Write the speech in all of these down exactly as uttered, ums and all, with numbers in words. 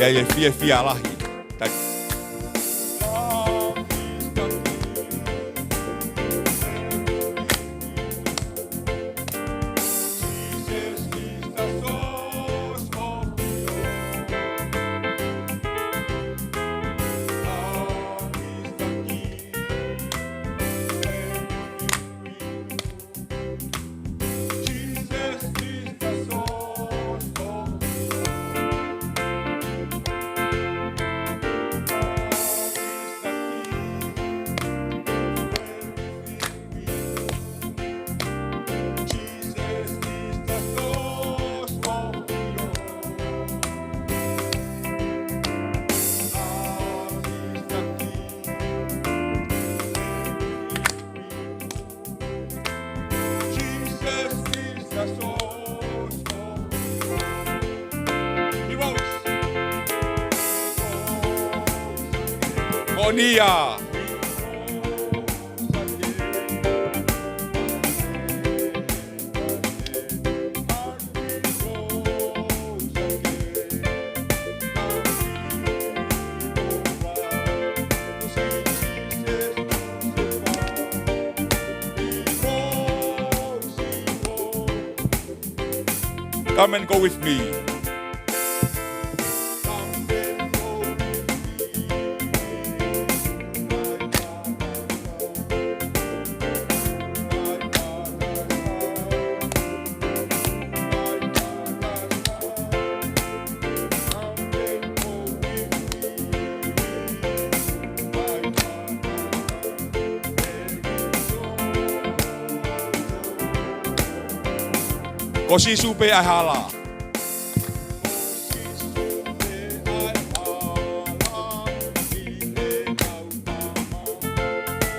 ʻI ai e fiefia lahi. Thank you. Moʻoni ia. Come and go with me. Ko Sīsū pē ʻa e hala.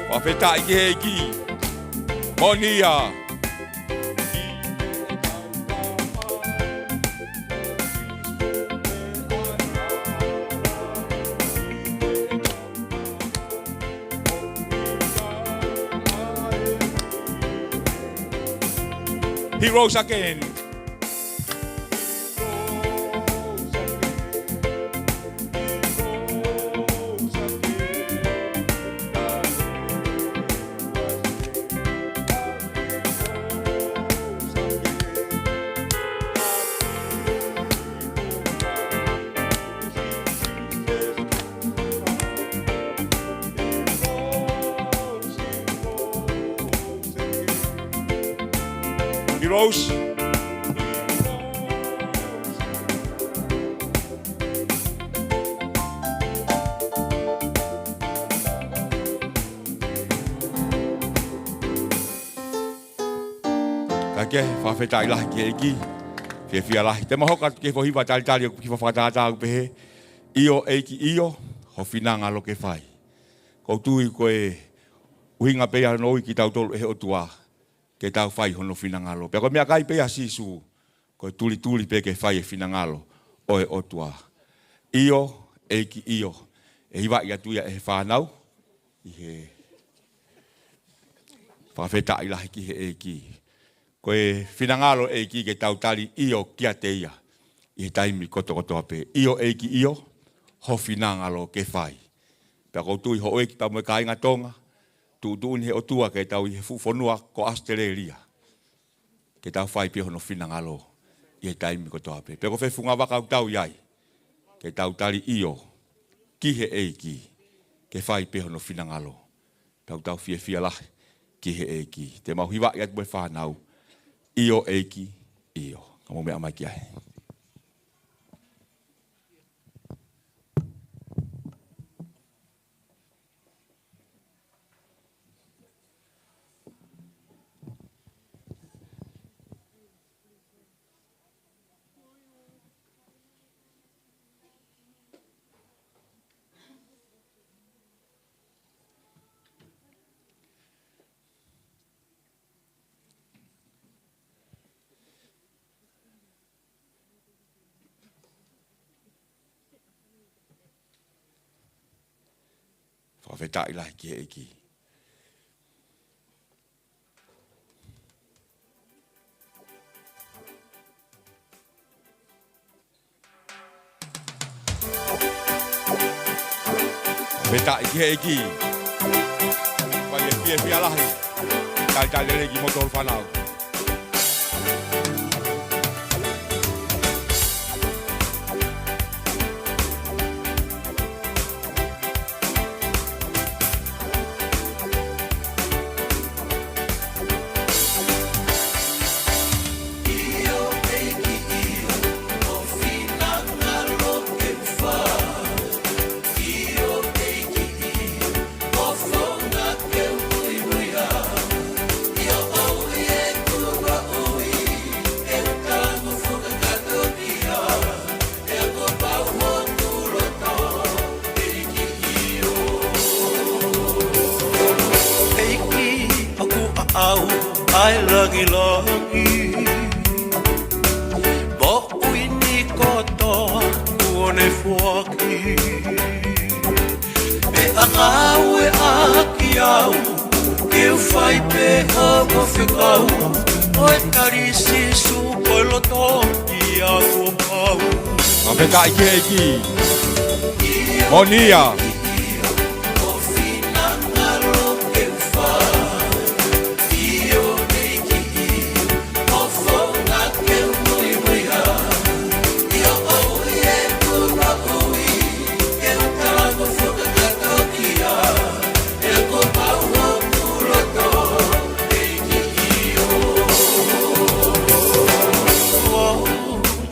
Fakafetaʻi ki he ʻEiki. Moʻoni ia. He rose again. He rose. Kae kehe, fakafetaʻi lahi ki he ʻEiki. Fiefia lahi. Te mau hoko atu ki he foʻi hiva talitali ʻoku kiʻi fakatātā ʻoku pehē: ʻIo ʻEiki ʻio, ho finangalo ke fai. ʻOku ou tui ko e ʻuhinga pē ia hono ui kitautolu ʻe he ʻOtua ke tau fai hono finangalo. Pea ko e meʻakai pē ia ʻa Sīsū, ko e tulituli pē ke fai e finangalo ʻo e ʻOtua. ʻIo ʻEiki ʻio. ʻE hivaʻi atu ia ʻe he fānau ʻi he fakafetaʻi lahi ki he ʻEiki. Ko e finangalo ʻEiki ke tau tali ʻio kiate ia ʻi he taimi kotokotoa pē. ʻIo ʻEiki ʻio, ho finangalo ke fai. Pea ʻoku ou tui houʻeiki pea mo e kāinga Tonga, tuʻutuʻuni ʻe he ʻOtua ke tau ʻi he fuʻu fonua ko ʻAositelēlia, ke tau fai pē hono finangalo ʻi he taimi kotoa pē. Pea ko fē funga vaka ʻoku tau ʻi ai, ke tau tali ʻio ki he ʻEiki ke fai pē hono finangalo. Pea ʻoku tau fiefia lahi ki he ʻEiki. Te mau hivaʻi atu mo e fānau: ʻIo ʻEiki ʻio. Ka mou meʻa mai ki ai. Fakafetaʻi lahi ki he ʻEiki. Fakafetaʻi ki he ʻEiki. Fai e fiefia lahi. Talitali lelei kimoutolu fānau. ʻEiki, ʻoku ʻaʻau ʻa e langilangi, moʻui ni kotoa kuo ne foaki. Pea ngāueʻaki au ke u fai pē hoʻo fekau, ʻo e tali Sīsū ko e loto ia kuo pau. Fakafetaʻi ki he ʻEiki. Moʻoni ia.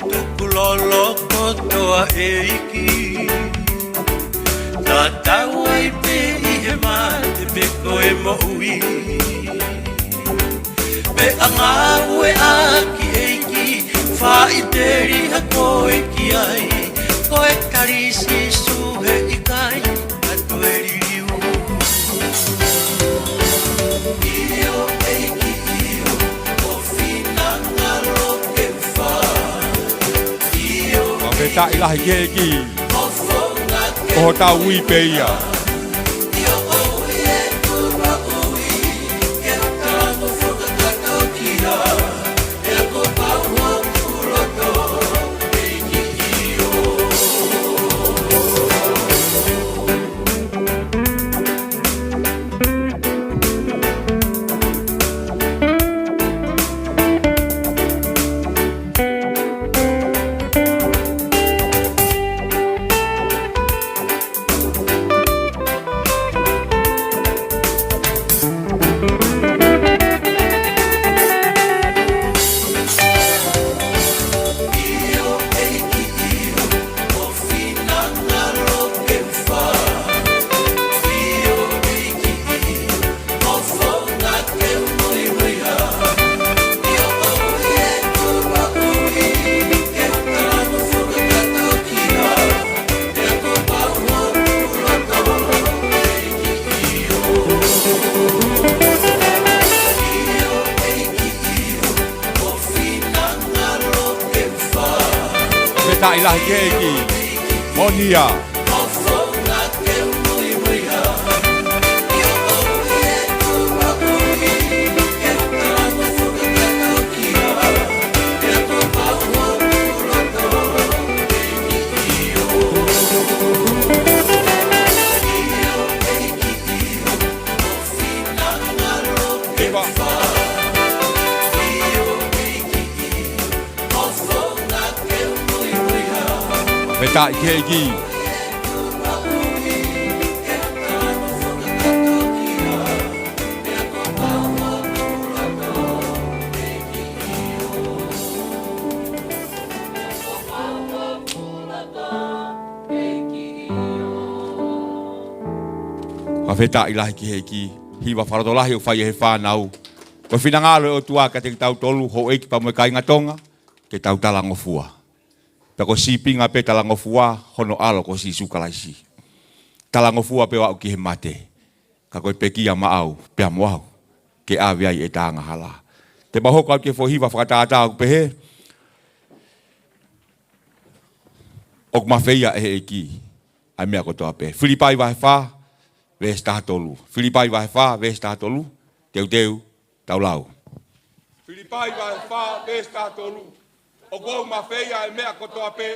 Tukulolo kotoa ʻEiki, tatau ai pē ʻi he mate pe ko e moʻui. Pea ngāueʻaki ʻEiki, faʻiteliha koe ki ai, ko e tali Sīsū he ʻikai ʻatu e liliu. ʻIo ʻEiki ʻio, ko e finangalo ke u fai. ʻIo. Fakafetaʻi lahi ki he ʻEiki. Ko hotau ui pē ia. Fakafetaʻi lahi ki he ʻEiki. Moʻoni ia. Fakafetaʻi ki he ʻEiki. Fakafetaʻi lahi ki he ʻEiki. Hiva fakalotolahi ʻoku fai ʻe he fānau. Ko e finangalo ʻo e ʻOtua kiate kitautolu, houʻeiki pea mo e kāinga Tonga, ke tau talangofua. Pea ko e sīpinga pē talangofua, hono ʻAlo ko Sīsū Kalaisi. Talangofua pē ʻo aʻu ki he mate. Ka ko e pekia maʻau, pea mo au, ke ʻave ai ʻeta angahala. Te mau hoko atu ki he foʻi hiva fakatātā ʻoku pehē, ʻoku mafeia ʻe he ʻEiki ʻa e meʻa kotoa pē. Filipai vahe fā, veesi taha tolu. Filipai vahe fā, veesi taha tolu. Teuteu, tau lau. Filipai vahe fā, veesi taha tolu. ʻOku ou mafeia ʻa e meʻa kotoa pē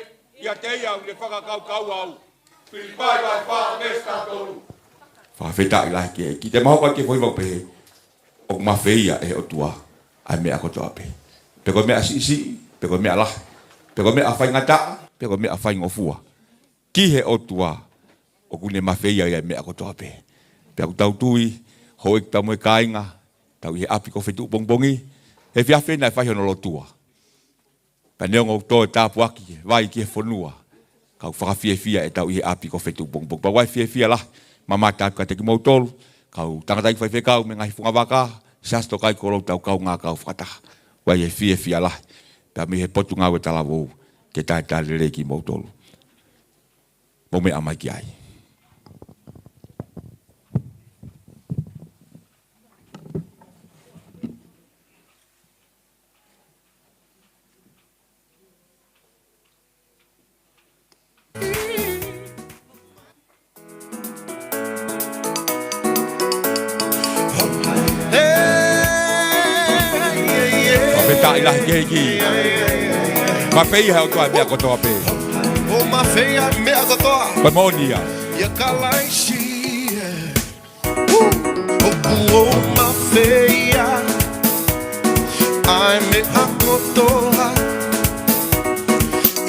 ʻiate ia ʻoku ne fakakaukau au. Filipai vahe fā veesi taha tolu. Fakafetaʻi lahi ki he ʻEiki. Te mau hoko atu ki he foʻi hiva ʻoku pehē, ʻoku mafeia ʻe he ʻOtua ʻa e meʻa kotoa pē. Pe ko e meʻa siʻisiʻi, pe ko e meʻa lahi, pe ko e meʻa faingataʻa, pe ko e meʻa faingofua, ki he ʻOtua ʻoku ne mafeia ia ʻa e meʻa kotoa pē. Pea ʻoku tau tui, houʻeiki, tau mo e kāinga, tau ʻi he ʻapi ko Fetuʻupongipongi, he efiafi naʻe fai hono lotua. Pea neongo ʻoku toe tāpuaki e vai ki he fonua, ka ʻoku fakafiefia ʻetau ʻi he ʻapi ko Fetuʻupongipongi. Pea ʻoku ʻi ai e fiefia lahi, mamata atu kiate kimoutolu, kau tangataʻeiki faifekau mo e ngaahi fungavaka, siasi tokaikolou, tau kaungā kau fakataha. ʻOku ʻi ai e fiefia lahi, pea mei he Potungāue Talavou, ke talitali lelei kimoutolu. Mou meʻa mai ki ai. Fakafetaʻi lahi ki he ʻEiki. Mafeia ʻe he ʻOtua ʻa e meʻa kotoa pē. ʻOku mafeia ʻa e meʻa kotoa. Ko e moʻoni ia. ʻIa Kalaisi. ʻOku ou mafeia ʻa e meʻa kotoa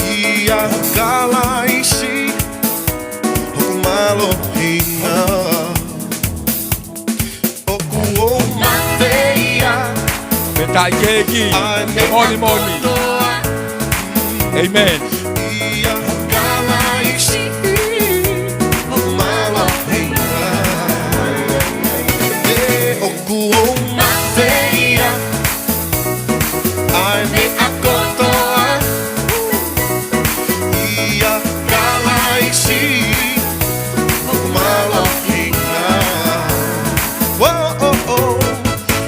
ʻia Kalaisi, ʻoku mālohinga. ʻOku ou mafeia. Fakafetaʻi ki he ʻEiki. ʻA e meʻa moʻoni. Kotoa. ʻĒmeni. ʻIa Kalaisi, ʻoku mālohinga. ʻE, ʻoku ou mafeia ʻa e meʻa kotoa ʻia Kalaisi, ʻoku mālohinga. Whoa, oh, oh.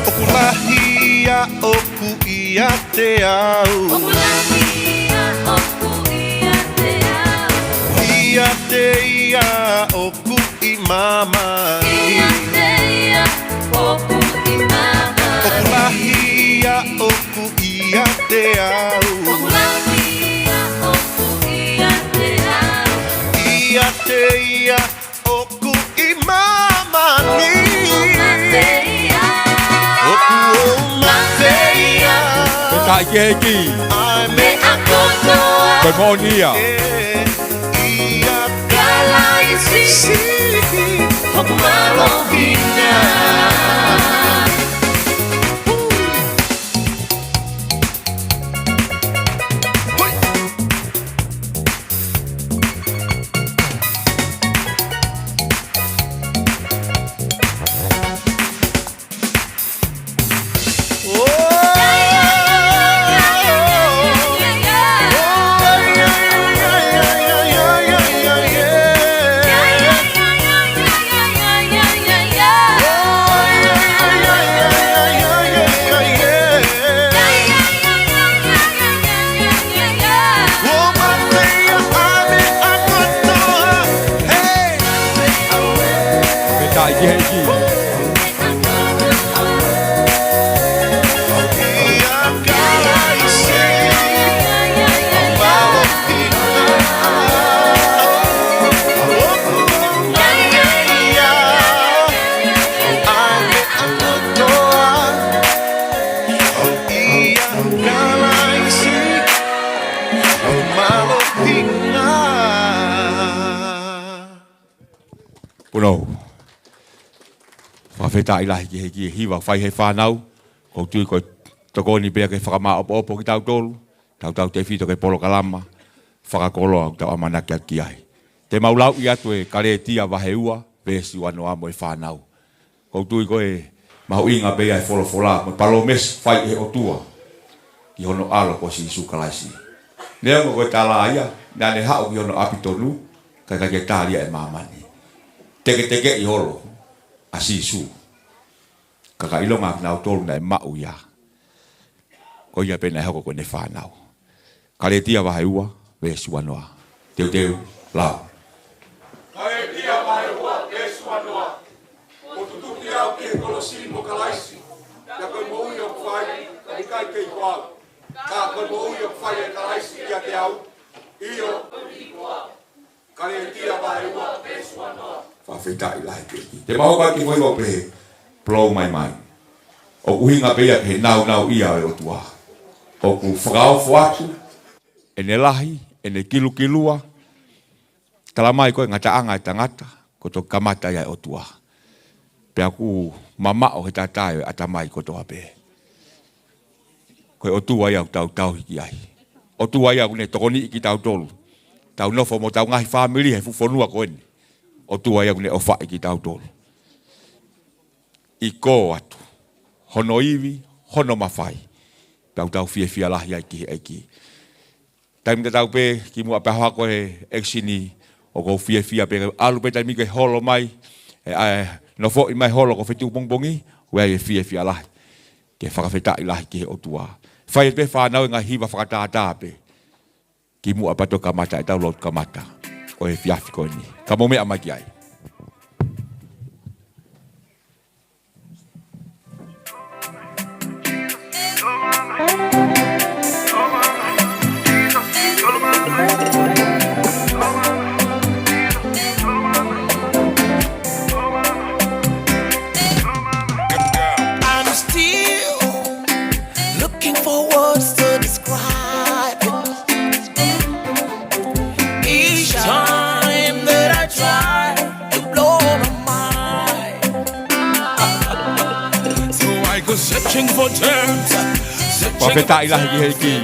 ʻOku lahi ia ʻoku ʻiate au. ʻOku lahi ia ʻoku ʻiate au. ʻIate ia ʻoku ʻi māmani. ʻIate ia ʻoku ʻi māmani. ʻOku lahi ia ʻoku ʻiate au. ʻOku lahi ia ʻoku ʻiate au. ʻIate ia ʻoku ʻi māmani. ʻOku ou mafeia. ʻOku ou mafeia. Fakafetaʻi ki he ʻEiki. ʻA e meʻa kotoa. Ko e moʻoni ia. ʻIa Kalaisi. ʻOku mālohinga. Fakafetaʻi ki he ʻEiki. Punou. Fakafetaʻi lahi ki he ʻEiki he hiva fai ʻe he fānau. ʻOku ou tui ko e tokoni pē ia ke fakamāʻopoʻopo kitautolu, tautautefito ki he polokalama fakakoloa ʻoku tau ʻamanaki atu ki ai. Te mau lau atu e Kalētia vahe ua, veesi uanoa mo e fānau. ʻOku ou tui ko e mahuʻinga pē ia e folofola mo e palōmesi fai ʻe he ʻOtua ki hono ʻAlo ko Sīsū Kalaisi. Neongo ko e tala ia, naʻa ne haʻu ki hono ʻapi tonu, ka ʻikai ke tali ia ʻe māmani. Teketekeʻi holo ʻa Sīsū. Ka ka ʻilonga kinautolu naʻe maʻu ia, ko ia pē naʻe hoko ko ʻene fānau. Kalētia vahe ua, veesi uanoa. Teuteu, lau. Kalētia vahe ua, veesi uanoa. Kuo tutuki au ki he kolosi mo Kalaisi, pea ko e moʻui ʻoku fai, ʻoku ʻikai kei ko au, ka ko e moʻui ʻoku fai ʻe Kalaisi ʻiate au. ʻIo, Kalētia vahe ua, veesi uanoa. Fakafetaʻi lahi ki he ʻEiki. Te mau hoko atu ki he foʻi ʻo pehē, Blow My Mind. ʻOku ʻuhinga pē ia ki he nāunauʻia ʻo e ʻOtua. ʻOku fakaofo atu ʻene lahi, ʻene kilukilua, talamai ko e ngataʻanga ʻo e tangata, kuo toki kamata ia ʻe he ʻOtua. Pea ʻoku mamaʻo he tatae ʻo e ʻatamai kotoa pē. Ko e ʻOtua ia ʻoku tau tauhi ki ai. ʻOtua ia ʻoku ne tokoniʻi kitautolu. Tau nofo mo hotau ngaahi fāmili he fuʻu fonua ko eni. ʻOtua ia ʻoku ne ʻofaʻi kitautolu. ʻIko atu hono ivi, hono mafai. Pea ʻoku tau fiefia lahi ai ki he ʻEiki. Taimi tatau pē, kimuʻa pea hohaʻa ko e ʻekisini, ʻoku ou fiefia pē ʻalu pē taimi ko ē holo mai, ʻe, ʻa e nofoʻi mai holo ko e fetuʻu pongipongi, ʻoku ʻi ai e fiefia lahi, ke fakafetaʻi lahi ki he ʻOtua. Fai pē fānau e ngaahi hiva fakatātā pē, kimuʻa pea toki kamata ʻetau lotu kamata ʻo e efiafi ko eni. Ka mou meʻa mai ki ai. I'm still looking for words to describe it. Each time that I try to blow my mind. So I go searching for terms, searching for terms. Fakafetaʻi lahi ki he ʻEiki.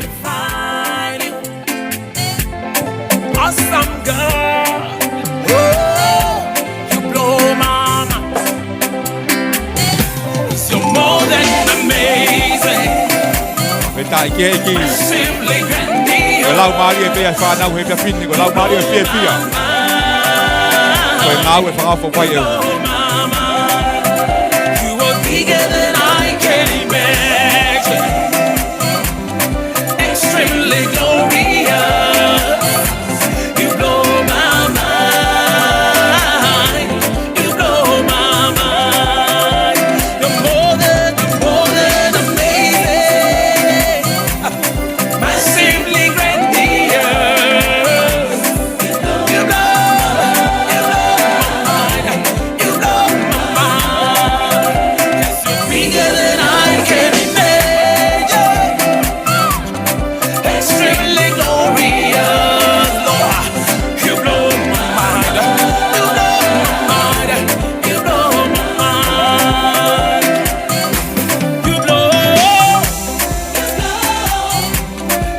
Awesome God. Oh, you blow my mind. You're more than amazing. Fakafetaʻi ki he ʻEiki. Simply grandiose. Ko e laumālie pē ʻa e fānau he efiafi ni, ko e laumālie fiefia. Ko e ngāue fakaofo ʻoku fai ʻe he ʻOtua. You are bigger than I can imagine. Extremely glorious. You blow my mind. You blow my mind. You're more than, you're more than amazing. My simply grandiose. You blow, you blow my mind. You blow my mind. Yes, you're bigger than I can imagine. Extremely glorious, Lord. You blow my mind. You blow my mind. You blow my mind. You blow,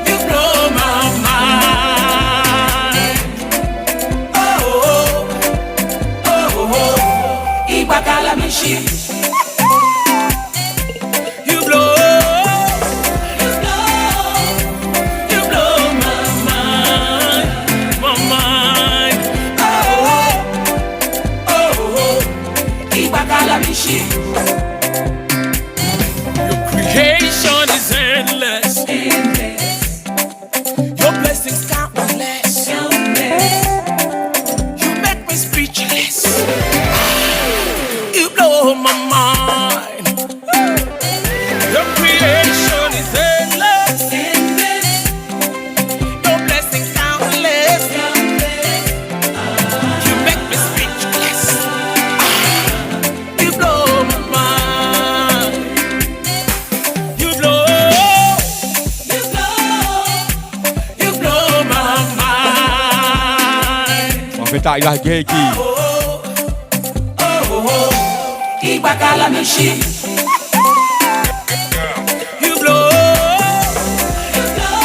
you blow my mind. Oh, oh, oh, oh. Ibakalamishi. You blow, you blow, you blow my mind, my mind. Oh, oh, oh, oh. Ibakalamishi. Your creation is endless. Endless. Your blessings countless. Countless. You make me speechless. You blow my mind. Your creation is endless. Endless. Your blessings countless. Countless. You make me speechless. You blow my mind. You blow, you blow, you blow my mind. Fakafetaʻi lahi ki he ʻEiki. Oh, oh, oh, oh. Ibakalamishi. You blow, you blow,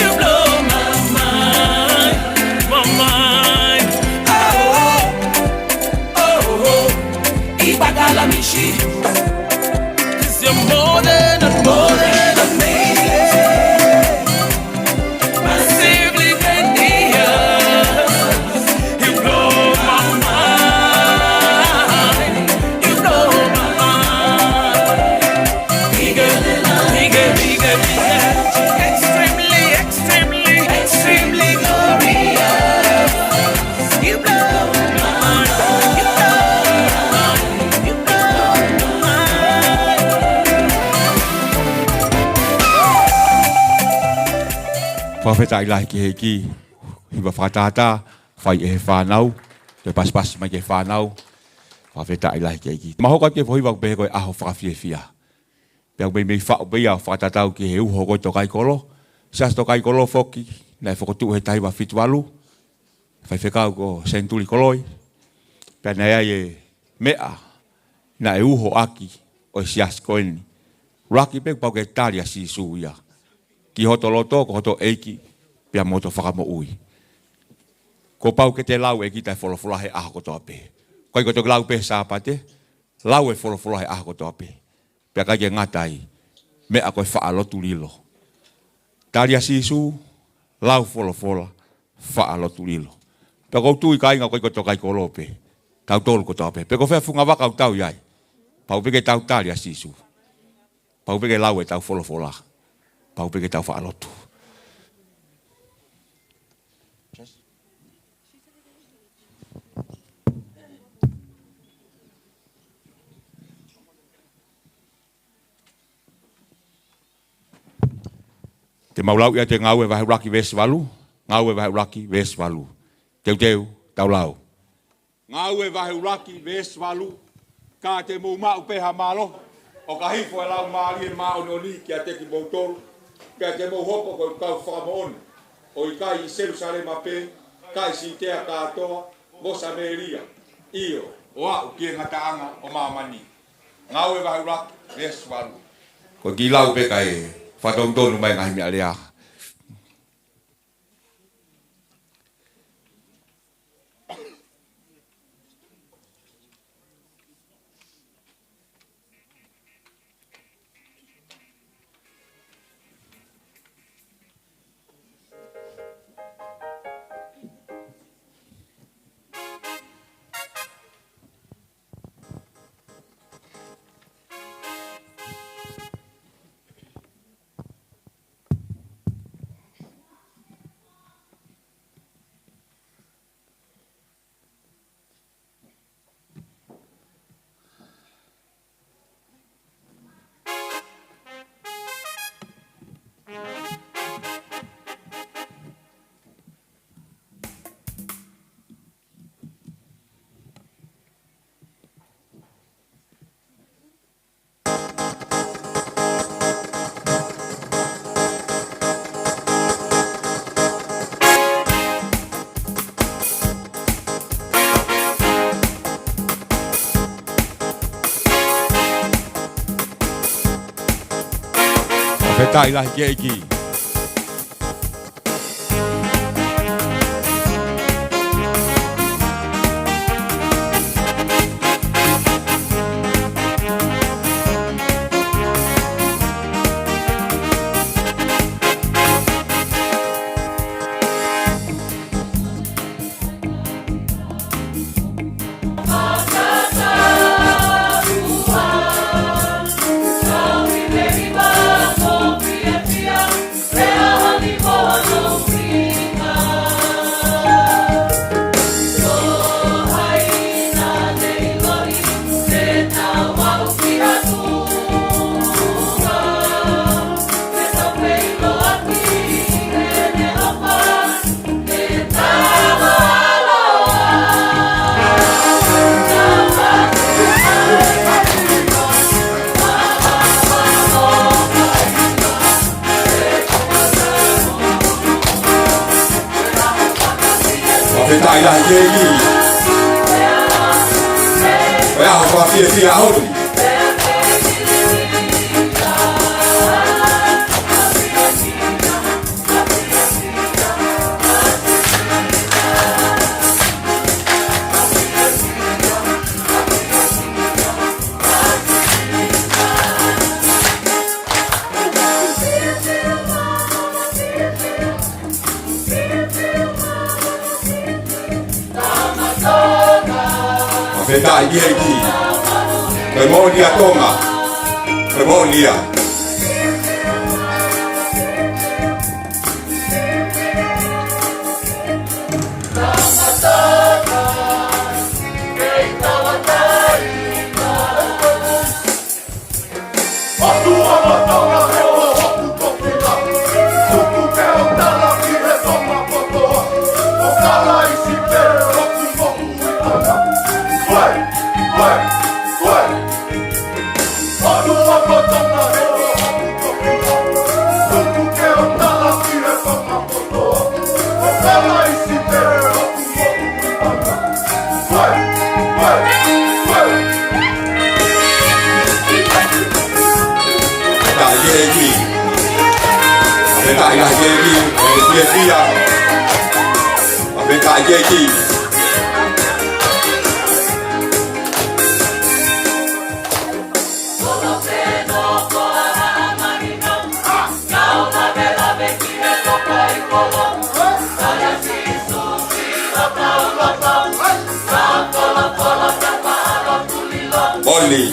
you blow my mind, my mind. Oh, oh, oh, oh. Ibakalamishi. 'Cause you're more than, more than amazing. Massively grandiose. You blow my mind. You blow my mind. Bigger than I, bigger, bigger, bigger. Extremely, extremely, extremely glorious. You blow my mind. You blow my mind. You blow my mind. Fakafetaʻi lahi ki he ʻEiki. hiva fakatātā, fai ʻe he fānau, ke pasipasi mai ki he fānau, fakafetaʻi lahi ki he ʻEiki. Mau hoko atu ki he foʻi hiva ʻoku pehē ko e ʻaho fakafiefia. Pea ʻoku meimei faʻu pē ia ʻo fakatatau ki he uho ko e tōkaikolo. Siasi tōkaikolo foki, naʻe fokotuʻu he taha hiva fitu valu, faifekau ko Senituli Koloi. Pea naʻe ʻi ai e meʻa naʻe uho ʻaki ʻo e siasi ko eni. ʻUluaki pē kuo pau ke tali ʻa Sīsū ia ki hoto loto, ko hoto ʻEiki, pea mo hoto Fakamoʻui. Kuo pau ke te lau e ʻEiki ʻi he folofola he ʻaho kotoa pē. ʻIkai ko e toki lau pē Sāpate, lau e folofola he ʻaho kotoa pē. Pea ʻikai ke ngata ai, meʻa ko e faʻa lotu lilo. Tali ʻa Sīsū, lau folofola, faʻa lotu lilo. Pea ʻoku ou tui kāinga ʻoku ʻikai ko e tōkaikolo pē, tautolu kotoa pē. Pe ko fē funga vaka ʻoku tau ʻi ai, pau pē ke tau tali ʻa Sīsū. Pau pē ke lau ʻetau folofola. Pau pē ke tau faʻa lotu. Te mau lau ʻi he Ngāue vahe ʻuluaki veesi valu. Ngāue vahe ʻuluaki veesi valu. Teuteu, tau lau. Ngāue vahe ʻuluaki veesi valu. Ka te mou maʻu pē ha mālohi, ʻo ka hifo e Laumālie Māʻoniʻoni kiate kimoutolu, pea te mou hoko ko e kau fakamoʻoni ʻo ʻikai ʻi Selūsalema pē, ka ʻi Siutea kātoa, mo Samēlia, ʻio, ʻo aʻu ki he ngataʻanga ʻo māmani. Ngāue vahe ʻuluaki veesi valu. Ko e kiʻi lau pē kae fakatonutonu mai ngaahi meʻalea. Fakafetaʻi lahi ki he ʻEiki. Fakafetaʻi lahi ki he ʻEiki. Ko e ʻaho fakafiefia ʻaho ni. Fakafetaʻi ki he ʻEiki. Ko e moʻoni ia Tonga. Ko e moʻoni ia. ʻEiki. Oli.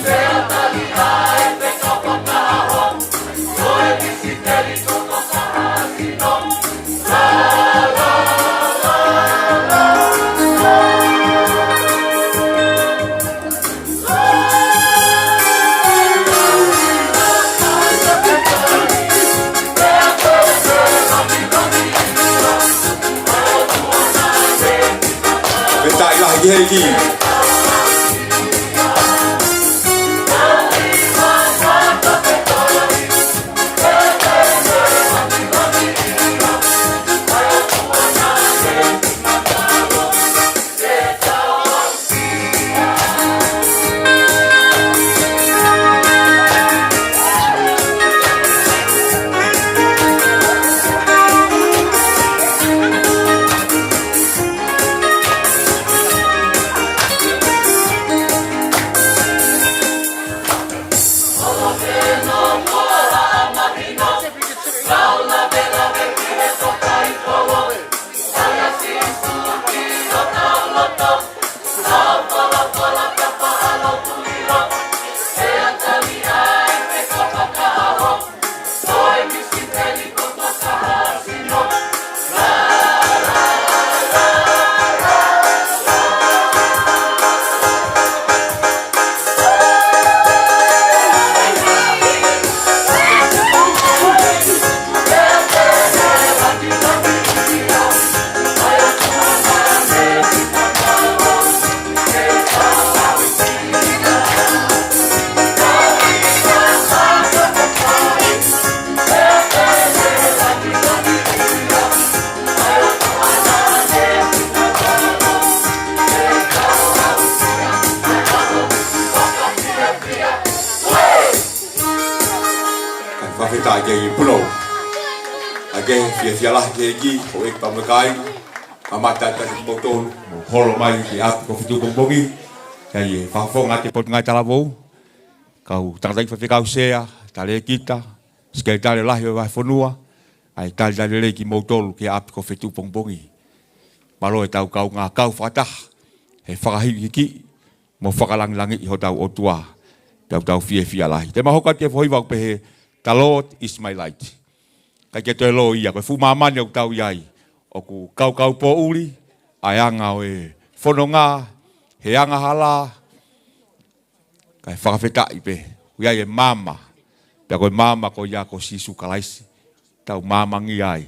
Fakafetaʻi lahi ki he ʻEiki. Fakafetaʻi ki he ʻEiki. Puna ʻa e fiefia lahi ki he ʻEiki, houʻeiki pea mo e kāinga. Mamata atu kiate kimoutolu, mou holo mai ki he ʻapi ko Fetuʻu pongipongi. Kae fakafofonga atu e Potungāue Talavou, kau tangataʻeiki faifekau, sea, talēkita, sekelitali lahi ʻo e vahefonua, ʻa e talitali lelei kimoutolu ki he ʻapi ko Fetuʻu pongipongi. Mālō ʻetau kaungā kau fakataha he fakahīkihikiʻi mo fakalangilangiʻi hotau ʻOtua. Tau, tau fiefia lahi. Te ma hoko atu e foʻi hiva ʻoku pehē, "The Lord is my light." ʻIkai ke toe lō ia, ko e fuʻu māmani ʻoku tau ʻi ai, ʻoku kaukau poʻuli ʻa e anga ʻo e fononga, he angahala, kae fakafetaʻi pē, ʻoku ʻi ai e maama, pea ko e maama ko ia ko Sīsū Kalaisi, tau māmangia ai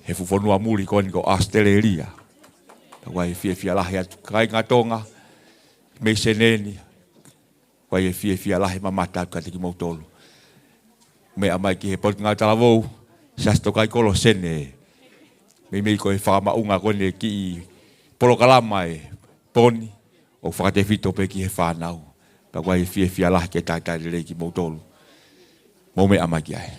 he fuʻu fonua muli ko eni ko ʻAositelēlia. Pea ʻoku ʻi ai e fiefia lahi atu kāinga Tonga mei Senē ni, ʻoku ʻi ai e fiefia lahi mamata atu kiate kimoutolu. Meʻa mai ki he Potungāue Talavou, Siasi Tokaikolosene, meimei ko e fakamaʻunga ko eni e kiʻi polokalama e pō ni, ʻo fakatefito pē ki he fānau. Pea ʻoku ʻi ai e fiefia lahi ke talitali lelei kimoutolu. Mou meʻa mai ki ai.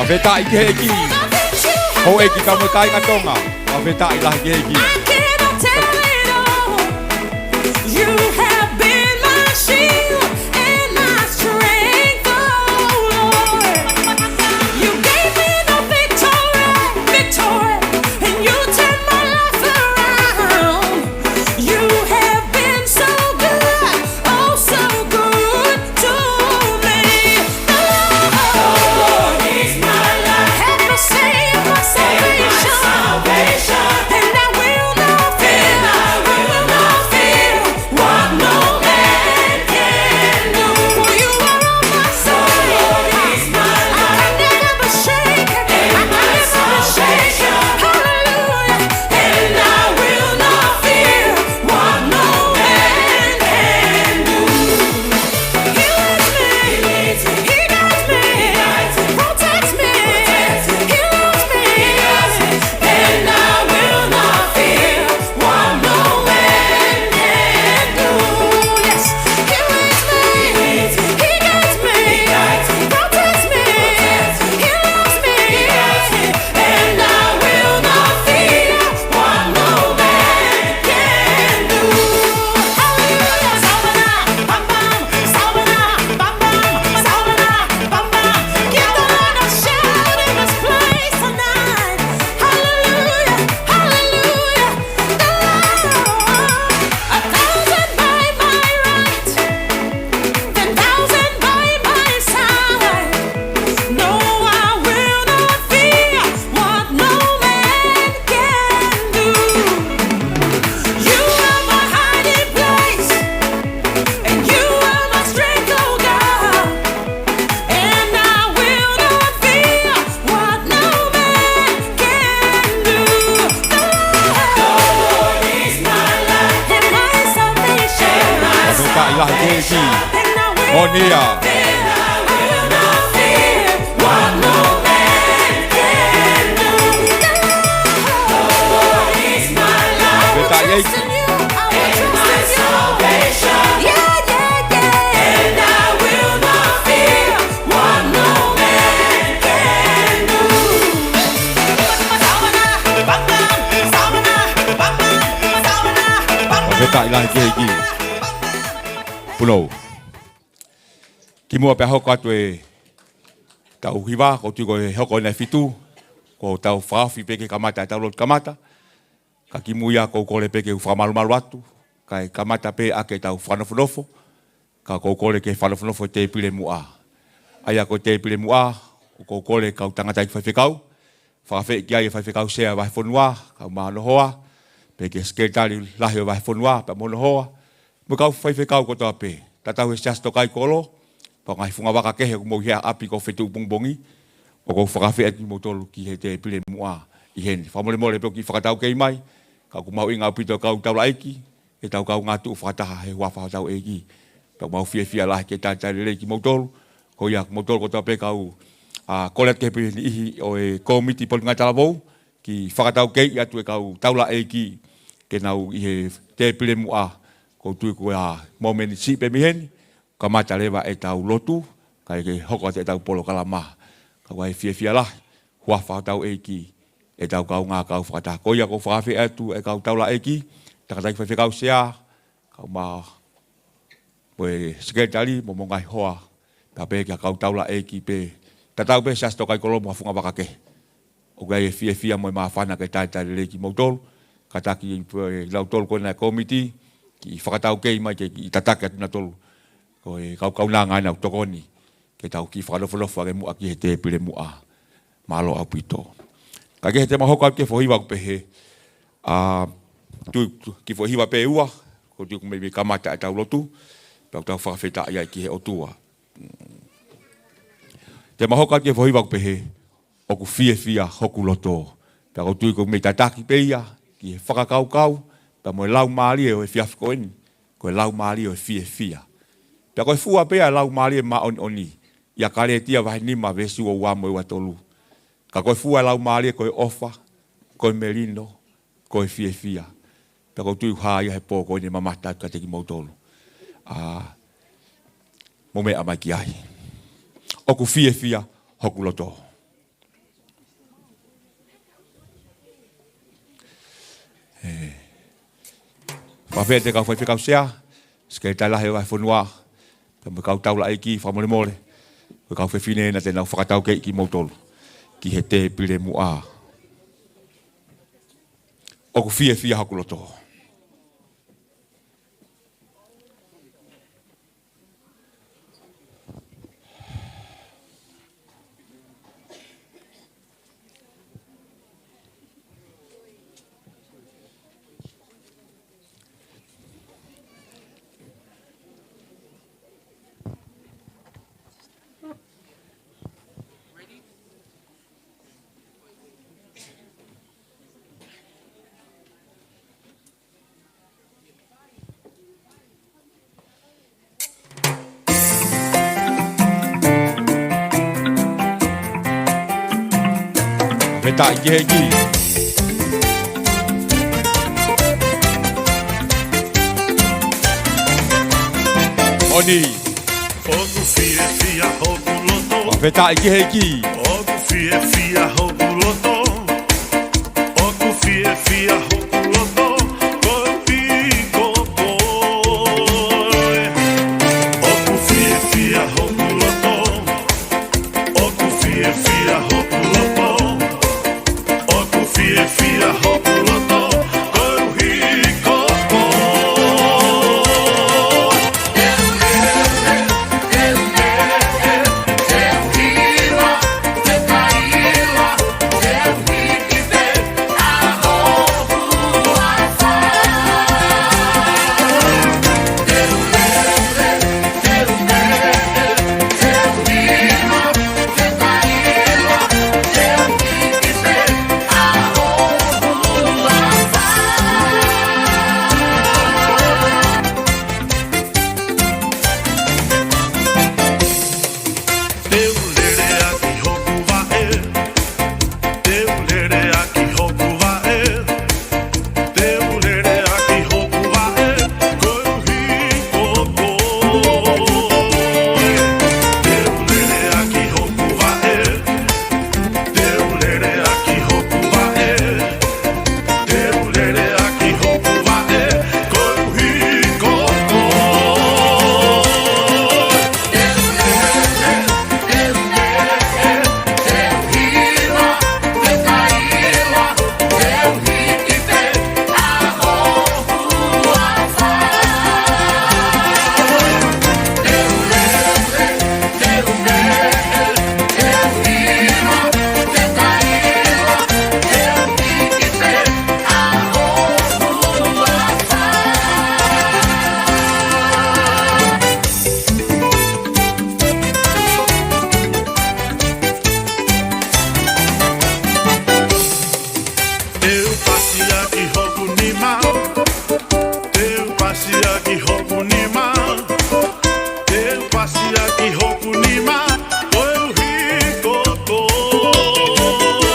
Fakafetaʻi ki he ʻEiki. Houʻeiki pea mo e kāinga Tonga, fakafetaʻi lahi ki he ʻEiki. I cannot tell it all. You have been my shield and my strength, oh Lord. You gave me the victory, victory, and you turned my life around. You have been so good, oh, so good to me. The Lord is my light. Have my Savior, my salvation, and I will ʻOnia. Fakafetaʻi ʻEiki. Fakafetaʻi lahi ki he ʻEiki. Punou. Kimuʻa pea hoko atu ʻetau hiva, ʻoku ou tui ko e hoko eni e fitu, ko ʻetau fakaofi pē ke kamata ʻetau lotu kamata. Ka kimuʻa ia ʻoku ou kole pē ke u fakamalumalu atu, kae kamata pē ʻaki ʻetau fakanofonofo, ka ʻoku ou kole ke fakanofonofo e tēpile muʻa. ʻA ia ko e tēpile muʻa, ʻoku ou kole kau tangataʻeiki faifekau, fakafeʻiloaki ki ai e faifekau sea vahefonua, kau mā hono hoa, pea ki he sekelitali lahi ʻo e vahefonua, pea mo hono hoa, mo e kau faifekau kotoa pē, tatau he Siasi Tokaikolo, pea ngaahi fungavaka kehe ʻoku mou ʻi he ʻapi ko Fetuʻu pongipongi, ʻoku ou fakafeʻiloaki atu kimoutolu ki he tēpile muʻa ʻi heni. Fakamolemole pē ʻoku kiʻi fakataukei mai, ka ʻoku mahuʻinga ʻaupito kau taulaʻeiki, ke tau kaungā tuʻu fakataha he huafa hotau ʻEiki. Pea ʻoku mau fiefia lahi ke talitali lelei kimoutolu, ko ia kimoutolu kotoa pē kau, ʻa, kole atu ki he pē niʻihi ʻo e kōmiti potungāue talavou, ke fakataukei atu e kau taulaʻeiki, ke nau ʻi he tēpile muʻa, ʻoku ou tui ko e mōmeniti siʻi pē mei heni, kamata leva ʻetau lotu, kae ke hoko atu ʻetau polokalama. Ka ʻoku ou fiefia lahi, huafa hotau ʻEiki, ʻetau kaungā kau fakataha. Ko ia ʻoku ou fakafeʻiloaki atu e kau taulaʻeiki, tangataʻeiki faifekau sea, kau mā, mo e sekelitali, mo e ngaahi hoa, pea pehē ki he kau taulaʻeiki pē, tatau pē Siasi Tokaikolo mo e fungavaka kehe. ʻOku ʻi ai e fiefia mo e māfana ke talitali lelei kimoutolu, kātaki pē kinautolu ko ena e kōmiti, ke fakataukei mai ke kiʻi tataki atu kinautolu, ko e kau kaunanga ena ʻoku tokoni, ke tau kiʻi fakanofonofo ange muʻa ki he tēpile muʻa. Mālō ʻaupito. Ka ke he te mau hoko atu ki he foʻi hiva ʻoku pehē, ʻa, tui, tui, kiʻi foʻi hiva pē ʻe ua, ʻoku ou tui ʻoku meimei kamata ʻetau lotu, pea ʻoku tau fakafetaʻi ai ki he ʻOtua. Te mau hoko atu ki he foʻi hiva ʻoku pehē, ʻOku fiefia hoku loto. Pea ʻoku ou tui ʻoku meimei tataki pē ia, ki he fakakaukau, pea mo e laumālie ʻo e efiafi ko eni, ko e laumālie ʻo e fiefia. Pea ko e fua pē ia e laumālie māʻoniʻoni, ʻia Kalētia vahe nima veesi ua ua mo e ua tolu. Ka ko e fua e laumālie ko e ʻofa, ko e melino, ko e fiefia. Pea ʻoku ou tui ʻoku hā ia he pō ko eni ʻo mamata atu kiate kimoutolu. ʻA, mou meʻa mai ki ai. ʻOku fiefia hoku loto. ʻE. Fakafeʻiloaki ki he kau faifekau sea, sekelitali lahi ʻo e vahefonua, pea mo e kau taulaʻeiki, fakamolemole, ko e kau fefine ena te nau fakataukei kimoutolu ki he tēpile muʻa. ʻOku fiefia hoku loto. Fakafetaʻi ki he ʻEiki. ʻOni. ʻOku fiefia hoku loto. Fakafetaʻi ki he ʻEiki. ʻOku fiefia hoku loto. ʻOku fiefia hoku loto, koeʻuhi ko koe. ʻOku fiefia hoku loto. ʻOku fiefia hoku loto. ʻOku fiefia hoku loto, koeʻuhi ko koe.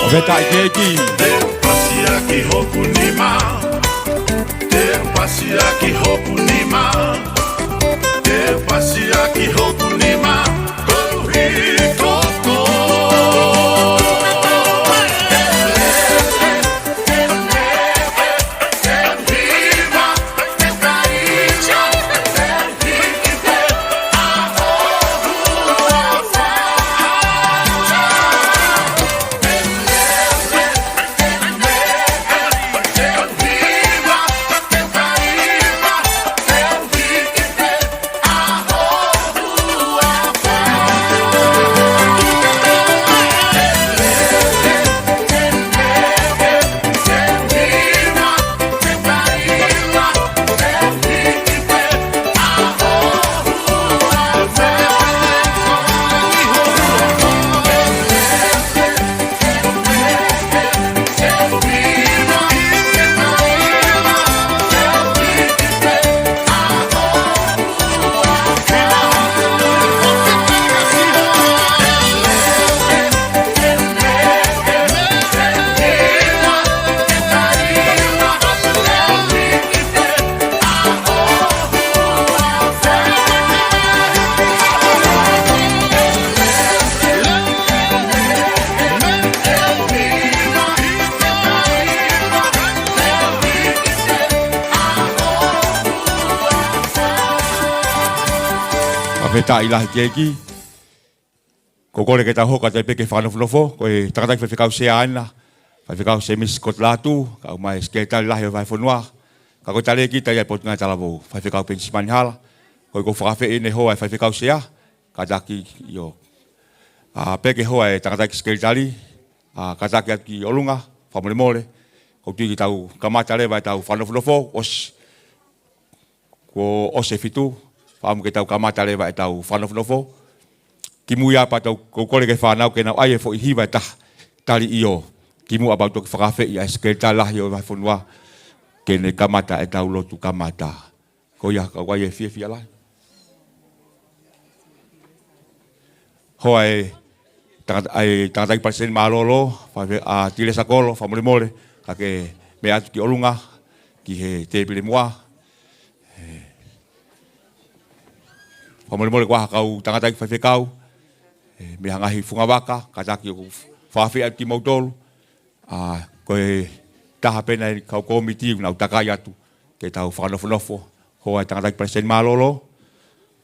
Fakafetaʻi ki he ʻEiki. Te u pasi ʻaki hoku nima. Te u pasi ʻaki hoku nima. Te u pasi ʻaki hoku nima. Koeʻuhi ko koe. Fakafetaʻi lahi ki he ʻEiki. Ko e kole ke tau hoko atu ai pē ki he fakanofonofo, ko e tangataʻeiki faifekau sea ʻena, faifekau Semisi Kotolatu, kae ʻumaʻā e sekelitali lahi ʻo e vahefonua, ka ko e talēkita ia ʻo e Potungāue Talavou, faifekau Penisimani Hala, ko ia ʻoku ou fakaafeʻi ʻeni hoa e faifekau sea, kātaki ʻio. ʻA, pea ki he hoa e tangataʻeiki sekelitali, ʻa, kātaki atu ki ʻolunga, fakamolemole, ʻoku ou tui ke tau kamata leva ʻetau fakanofonofo, ʻosi, kuo ʻosi e fitu, fakaʻamu ke tau kamata leva ʻetau fakanofonofo. Kimuʻa pea tau, ʻoku ou kole ki he fānau ke nau ʻai e foʻi hiva ʻe taha, Tali ʻIo. Kimuʻa pea u toki fakaafeʻi ʻa e sekelitali lahi ʻo e vahefonua, ke ne kamata ʻetau lotu kamata. Ko ia, ka ʻoku ʻi ai e fiefia lahi. Hoa e tangata-, ʻa e tangataʻeiki palesiteni mālōlō, fai-, ʻa, Tilesa Kolo, fakamolemole, ka ke meʻa atu ki ʻolunga, ki he tēpile muʻa. ʻE, fakamolemole ko e hā ha kau tangataʻeiki faifekau, ʻe, mei ha ngaahi fungavaka, kātaki ʻoku fakaafeʻi atu kimoutolu, ʻa, ko e taha pē ʻena e kau kōmiti ʻoku nau takai atu ke tau fakanofonofo. Hoa e tangataʻeiki palesiteni mālōlō,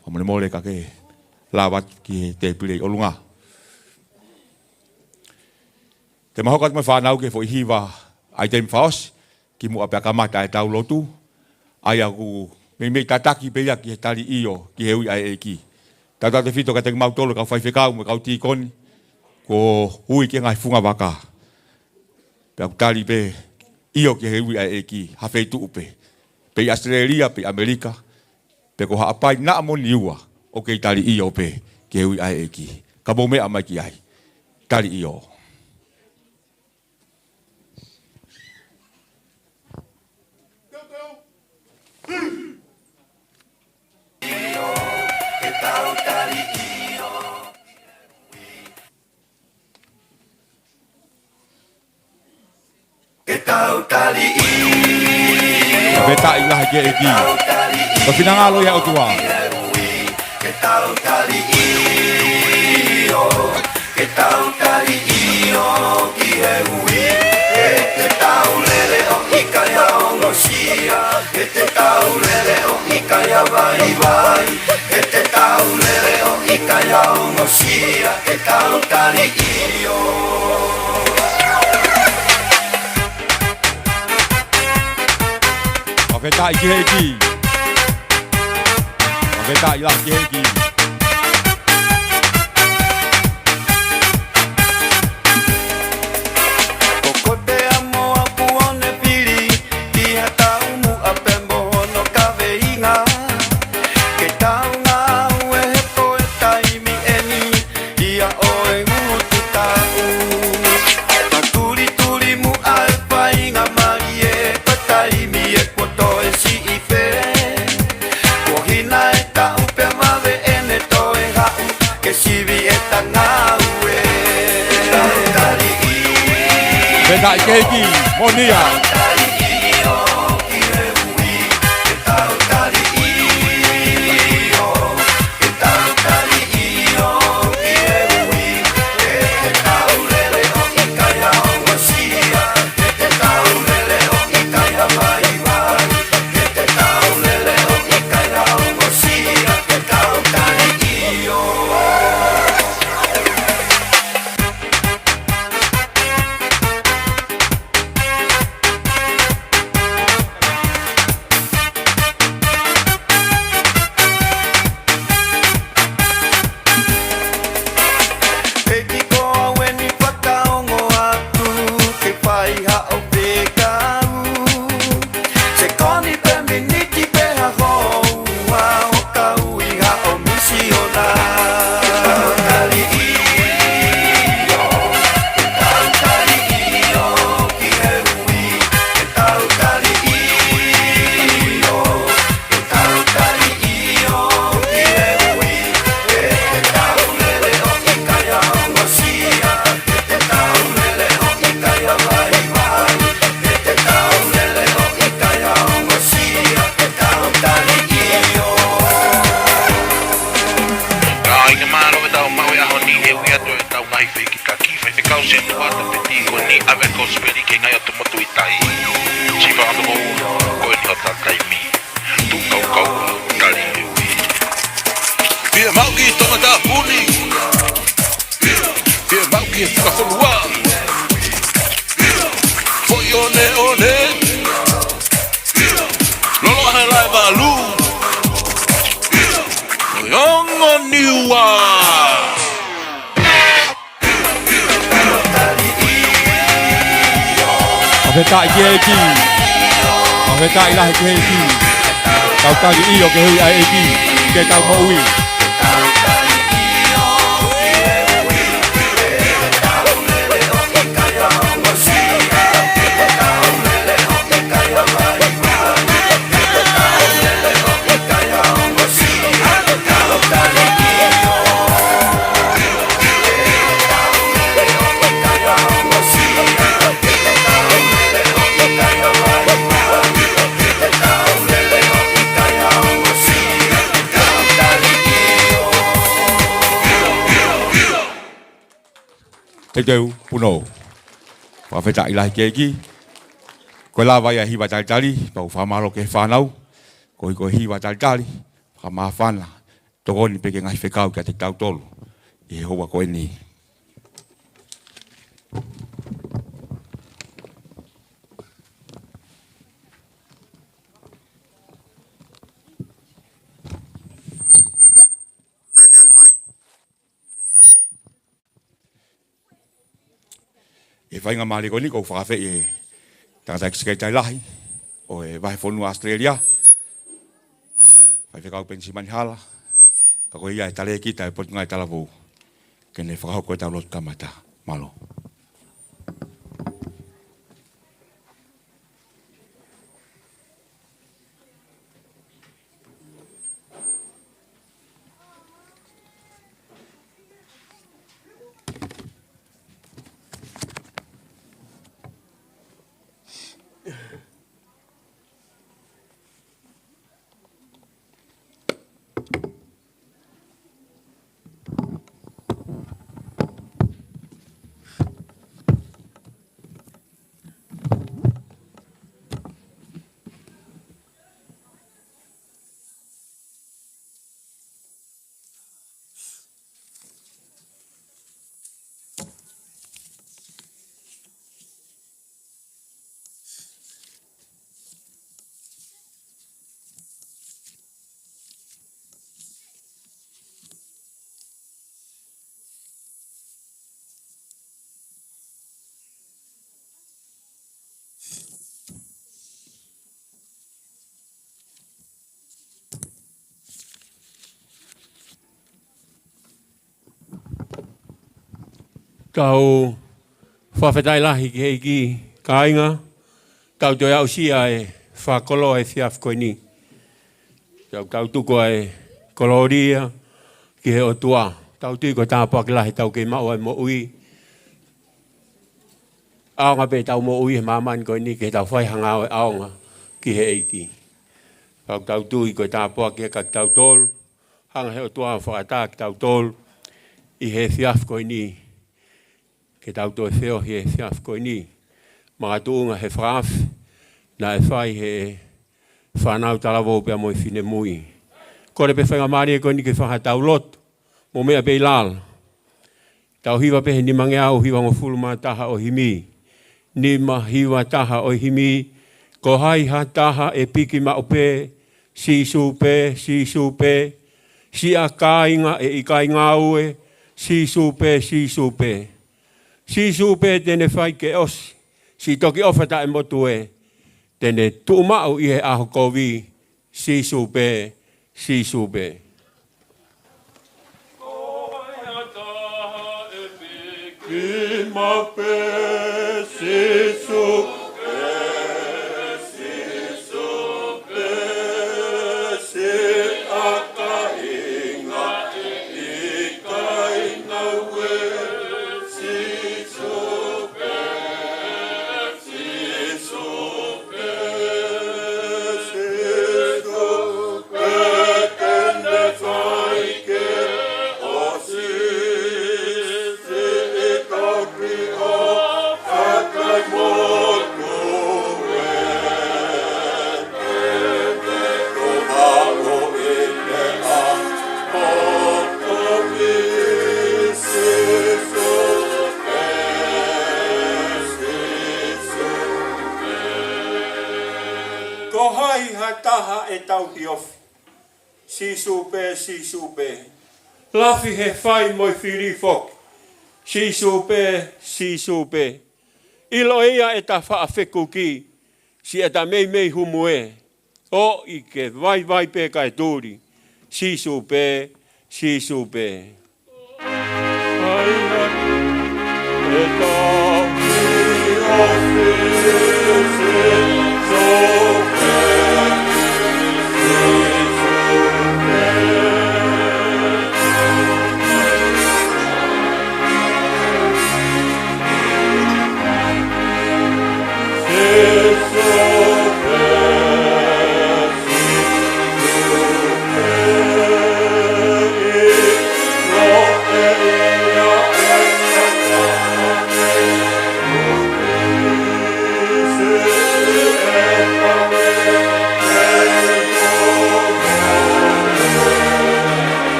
fakamolemole ka ke lava atu ki he tēpile ʻi ʻolunga. Te ma hoko atu mo e fānau ki he foʻi hiva ʻaitemi fakaʻosi, kimuʻa pea kamata ʻetau lotu, ʻa ia ʻoku meimei tataki pē ia ki he Tali ʻIo, ki he ui ʻa e ʻEiki. Tautautefito kiate kimautolu kau faifekau mo e kau tīkoni, kuo ui ki he ngaahi fungavaka. Pea ʻoku tali pē ʻio ki he ui ʻa e ʻEiki, ha feituʻu pē. Pe ʻi ʻAositelēlia, pe ʻi ʻAmelika, pe ko Haʻapai, Naʻa mo Niua, ʻoku kei tali ʻio pē ki he ui ʻa e ʻEiki. Ka mou meʻa mai ki ai. Tali ʻIo. Ke tau tali ʻio. Fakafetaʻi lahi ki he ʻEiki. Ko e finangalo ia ʻo e ʻOtua. Ke tau tali ʻio. Ke tau tali ʻio ki he ui. He te tau lele ʻo ʻikai ha ongosia. He te tau lele ʻo ʻikai ha vaivai. He te tau lele ʻo ʻikai ha ongosia. Ke tau tali ʻio. Fakafetaʻi ki he ʻEiki. Fakafetaʻi lahi ki he ʻEiki. Ko Kotea mo Apuone fili, ʻi ha taumuʻa pea mo hono kaveinga. Ke tau ngāue he ko e taimi ʻeni, ʻia ʻoe ngutu taʻu. Ka tulituli muʻa e faingamālie, ko e taimi ē kuo toe siʻi pē. Kuo hina e taʻu pea vave ʻene Fakafetaʻi ki he ʻEiki, moʻoni ia. Peki ko au eni fakaongo atu ke fai haʻo fekau. Sekoni pe miniti pe ha houa ʻo kau ʻi haʻo misiona. Ka ʻi he mālō ʻetau maʻu he ʻaho ni, ʻe ui atu ʻetau ngaahi fekikaki, faifekau Setuata Petiko ni, ʻave kosipeli ki he ngaahi ʻotu motu ʻi tai. Siʻi fanga tokoua, ko eni hoʻo taimi. Tuʻu kaukaua, tali e ui. Fiemaʻu ki Tonga Tāpuni. Fiemaʻu ki he fakafonua. Foʻi ʻoneʻone. Loloa he laevalu. Foʻi ongo Niua. Fakafetaʻi ki he ʻEiki. Fakafetaʻi lahi ki he ʻEiki. Tau tali ʻio ki he ui ʻa e ʻEiki. Ke tau moʻui. Teuteu, punou. Fakafetaʻi lahi ki he ʻEiki. Ko e lava ia e hiva talitali, pea u fakamālō ki he fānau. Ko e, ko e hiva talitali, fakamāfana. Tokoni pē ki he ngaahi fekau kiate kitautolu ʻi he houa ko eni. ʻI he faingamālie ko eni ʻoku ou fakaafeʻi e tangataʻeiki sekelitali lahi ʻo e Vahefonua ʻAositelēlia, Faifekau Penisimani Hala, ka ko ia e talēkita e Potungāue Talavou, ke ne fakahoko ʻetau lotu kamata. Mālō. Tau fakafetaʻi lahi ki he ʻEiki, kāinga, tau toe aʻusia e fakakoloa he efiafi ko eni. Tau, tau tuku ʻa e kolōlia ki he ʻOtua. Tau tui ko e tāpuaki lahi ʻetau kei maʻu ʻa e moʻui. ʻaonga pē ʻetau moʻui he māmani ko eni ke tau fai ha ngāue ʻaonga ki he ʻEiki. Pea ʻoku tau tui ko e tāpuaki ia kia kitautolu, hanga he ʻOtua ʻo fakaʻatā kitautolu ʻi he efiafi ko eni, ke tau toe feohi he efiafi ko eni. Makatuʻunga he fakaafe naʻe fai he fānau talavou pea mo e finemui. Kole pē faingamālie ko eni ke fai haʻatau lotu, mou meʻa pē ʻi lalo. Tau hiva pē he nimangeau hivangofulu mā taha ʻo e himi. Nima hiva taha ʻo e himi. Ko hai ha taha ʻe piki maʻu pē, Sīsū pē, Sīsū pē. Siʻa kāinga ʻe ʻikai ngāue, Sīsū pē, Sīsū pē. Sīsū pē te ne fai ke ʻosi siʻi toki ʻofa taʻemotu ē, te ne tuʻu maʻu ʻi he ʻaho kovi, Sīsū pē, Sīsū pē. Ko hai ha taha ʻe piki maʻu pē, Sīsū pē, Sīsū pē. Siʻa kāinga ʻe ʻikai ngāue, Sīsū pē, Sīsū pē, Sīsū pē te ne fai ke ʻosi siʻi toki ʻofa taʻemotu ē, te ne tuʻu maʻu ʻi he ʻaho kovi, Sīsū pē, Sīsū pē. Ko hai ha taha ʻe tauhi ofi, Sīsū pē, Sīsū pē. Lafi he fai mo e fili foki, Sīsū pē, Sīsū pē. ʻIlo ʻe ia ʻeta faʻa fekuki, siʻeta meimei humu ē, ʻoʻi ke vaivai pē kae tuli, Sīsū pē, Sīsū pē. Hai ha taha ʻe tauhi ofi, Sīsū pē, Sīsū pē.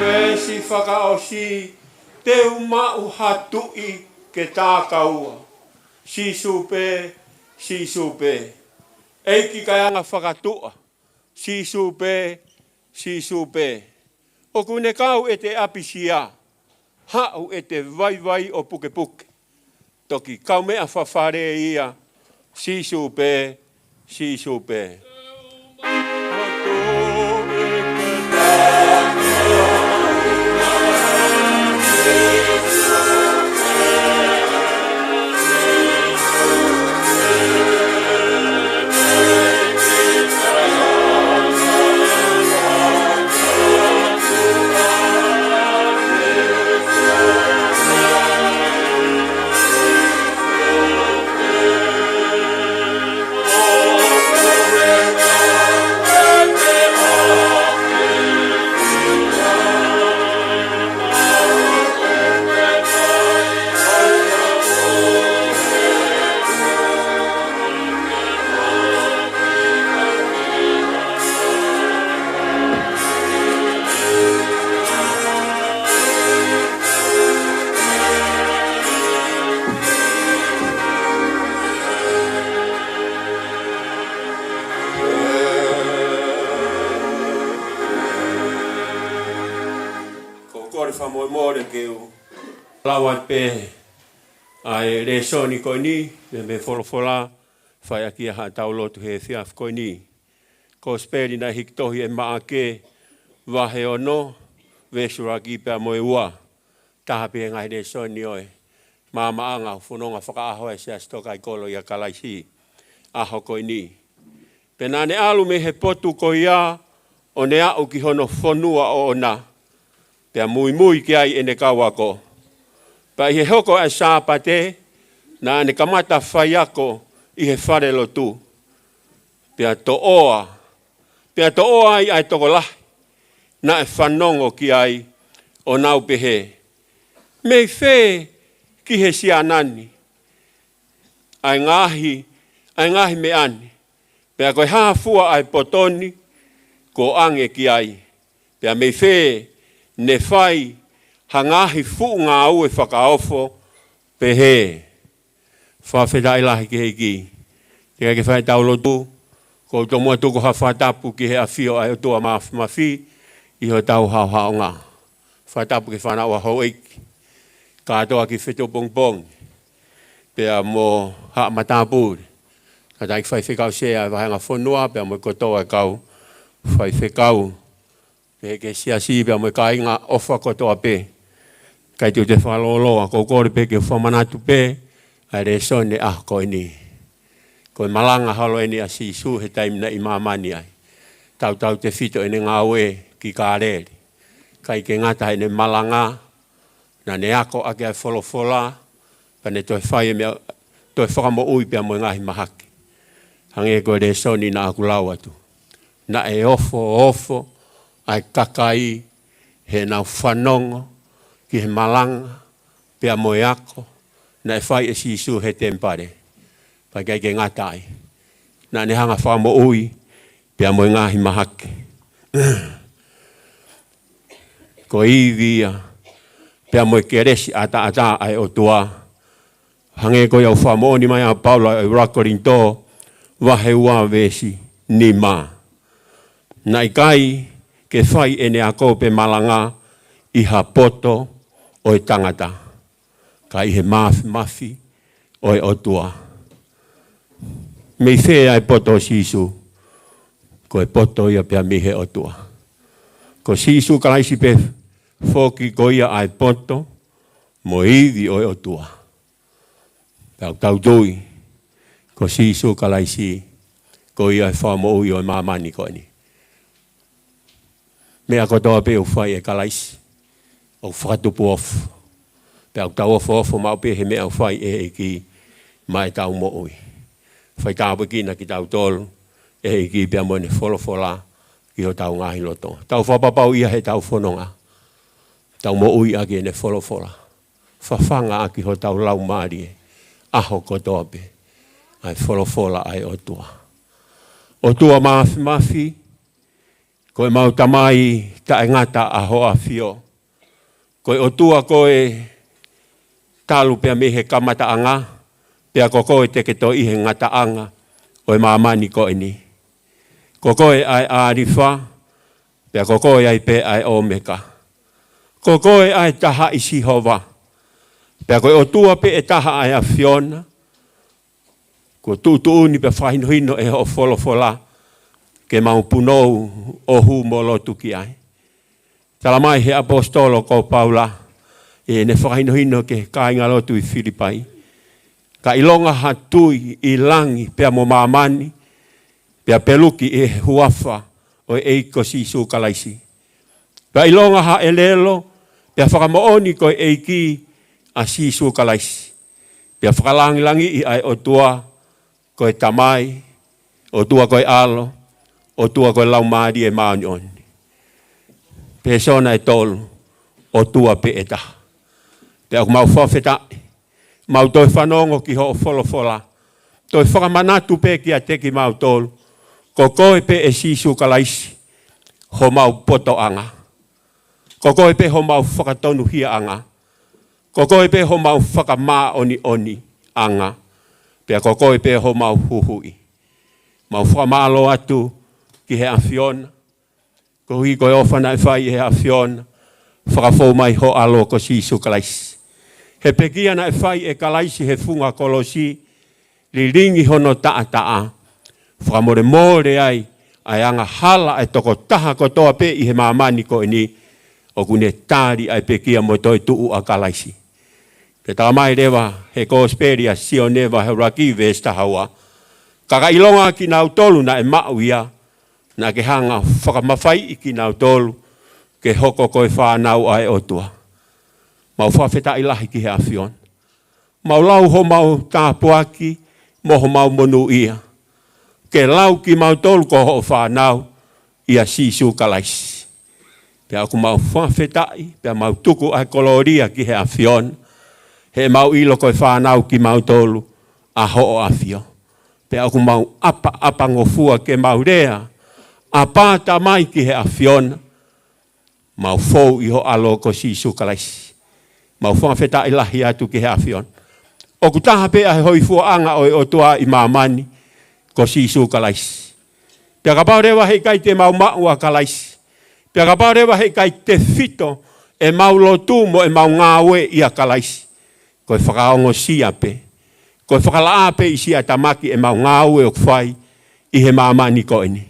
Veesi fakaʻosi, te u maʻu ha tuʻi ke takaua. Sīsū pē, Sīsū pē. ʻEiki kae anga fakatuʻa, Sīsū pē, Sīsū pē. ʻOku ne kau ʻete ʻapisia, haʻu ʻete vaivai ʻo pukepuke. Toki kaumeʻa fafale ia, Sīsū pē, Sīsū pē. Ko e kole fakamolemole ke u lau atu pē ʻa e lēsoni ko eni, mei he folofola, fai ʻaki ia haʻatau lotu he efiafi ko eni. Kosipeli naʻe hiki tohi ʻe Maʻake, vahe ono, veesi ʻuluaki pea mo e ua. Taha pē ngaahi lēsoni ʻo e maamaʻanga ʻo e fononga fakaʻaho ʻa e Siasi Tokaikoló ʻia Kalaisi ʻaho ko eni. Pea naʻá ne ʻalu mei he potu ko ia ʻo ne aʻu ki hono fonua ʻoʻona, pea muimui ki ai ʻene kau ako. Pea ʻi he hoko ʻa e Sāpate, naʻá ne kamata faiako ʻi he falelotu. Pea toʻoa, pea toʻoa ai ʻa e tokolahi naʻe fanongo ki ai, ʻo nau pehē, Mei fē ki he siana ni ʻa e ngaahi, ʻa e ngaahi meʻa ni? Pea ko e hā fua ʻa e poto ni kuo ʻoange ki ai? Pea mei fē ne fai ha ngaahi fuʻu ngāue fakaofo pehē? Fakafetaʻi lahi ki he ʻEiki. Teʻeki ai ke fai ʻetau lotu, ʻoku ou tomuʻa tuku ha fakatapu ki he ʻafio ʻa e ʻOtua Māfimafi ʻi hotau haʻohaʻonga. Fakatapu ki he fānau ʻa houʻeiki kātoa ki Fetuʻu Pongipongi, pea mo Haʻa Matāpule, kātaki Faifekau Sea ʻa e Vahenga Fonua, pea mo e kotoa e kau faifekau, pea ki he siasi, pea mo e kāinga ʻofa kotoa pē. Kae tuku atu e fakalōloa, ʻoku ou kole pē ke u fakamanatu pē ʻa e lēsoni ʻaho ko eni. Ko e malanga holo eni ʻa Sīsū he taimi naʻe ʻi māmani ai. Tautautefito ʻene ngāue ki Kāleli. ʻIkai ke ngata heʻene malanga, naʻá ne ako ʻaki ʻa e folofola, pea ne toe fai e meʻa, toe fakamoʻui pea mo e ngaahi mahaki. Hangē ko e lēsoni naʻá ku lau atu, naʻe ofoofo ʻa e kakai heʻenau fanongo ki he malanga pea mo e ako naʻe fai ʻe Sīsū he temipale. Pea ʻikai ke ngata ai, naʻá ne hanga ʻo fakamoʻui pea mo e ngaahi mahaki. Ko e ivi ia pea mo e kelesi ʻataʻatā ʻa e ʻOtua. Hangē ko ia ʻoku fakamoʻoni mai ʻa Paula ʻi he ʻuluaki Kolinitō vahe ua veesi nima, naʻe ʻikai ke fai ʻene ako pe malanga ʻi ha poto ʻo e tangata, ka ʻi he māfimafi ʻo e ʻOtua. Mei fē ʻa e poto ʻo Sīsū? Ko e poto ia pē mei he ʻOtua. Ko Sīsū Kalaisi pē foki ko ia ʻa e poto mo e ivi ʻo e ʻOtua. Pea ʻoku tau tui ko Sīsū Kalaisi ko ia e Fakamoʻui ʻo e māmani ko eni. Meʻa kotoa pē ʻoku fai ʻe Kalaisi ʻoku fakatupu ofo. Pea ʻoku tau ofoofo maʻu pē he meʻa ʻoku fai ʻe he ʻEiki maʻa ʻetau moʻui. Faitāpuekina kitautolu ʻe he ʻEiki pea mo ʻene folofola ki hotau ngaahi loto. Tau fakapapauʻi ia heʻetau fononga, tau moʻui ʻaki ʻene folofola, fafanga ʻaki hotau laumālie ʻaho kotoa pē ʻa e folofola ʻa e ʻOtua. ʻOtua Māfimafi, ko ʻemau Tamai taʻengata ʻa hoʻo ʻAfio. Ko e ʻOtua koe talu pea mei he kamataʻanga, pea ko koe te ke toe ʻi he ngataʻanga ʻo e māmani ko eni. Ko koe ʻa e ʻAlifa, pea ko koe ai pē ʻa e ʻOmeka. Ko koe ʻa e Tahaʻi Sihova, pea ko e ʻOtua pē ʻe taha ʻa e ʻAfiona. Kuo tuʻutuʻuni pea fakahinohino ʻe hoʻo folofola ke mau punou ʻo hū mo lotu ki ai. Talamai ʻe he ʻaposetolo ko Paula ʻi heʻene fakahinohino ki he kāingalotu ʻi Filipai, ka ʻilonga ha tui ʻi langi pea mo māmani, pea peluki ʻi he huafa ʻo e ʻEiki ko Sīsū Kalaisi. Pea ʻilonga ha ʻelelo, pea fakamoʻoni ko e ʻEiki ʻa Sīsū Kalaisi, pea fakalangilangiʻi ʻa e ʻOtua ko e Tamai, ʻOtua ko e ʻAlo, ʻOtua ko e Laumālie Māʻoniʻoni. Pēsona ʻe tolu, ʻOtua pē ʻe taha. Pea ʻoku mau fakafetaʻi, mau toe fanongo ki hoʻo folofola, toe fakamanatu pē kiate kimautolu, ko koe pē ʻe Sīsū Kalaisi homau potoʻanga. Ko koe pē homau fakatonuhiaʻanga. Ko koe pē homau fakamāʻoniʻoniʻanga. Pea ko koe pē homau huhuʻi. Mau fakamālō atu ki he ʻAfiona, koeʻuhi ko e ʻofa naʻe fai ʻe he ʻAfiona, fakafou mai ho ʻAlo ko Sīsū Kalaisi. He pekia naʻe fai ʻe Kalaisi he funga kolosi, lilingi hono taʻataʻa, fakamolemole ai ʻa e angahala ʻa e tokotaha kotoa pē ʻi he māmani ko eni, ʻoku ne tali ʻa e pekia mo e toetuʻu ʻa Kalaisi. Pea talamai leva he Kosipeli ʻa Sione vahe ʻuluaki veesi taha ua, ka ka ʻilonga kinautolu naʻe maʻu ia, naʻa ke hanga fakamafaiʻi kinautolu ke hoko ko e fānau ʻa e ʻOtua. Mau fakafetaʻi lahi ki he ʻAfiona. Mau lau homau tāpuaki mo homau monūʻia ke lau kimautolu ko hoʻo fānau ʻia Sīsū Kalaisi. Pea ʻoku mau fakafetaʻi, pea mau tuku ʻa e kolōlia ki he ʻAfiona, he mau ʻilo ko e fānau kimautolu ʻa hoʻo ʻAfio. Pea ʻoku mau ʻapaʻapangofua ke mau lea, ʻApā Tamai, ki he ʻAfiona, mau fou ʻi ho ʻAlo ko Sīsū Kalaisi. Mau fakafetaʻi lahi atu ki he ʻAfiona. ʻOku taha pē ʻa e hōifuaʻanga ʻo e ʻOtua ʻi māmani ko Sīsū Kalaisi. Pea kapau leva heʻikai te mau maʻu ʻa Kalaisi, pea kapau leva heʻikai tefito ʻemau lotu mo ʻemau ngāue ʻia Kalaisi, ko e fakaongosia pē, ko e fakalaʻā pē ʻi siʻa tamaki ʻemau ngāue ʻoku fai ʻi he māmani ko eni.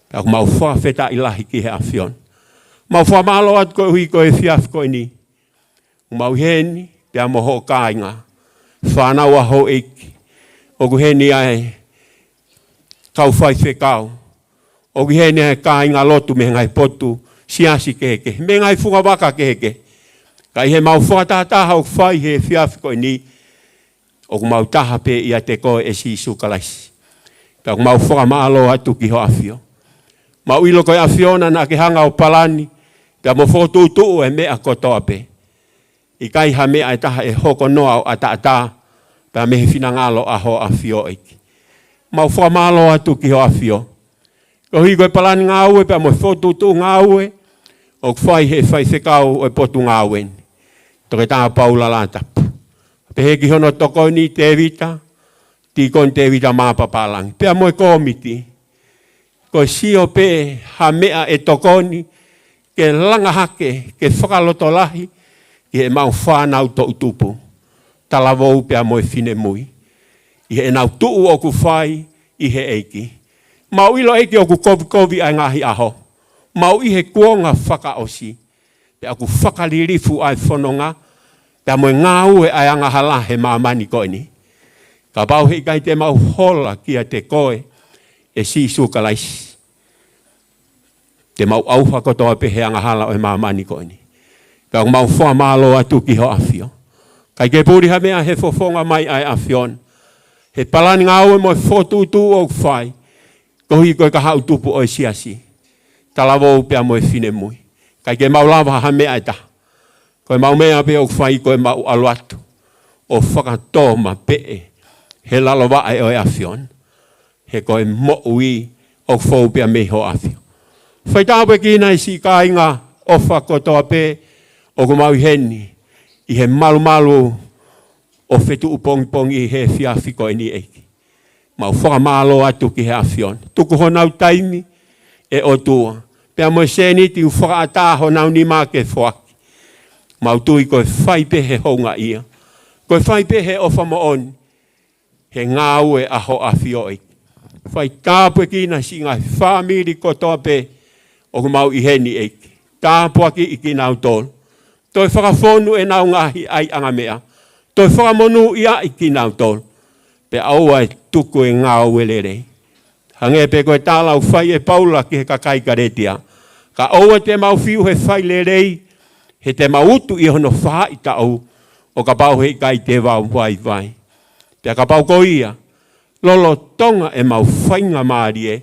Pea ʻoku mau fakafetaʻi lahi ki he ʻAfiona. Mau fakamālō atu koeʻuhi ko e efiafi ko eni. Mau ʻi heni pea mo hoʻo kāinga, fānau ʻa houʻeiki. ʻOku ʻi heni ʻa e kau faifekau. ʻOku ʻi heni ʻa e kāingalotu mei he ngaahi potu siasi kehekehe, mei he ngaahi fungavaka kehekehe. Ka ʻi heʻemau fakatahataha ʻoku fai he efiafi ko eni, ʻoku mau taha pē ʻiate koe, ʻe Sīsū Kalaisi. Pea ʻoku mau fakamālō atu ki ho ʻAfio. Mau ʻilo ko e ʻAfiona naʻa ke hanga ʻo palani pea mo fokotuʻutuʻu e meʻa kotoa pē. ʻIkai ha meʻa ʻe taha ʻe hoko noa ʻo ʻataʻatā pea mei he finangalo ʻa ho ʻAfio, ʻEiki. Mau fakamālō atu ki ho ʻAfio koeʻuhi ko e palani ngāue pea mo e fokotuʻutuʻu ngāue ʻoku fai he faifekau ʻo e potungāue ni, Toketā Paula Latapu. Pehē ki hono tokoni, Tēvita, Tīkoni Tēvita Mapapālangi, pea mo e kōmiti. Ko e sio pē ha meʻa ʻe tokoni ke langa hake, ke fakalotolahi ki heʻemau fānau toʻutupu, talavou pea mo e finemui, ʻi heʻenau tuʻu ʻoku fai ʻi he ʻEiki. Mau ʻilo, ʻEiki, ʻoku kovikovi ʻa e ngaahi ʻaho. Mau ʻi he kuonga fakaʻosi. Pea ʻoku fakalilifu ʻa e fononga pea mo e ngāue ʻa e angahala he māmani ko eni. Kapau heʻikai te mau hola kiate koe, ʻe Sīsū Kalaisi, te mau ʻauha kotoa pē he angahala ʻo e māmani ko eni. Pea ʻoku mau fakamālō atu ki ho ʻAfio. ʻIkai ke puli ha meʻa he fofonga mai ʻa e ʻAfiona, he palani ngāue mo e fokotuʻutuʻu ʻoku fai koeʻuhi ko e kahaʻu tupu ʻo e siasi, talavou pea mo e finemui. ʻIkai ke mau lava ha meʻa ʻe taha. Ko ʻemau meʻa pē ʻoku fai ko ʻemau ʻalu atu ʻo fakatōmapeʻe he lalo vaʻe ʻo e ʻAfiona, he ko e moʻui ʻoku fou pē ia mei ho ʻAfio. Faitāpuekina e siʻi kāinga ʻofa kotoa pē ʻoku mau ʻi heni ʻi he malumalu ʻo fetuʻu pongipongi he efiafi ko eni, ʻEiki. Mau fakamālō atu ki he ʻAfiona. Tuku honau taimi, ʻe ʻOtua, pea mo e sēniti ʻoku fakaʻatā honau nima ke foaki. Mau tui ko e fai pē he houngaʻia, ko e fai pē he ʻofa moʻoni, he ngāue ʻa ho ʻAfio, ʻEiki. Faitāpuekina siʻi ngaahi fāmili kotoa pē ʻoku mau ʻi heni, ʻEiki. Tāpuakiʻi kinautolu. Toe fakafonu ʻenau ngaahi ʻaiʻanga meʻa. Toe fakamonūʻiaʻi kinautolu. Pea ʻoua ʻe tuku e ngāue lelei. Hangē pē ko e tala ʻoku fai ʻe Paula ki he kakai Kalētia, ka ʻoua te mau fiu he fai lelei, he te mau utu ʻi hono faʻahitaʻu ʻo kapau heʻikai te mau vaivai. Pea kapau ko ia, lolotonga ʻemau faingamālie,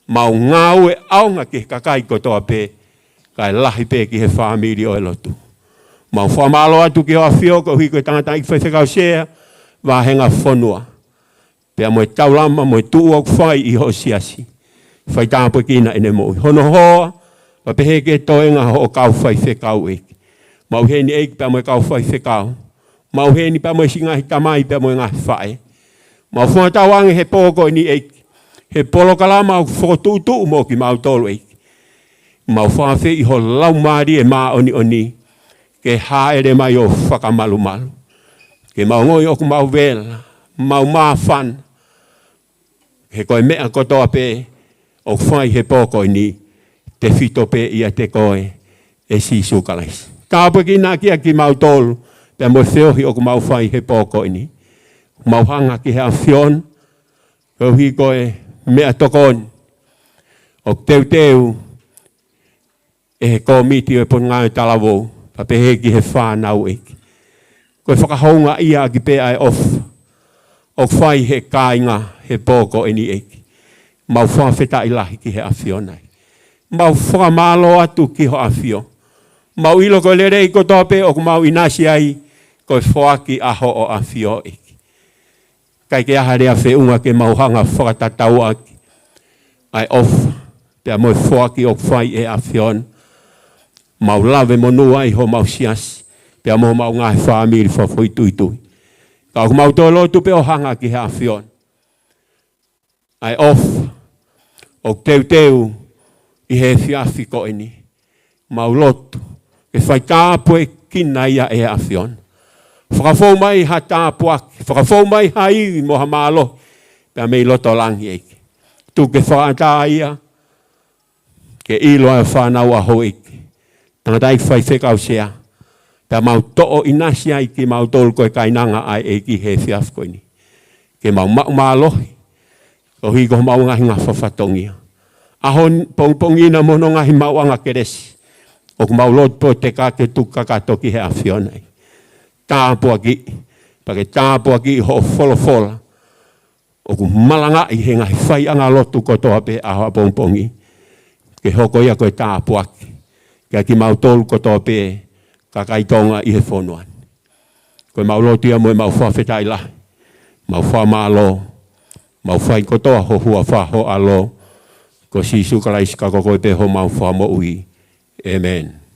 mau ngāue ʻaonga ki he kakai kotoa pē, kae lahi pē ki he fāmili ʻo e lotu. Mau fakamālō atu ki ho ʻAfio koeʻuhi ko e tangataʻeiki faifekau sea, vāhenga fonua, pea mo e taulama mo e tuʻu ʻoku fai ʻi hoʻo siasi. Faitāpuekina ʻene moʻui. Hono hoa, pea pehē ki he toenga hoʻo kau faifekau, ʻEiki. Mau ʻi heni, ʻEiki, pea mo e kau faifekau. Mau ʻi heni pea mo e siʻi ngaahi tamai pea mo e ngaahi faʻē. Mau fakatauange he pō ko eni, ʻEiki, he polokalama ʻoku fokotuʻutuʻu mo kimautolu, ʻEiki. Mau fakafeʻi ho Laumālie Māʻoniʻoni ke hāʻele mai ʻo fakamalumalu. Ke mau ongoʻi ʻoku mau vela, mau māfana, he ko e meʻa kotoa pē ʻoku fai he pō ko eni, tefito pē ʻiate koe, ʻe Sīsū Kalaisi. Tāpuekina kia kimautolu, pea mo e feohi ʻoku mau fai he pō ko eni. Mau hanga ki he ʻAfiona, koeʻuhi ko e meʻatokoni ʻoku teuteu ʻe he kōmiti ʻo e Potungāue Talavou, pea pehē ki he fānau, ʻEiki. Ko e fakahoungaʻia ʻaki pē ʻa e ʻofa ʻoku fai he kāinga he pō ko eni, ʻEiki. Mau fakafetaʻi lahi ki he ʻAfiona. Mau fakamālō atu ki ho ʻAfio. Mau ʻilo ko e lelei kotoa pē ʻoku mau ʻinasi ai, ko e foaki ʻa hoʻo ʻAfio, ʻEiki. ʻIkai ke ʻi ai ha lea feʻunga ke mau hanga fakatatau ʻaki ʻa e ʻofa pea mo e foaki ʻoku fai ʻe he ʻAfiona. Mau lave monū ai homau siasi pea mo homau ngaahi fāmili fakafoʻituitui. Ka ʻoku mau toe lotu pē ʻo hanga ki he ʻAfiona ʻa e ʻofa ʻoku teuteu ʻi he efiafi ko eni. Mau lotu ke fai tāpuekina ia ʻe he ʻAfiona. Fakafou mai ha tāpuaki, fakafou mai ha ivi mo ha mālohi pea mei loto langi, ʻEiki. Tuku ke fakaʻatā ia ke ʻilo ʻa e fānau ʻa houʻeiki, tangataʻeiki faifekau sea, pea mau toʻo ʻinasi ai kimautolu ko e kainanga ʻa e ʻEiki he efiafi ko eni. Ke mau maʻu mālohi koeʻuhi ko homau ngaahi ngafa fatongia. ʻAho pongipongi na mo hono ngaahi maʻuʻanga kelesi, ʻoku mau lotu pē ʻo teka ke tuku kakato ki he ʻAfiona. Tāpuakiʻi, pea ke tāpuakiʻi hoʻo folofola ʻoku malangaʻi he ngaahi faiʻanga lotu kotoa pē ʻaho ʻapongipongi, ke hoko ia ko e tāpuaki kiate kimautolu kotoa pē kakai Tonga ʻi he fonua ni. Ko e mau lotu ia mo e mau fakafetaʻi lahi, mau fakamālō, mau fai kotoa ho huafa ho ʻAlo, ko Sīsū Kalaisi ka ko koe pē homau Fakamoʻui. ʻĒmeni.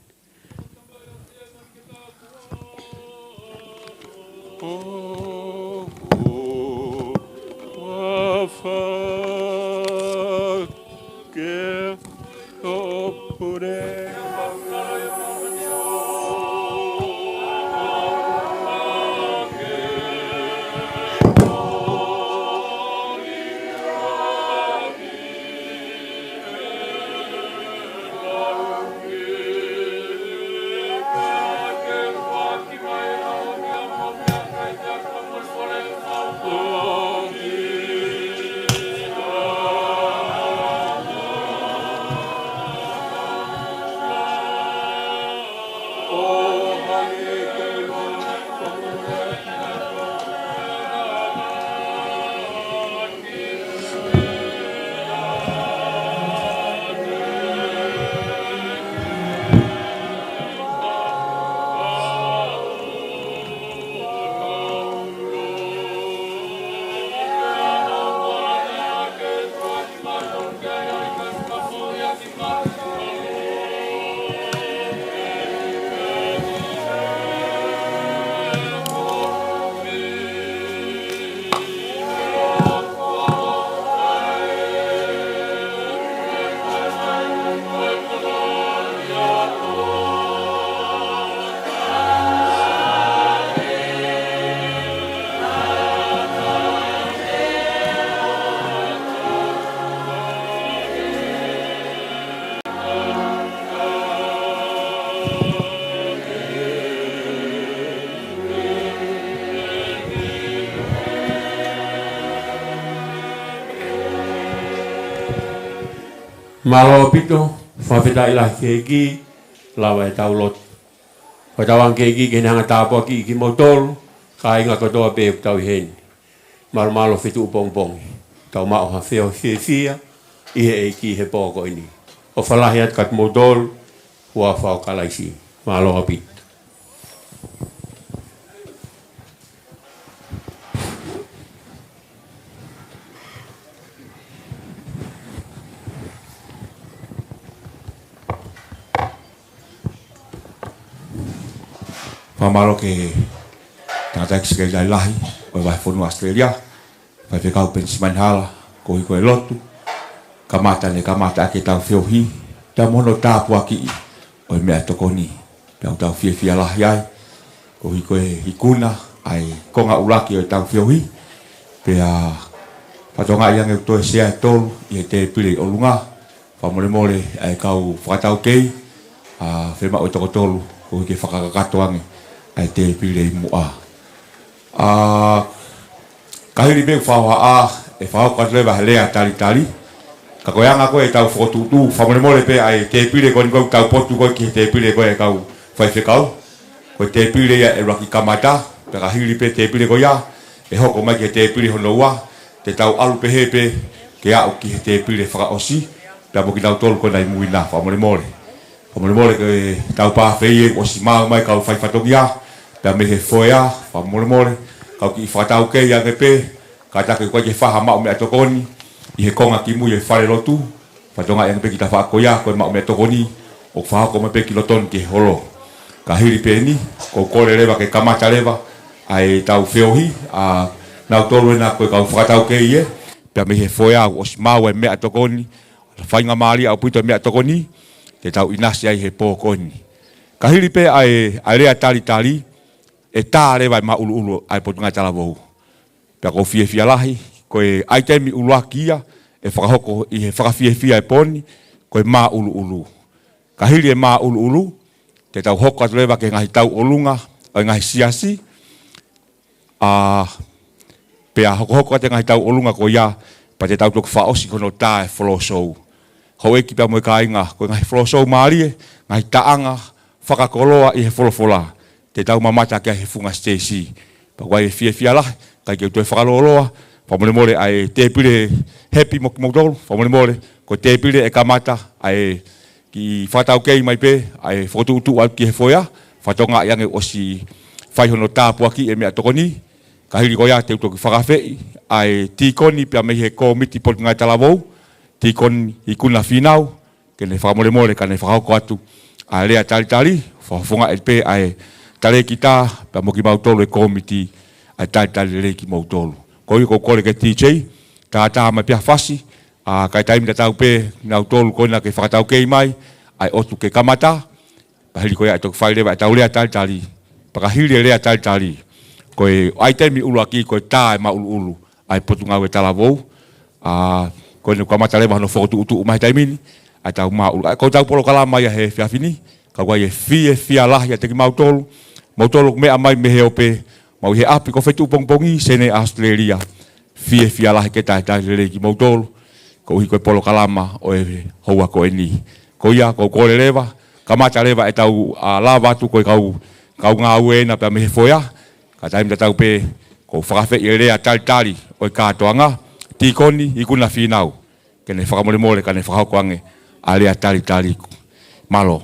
Mālō ʻaupito, fakafetaʻi lahi ki he ʻEiki, lava ʻetau lotu. Fakatauange ki he ʻEiki ke ne hanga ʻo tāpuakiʻi kimoutolu, kāinga kotoa pē ʻoku tau ʻi heni. Mālō mālō fetuʻu pongipongi. Tau maʻu ha feohi fiefia ʻi he ʻEiki he pō ko eni. ʻOfa lahi atu kiate kimoutolu, huafa ʻo Kalaisi. Mālō ʻaupito. Fakamālō ki he tangataʻeiki sekelitali lahi ʻo e Vahefonua ʻAositelēlia, Faifekau Penisimani Hala, koeʻuhi ko e lotu kamata naʻe kamata ʻaki ʻetau feohi, pea mo hono tāpuakiʻi ʻo e meʻatokoni. Pea ʻoku tau fiefia lahi ai, koeʻuhi ko e ikuna ʻa e konga ʻuluaki ʻo ʻetau feohi. Pea fakatokangaʻi ange ʻoku toe sea ʻe tolu ʻi he tēpile ʻi ʻolunga, fakamolemole ʻa e kau fakataukei, ʻa, fiemaʻu ʻe toko tolu koeʻuhi ke fakakakato ange ʻa e tēpile ʻi muʻa. ʻA, ka hili pē ʻeku fakahohaʻa, ʻe fakahoko atu leva he lea talitali. Ka ko e anga ko ē ʻetau fokotuʻutuʻu, fakamolemole pē ʻa e tēpile ko eni ʻoku tau potu ko ē ki he tēpile ko ē ʻa e kau faifekau. Ko e tēpile ia ʻe ʻuluaki kamata, pea ka hili pē tēpile ko ia, ʻe hoko mai ki he tēpile hono ua, te tau ʻalu pehē pē ke aʻu ki he tēpile fakaʻosi, pea mo kinautolu ko ena ʻi mui na, fakamolemole. Fakamolemole ke tau pāfeie ʻosi maʻu mai kau fai fatongia, pea mei he foea, fakamolemole, kau kiʻi fakataukei ange pē, kātaki ʻoku ʻikai ke fai ha maʻu meʻatokoni ʻi he konga ki mui ʻo e falelotu, fakatokangaʻi ange pē ki he tafaʻaki ko ia, ko e maʻu meʻatokoni, ʻoku fakahoko mai pē ki lotonu ki he holo. Ka hili pē eni, ʻoku ou kole leva ke kamata leva ʻa ʻetau feohi, ʻa nautolu ena ko e kau fakataukei ē, pea mei he foea ʻosi maʻu ʻa e meʻatokoni, faingamālie ʻaupito e meʻatokoni, te tau ʻinasi ai he pō ko eni. Ka hili pē ʻa e, ʻa e lea talitali, ʻe tā leva ʻa e māʻuluʻulu ʻa e Potungāue Talavou. Pea ʻoku ou fiefia lahi, ko e ʻaitemi ʻuluaki ia, ʻe fakahoko ʻi he fakafiefia ʻo e pō ni, ko e māʻuluʻulu. Ka hili e māʻuluʻulu, te tau hoko atu leva ki he ngaahi tauʻolunga ʻo e ngaahi siasi, ʻa, pea hokohoko atu e ngaahi tauʻolunga ko ia, pea te tau toki fakaʻosi ki hono tā e folosou. Houʻeiki pea mo e kāinga, ko e ngaahi folosou mālie, ngaahi taʻanga fakakoloa ʻi he folofola, te tau mamata ki ai he funga siteisi. Pea ʻoku ou fiefia lahi, kae ke u toe fakalōloa, fakamolemole ʻa e tēpile, happy mo kimoutolu, fakamolemole, ko e tēpile ʻe kamata, ʻa e kiʻi fakataukei mai pē, ʻa e fokotuʻutuʻu atu ki he foea, fakatokangaʻi ange ʻosi fai hono tāpuakiʻi e meʻatokoni, ka hili ko ia te u toki fakaafeʻi, ʻa e tīkoni pea mei he kōmiti Potungāue Talavou, tīkoni Ikuna Fīnau, ke ne fakamolemole, ka ne fakahoko atu, ʻa e lea talitali, fakafofongaʻi pē, ʻa e talēkita, pea mo kimautolu e kōmiti, ʻa e talitali lelei kimoutolu. Ko ia ʻoku ou kole ki he DJ, tātā mai pē ha fasi, ʻa, ka ʻi he taimi tatau pē, nautolu ko ena ke fakataukei mai, ʻa e ʻotu ke kamata, pea hili ko ia ʻe toki fai leva ʻetau lea talitali, pea ka hili e lea talitali, ko e ʻaitemi ʻuluaki, ko e tā e māʻuluʻulu, ʻa e Potungāue Talavou, ʻa, ko eni ʻoku kamata leva hono fokotuʻutuʻu mai he taimi ni, ʻa ʻetau māʻulu-, ʻa, ko ʻetau polokalama ia he efiafi ni, ka ʻoku ou fiefia lahi ʻiate kimautolu, moutolu ʻoku meʻa mai mei he ope, maʻu ʻi he ʻapi ko Fetuʻupongipongi, Senē, ʻAositelēlia. Fiefia lahi ke talitali lelei kimoutolu, koeʻuhi ko e polokalama ʻo e houa ko eni. Ko ia, ʻoku ou kole leva, kamata leva ʻetau, ʻa, lava atu ko e kau, kau ngāue ena pea mei he foea, ka ʻi he taimi tatau pē, ʻoku ou fakaafeʻi e lea talitali ʻo e kātoanga, tīkoni Ikuna Fīnau, ke ne fakamolemole, ka ne fakahoko ange ʻa e lea talitali. Mālō.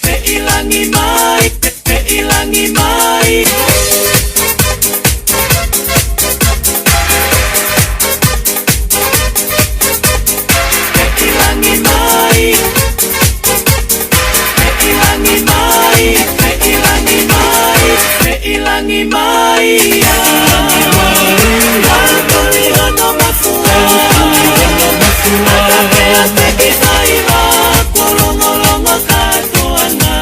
Pē ʻi langi mai, pē, pē ʻi langi mai. Pē ʻi langi mai. Pē ʻi langi mai, pē ʻi langi mai, pē ʻi langi mai. Ia. Ua toli hono mafua. Ua toli hono mafua. Ata pea te ki faiva, kuo longolongo kātoanga.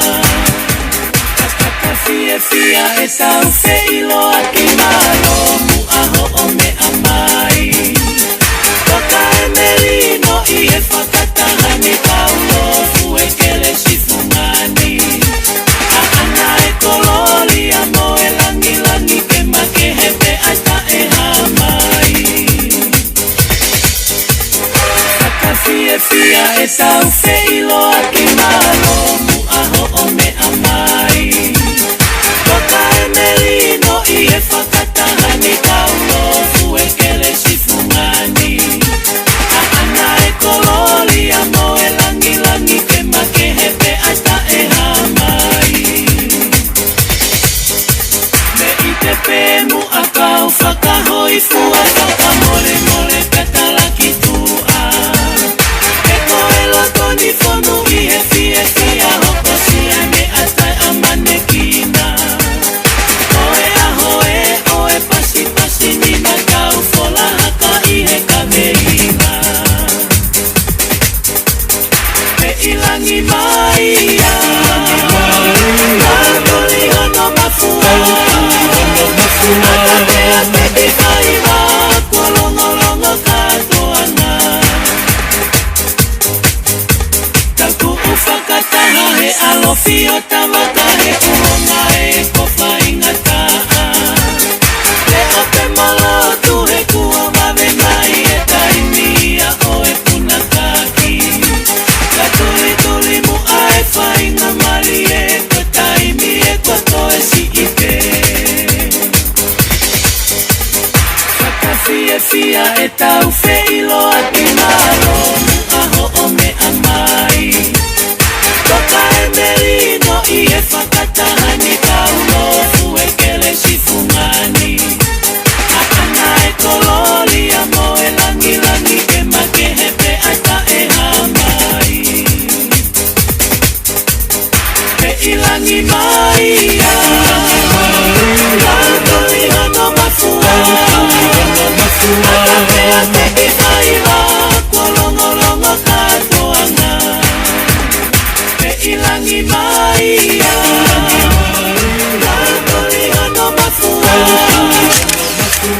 Ka, ka, ka fiefia ʻetau feʻiloaki, mālō muʻa hoʻo meʻa mai. Toka e melino ʻi he fakataha ni, kau lofu e kelesi fungani. ʻAʻana e kolōlia mo e langilangi, ke makehe pē ʻa e taʻehāmai. Ka, ka fiefia ʻetau feʻiloaki, mālō muʻa hoʻo meʻa mai. Toka e melino ʻi he fakataha ni, kau lofu e kelesi fungani. ʻAʻana e kolōlia mo e langilangi, ke makehe pē ʻa e taʻehāmai. Mei te pē muʻa kau fakahōifua, fakamolemole pea talaki tuʻa. He ko e loto ni fonu ʻi he fiefia, hokosia ne ʻataʻe ʻamanekina. Ko e ʻaho ē ʻo e pasipasi ni, naʻa tau fola haka ʻi he kaveina. Pē ʻi langi mai ia. Ua toli hono mafua. Ata pea te ki faiva, kuo longolongo Sio tavata he ʻulungaanga ʻo e faingataʻa. Pea ʻoku mau lotu he kuo vave mai e taimi ia ʻo e punakaki. Ka tulituli muʻa e faingamālie, ko e taimi ē kuo toe siʻi pē. Fakafiefia ʻetau feʻiloaki, mālō muʻa hoʻo meʻa mai. Toka e melino ʻi he fakataha ni, kau lofu e kelesi fungani. ʻAʻana e kolōlia mo e langilangi ke makehe pea taʻe hā mai. Pea ʻi langi mai ia, lātoli hono mafua. ʻAta pea te ke faiva, kuo longolongo kātoanga. Pea ʻi langi mai ia, lātoli hono mafua.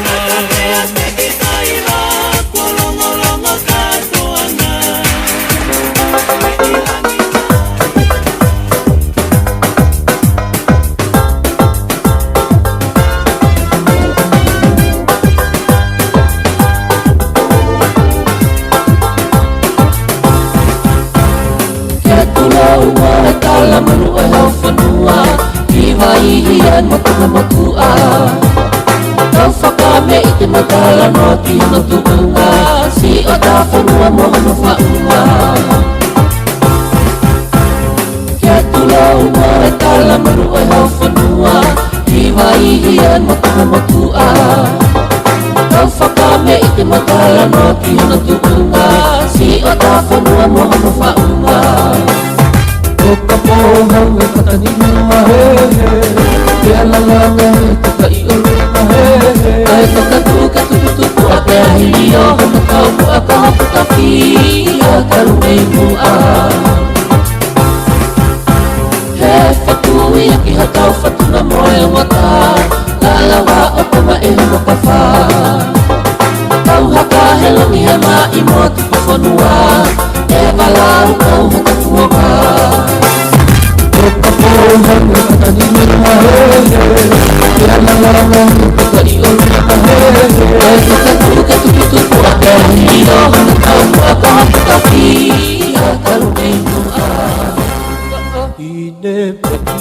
ʻAta pea te ke faiva, kuo longolongo kātoanga. Ke tulau ua e tala manu ʻo e hau fonua, ki vai hia mo tuna motuʻa. Kau fakameʻite mo talanoa ki hono tuʻunga, siʻi ʻOtua fonua mo hono faʻunga. Ke tulau ua e tala manu ʻo e hau fonua, ki vai hia mo tuna motuʻa. Kau fakameʻite mo talanoa ki hono tuʻunga, siʻi ʻOtua fonua mo hono faʻunga. Ko ka pō hau e kata ni mua he he, ke ala langa he toka ʻi ʻolunga he he. ʻA e toka tuka tukutuku a pea hili ʻo hono kau mua ka hoku kafi a kalu mei muʻa. He fakui ʻaki ha kau fatunga mo e ongota, lalawa ʻo tama e hono kafa. Kau haka he langi he maʻi mo tupu fonua, e vala ʻo kau haka fuonga. Ko ka pō hau e kata ni mua he he, ke ala langa he toka ʻi ʻolunga he he. ʻA e toka tuka tukutuku a pea hili ʻo hono kau mua ka hoku kafi a kalu mei muʻa. Ine peʻi.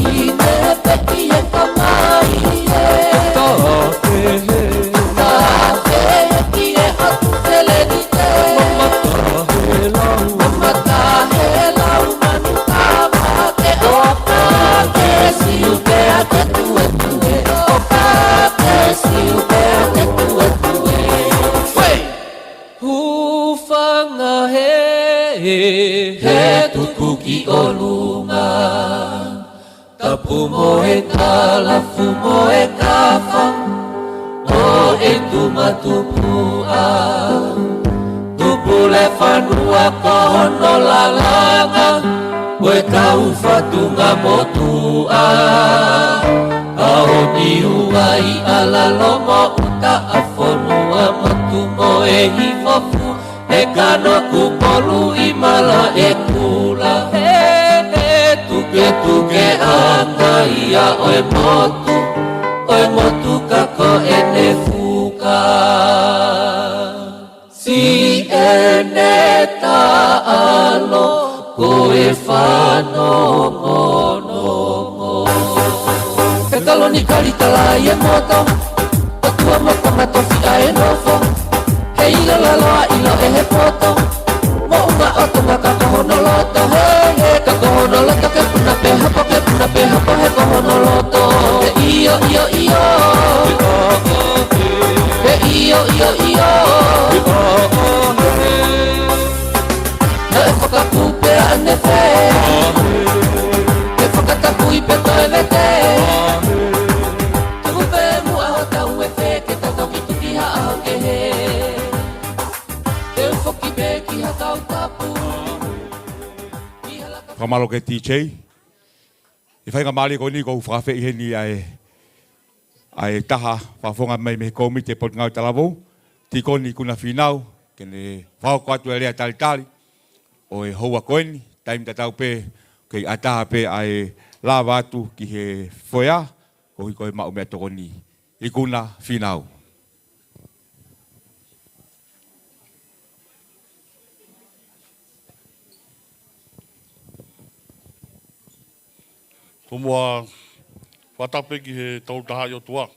Ine peʻi e kamai e. Takehe. Takehe ki he ʻotu feleni te. Mamata he lau. Mamata he lau manu kava ke ʻoka ke siu pea ke tuetue. ʻOka ke siu pea ke tuetue. Wei! Hūfanga he, he tuku ki ʻolunga. Tapu mo e kalafu mo e kafa, ʻo e tumatupuʻa. Tupule fanua ko hono lalanga, ko e kau fatunga motuʻa. ʻAo ni uai ala lomo uta a fonua motu mo e hifofu. E kano kupolu ʻi mala e kula. He, he, tuketuke anga ia ʻo e motu, ʻo e motu ka ko ʻene fuka. Siʻene taʻalo ko e fanongonongo. He kalo ni kali tala ʻi e moto, ʻOtua mo kona tofiʻa e nofo. He ʻilo lalo ʻa ʻilo ʻe he poto. Moʻunga ʻo Tonga ka ko hono loto. He, he, ka ko hono loto ke puna pē hapo, ke puna pē hapo, he ko hono loto. He ʻio, ʻio, ʻio. He ʻio, ʻio, ʻio. Naʻe fakakupu pē ʻa ʻene fē. He fakatapui pē toe vete. Tuku pē muʻa hotau e fē ke ta toki tuki haʻa hau kehe. Te u foki pē ki ha kau tapu. Fakamālō ki he D J. ʻI he faingamālie ko eni ʻoku ou fakafeʻi heni ʻa e, ʻa e taha fakafofonga mai mei he Kōmiti Potungāue Talavou, Tīkoni Kuna Fīnau, ke ne fakahoko atu e lea talitali ʻo e houa ko eni, taimi tatau pē kei ʻatā pē ʻa e lava atu ki he foea, koeʻuhi ko e maʻu meʻatokoni. Ikuna Fīnau. Ko e meʻa, fakatapu ki he Tolutahaʻi ʻOtua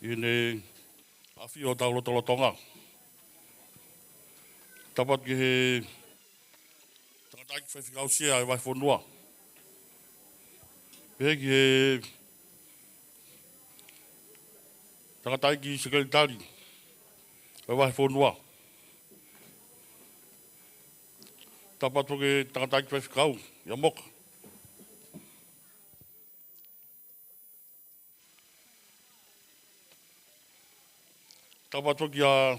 ʻi heʻene ʻafio ʻi hotau lotolotonga. Tapu atu ki he tangataʻeiki faifekau sea ʻo e vahefonua. Pehē ki he tangataʻeiki sekelitali ʻo e vahefonua. Tapu atu ki he tangataʻeiki faifekau, ʻia Moka. Tapu atu ki he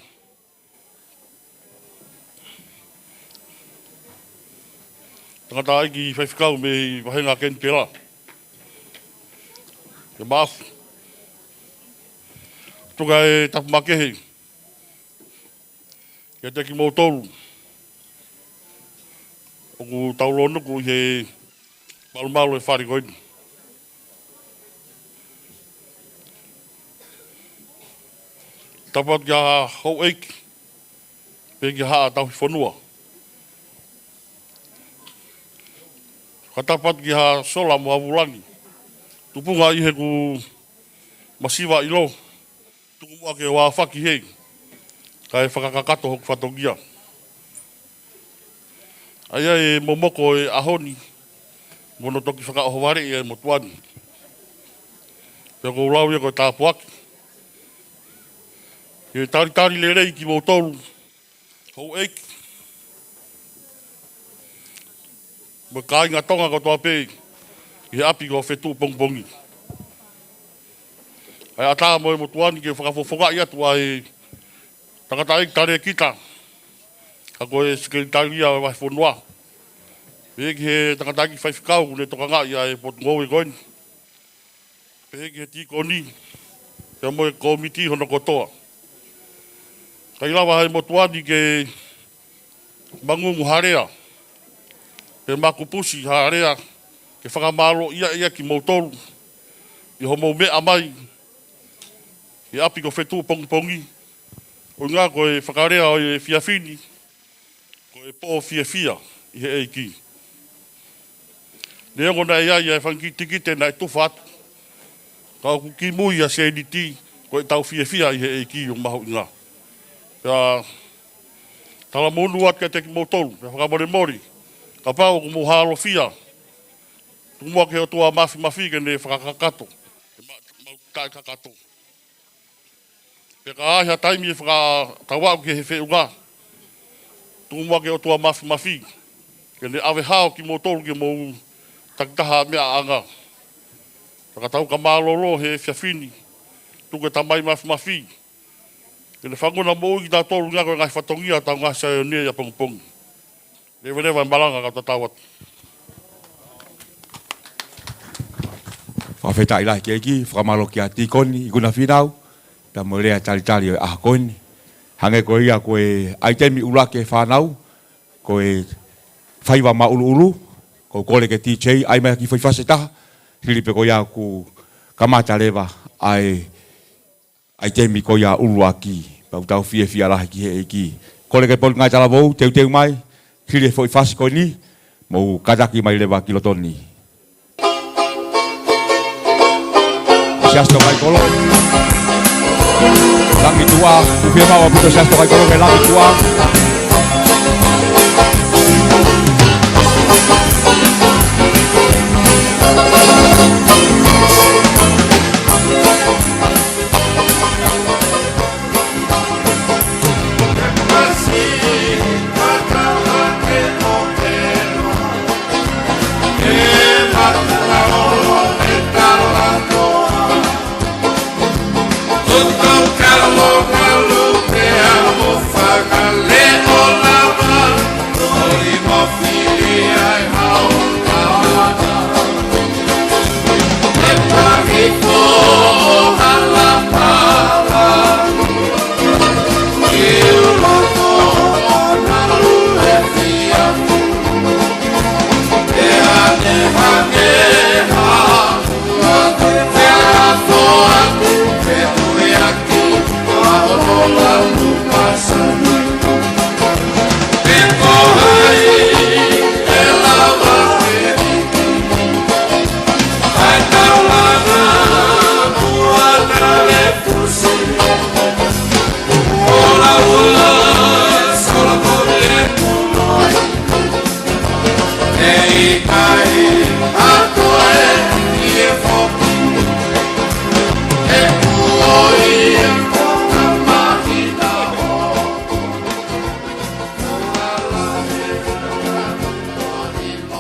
tangataʻeiki faifekau mei he vahenga Kenipela, ʻia Maʻafu. Tuku e tapu makehe kiate kimoutolu ʻoku tau lōnuku ʻi he malumalu ʻo e fale ko eni. Tapu atu ki he houʻeiki, pehē ki he haʻa tauhi fonua. Ka tapu atu ki he sola mo e vūlangi, tupunga ʻi heʻeku masiva ʻilo, tuku muʻa ke u aofaki heni kae fakakakato hoku fatongia. ʻA ia ʻe momoko e ʻaho ni, mo hono toki fakaʻohovaleʻi ʻa e motuʻa ni. Pea ʻoku ou lau ia ko e tāpuaki. Ke talitali lelei kimoutolu houʻeiki mo e kāinga Tonga kotoa pē ʻi he ʻapi ko Fetuʻupongipongi. ʻA ia ʻatā mo e motuʻa ni ke fakafofongaʻi atu ʻa e tangataʻeiki talēkita, ka ko e sekelitali ia ʻo e vahefonua. Pehē ki he tangataʻeiki faifekau ʻoku ne tokangaʻi ʻa e potungāue ko eni. Pehē ki he tīkoni, pea mo e kōmiti hono kotoa. ʻIkai lava ʻe he motuʻa ni ke mangungu ha lea, pe makupusi ha lea, ke fakamālōʻia ʻaki kimoutolu ʻi hoʻomou meʻa mai ʻi he ʻapi ko Fetuʻupongipongi. ʻUhinga ko e fakalea ʻo e efiafi ni, ko e pō fiefia ʻi he ʻEiki. Neongo naʻe ʻi ai ʻa e fanga kitekite naʻe tufa atu, ka ʻoku kimui ʻa Sēniti ko ʻetau fiefia ʻi he ʻEiki ʻoku mahuʻinga. Pea talamonū atu kiate kimoutolu, pea fakamolemole kapau ʻoku mou hālofia, tuku muʻa ki he ʻOtua Māfimafi ke ne fakakakato, ke ma-, mau taʻekakato. Pea ka ʻi ai ha taimi ʻe fakatau atu ki he feʻunga, tuku muʻa ki he ʻOtua Māfimafi ke ne ʻave hao kimoutolu ke mou takitaha meʻaʻanga. Pea ka tau ka mālōlō he efiafi ni, tuku e Tamai Māfimafi ke ne fanguna moʻui kitautolu ʻi he ngaahi fatongia ʻo ʻetau ngaahi Saione ʻapongipongi. Leveleva e malanga ka u tatau atu. Fakafetaʻi lahi ki he ʻEiki, fakamālō kia Tīkoni Ikuna Fīnau, pea mo e lea talitali ʻo e ʻaho ko eni. Hangē ko ia ko e ʻaitemi ʻuluaki ʻa e fānau, ko e faiva māʻuluʻulu, ko u kole ki he D J, ʻai mai ha kiʻi foʻi fasi ʻe taha, hili pē ko ia kuo kamata leva ʻa e ʻaitemi ko ia ʻuluaki, pea ʻoku tau fiefia lahi ki he ʻEiki. Kole ki he Potungāue Talavou, teuteu mai, hili e foʻi fasi ko eni, mou kātaki mai leva ki loto ni. Siasi Tokaikolonga. Langi Tuʻa, ʻoku fiemaʻu ʻaupito Siasi Tokaikolonga e Langi Tuʻa.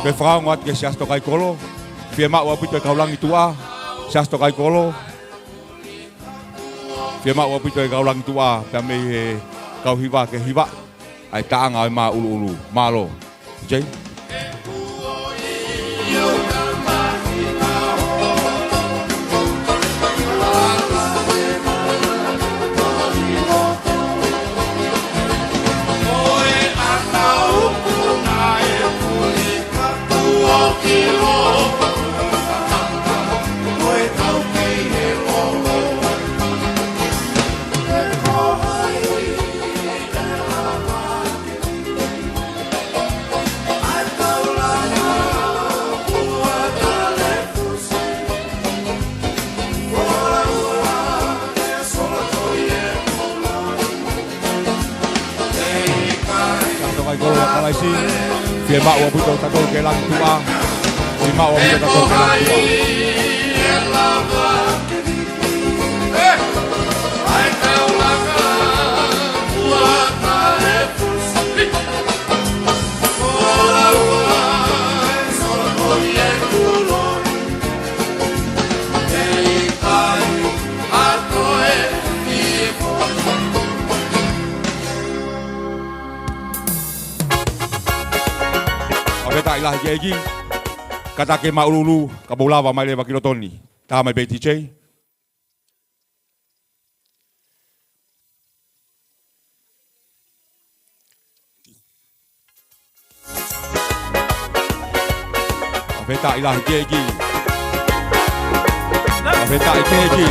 Pea fakaongo atu kia Siaosi Tokaikolo. Fiemaʻu ʻaupito e kau langi tuʻa, Siaosi Tokaikolo. Fiemaʻu ʻaupito e kau langi tuʻa, pea mei he kau hiva ke hiva ʻa e taʻanga ʻo e māʻuluʻulu. Mālō. Jay. Siaosi Tokaikolo ʻa Kalaisi. Fiemaʻu ʻaupito tautolu ke langi tuʻa. Fiemaʻu ʻaupito tautolu ke langi tuʻa. Fakafetaʻi lahi ki he ʻEiki. Kātaki e māʻuluʻulu, ka mou lava mai leva ki loto ni. Tā mai pē D J. Fakafetaʻi lahi ki he ʻEiki. Fakafetaʻi ki he ʻEiki.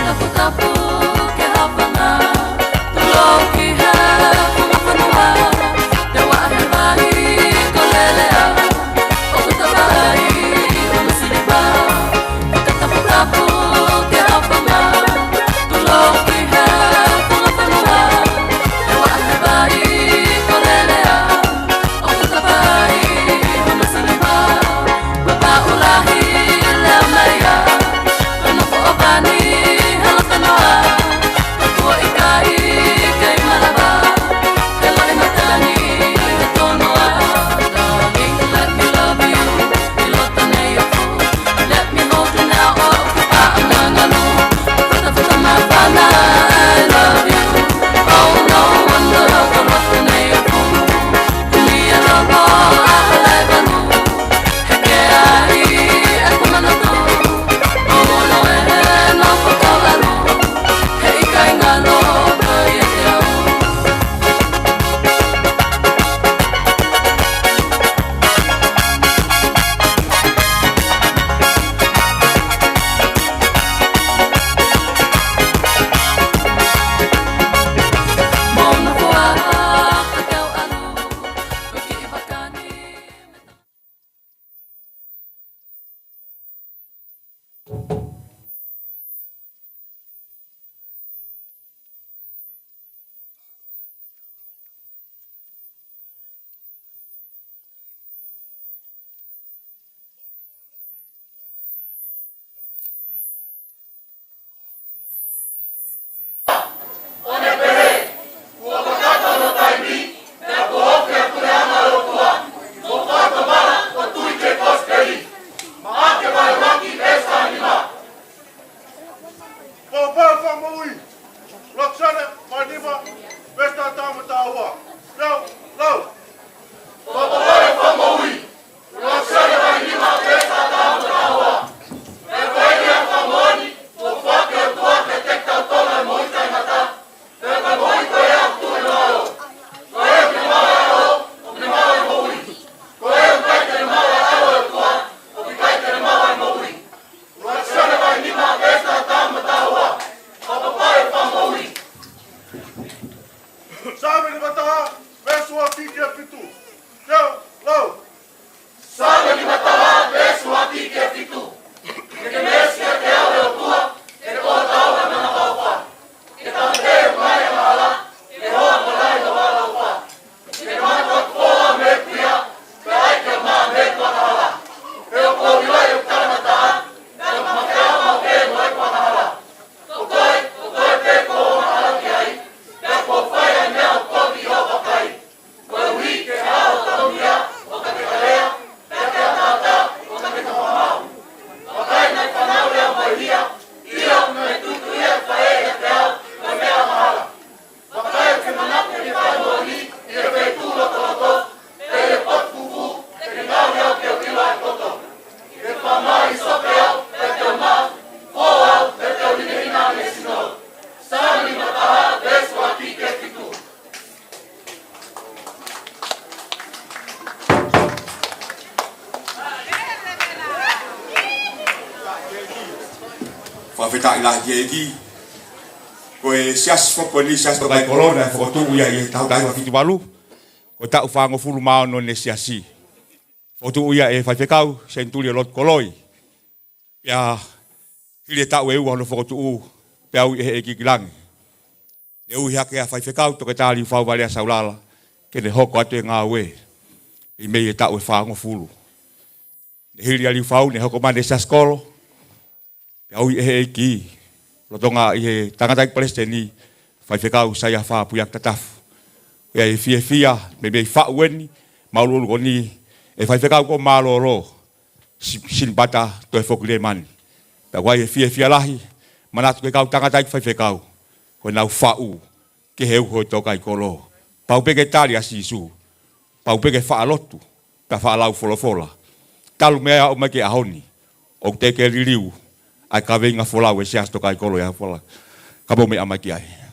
Fakapapau e Fakamoʻui. Laksana vahe nima, veesi taha taha mo e taha ua. Lau, lau. Fakapapau e Fakamoʻui. Laksana vahe nima, veesi taha taha mo e taha ua. Ko e fakamoʻoni, ko e fakaʻotua ke tau tola e moʻui taʻengata. Pea ko e moʻui ko ia ʻoku tuʻu ʻi he ʻao. Ko ia ʻoku ne maʻu ʻa e ʻao, ʻoku ne maʻu ʻa e moʻui. Ko ia ʻoku ʻikai te ne maʻu ʻa e ʻao ʻo e ʻOtua, ʻoku ʻikai te ne maʻu ʻa e moʻui. Laksana vahe nima, veesi taha taha mo e taha ua. Fakapapau e Fakamoʻui. Saame nima taha, veesi ua ki he fitu. Leo, Lahi ki he ʻEiki. Ko e siasi foki ko eni, Siasi Tokaikolo, naʻe fokotuʻu ia ʻi he taha hiva fitu valu. Ko e taʻu fāngofulu mā ono ʻene siasi. Fokotuʻu ia ʻe Faifekau Senituli ʻo Lotu Koloi. Pea hili e taʻu ʻe ua hono fokotuʻu, pea ui ʻe he ʻEiki ki langi. Ne ui hake ʻa Faifekau Toketā Liufau Valea Saulala ke ne hoko atu e ngāue ʻi mei he taʻu ʻe fāngofulu. Ne hili ʻa Liufau, ne hoko mai ʻene siasi kolo, pea ui ʻe he ʻEiki, lolotonga ʻi he tangataʻeiki palesiteni, Faifekau Saiafa Puiaki Tatafu. ʻOku ʻi ai e fiefia, meimei faʻu eni, māʻoluʻolu ko eni, ʻe Faifekau ko Mālōlō, Si-, Sinipata Toefoki Lēmani. Pea ʻoku ʻi ai e fiefia lahi, manatu ki he kau tangataʻeiki faifekau, ko ʻenau faʻu, ki he uho ʻo Tokaikolo. Pau pē ke tali ʻa Sīsū. Pau pē ke faʻa lotu, pea faʻa lau folofola. Talu mei ai ʻo aʻu mai ki he ʻaho ni, ʻoku teʻeki ke liliu ʻa e kaveinga folau ʻa e Siasi Tokaikolo ʻi he folofola. Kapau mei ʻomai ki ai.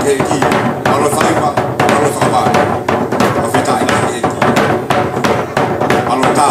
ʻEiki, mālō e faiva, mālō e fakavaʻe. Fakafetaʻi lahi ʻEiki. Mālō tā.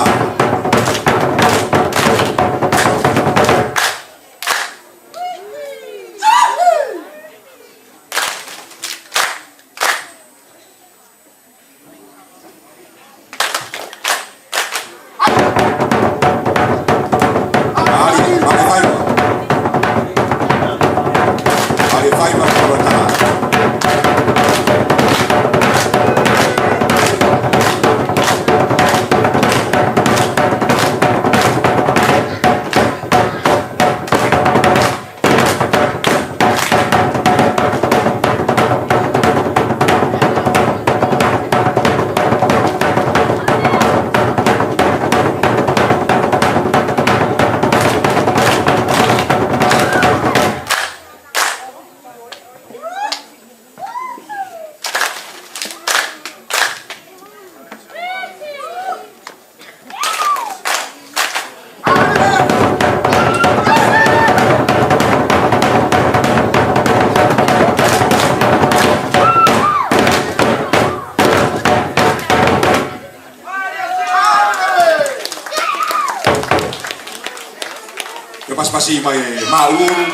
Ke pasipasi mai e māʻulūʻulu,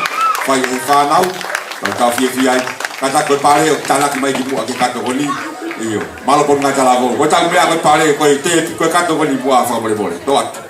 fai ʻe he fānau, tau tau fiefia ai, ka tā ko e pale ʻoku tānaki mai ki muʻa ki he kato ko eni, ʻio, mālō Potungāue Talavou, ko e tau meʻa ko e pale, ko e te, ko e kato ko eni muʻa fakamolemole, tō atu.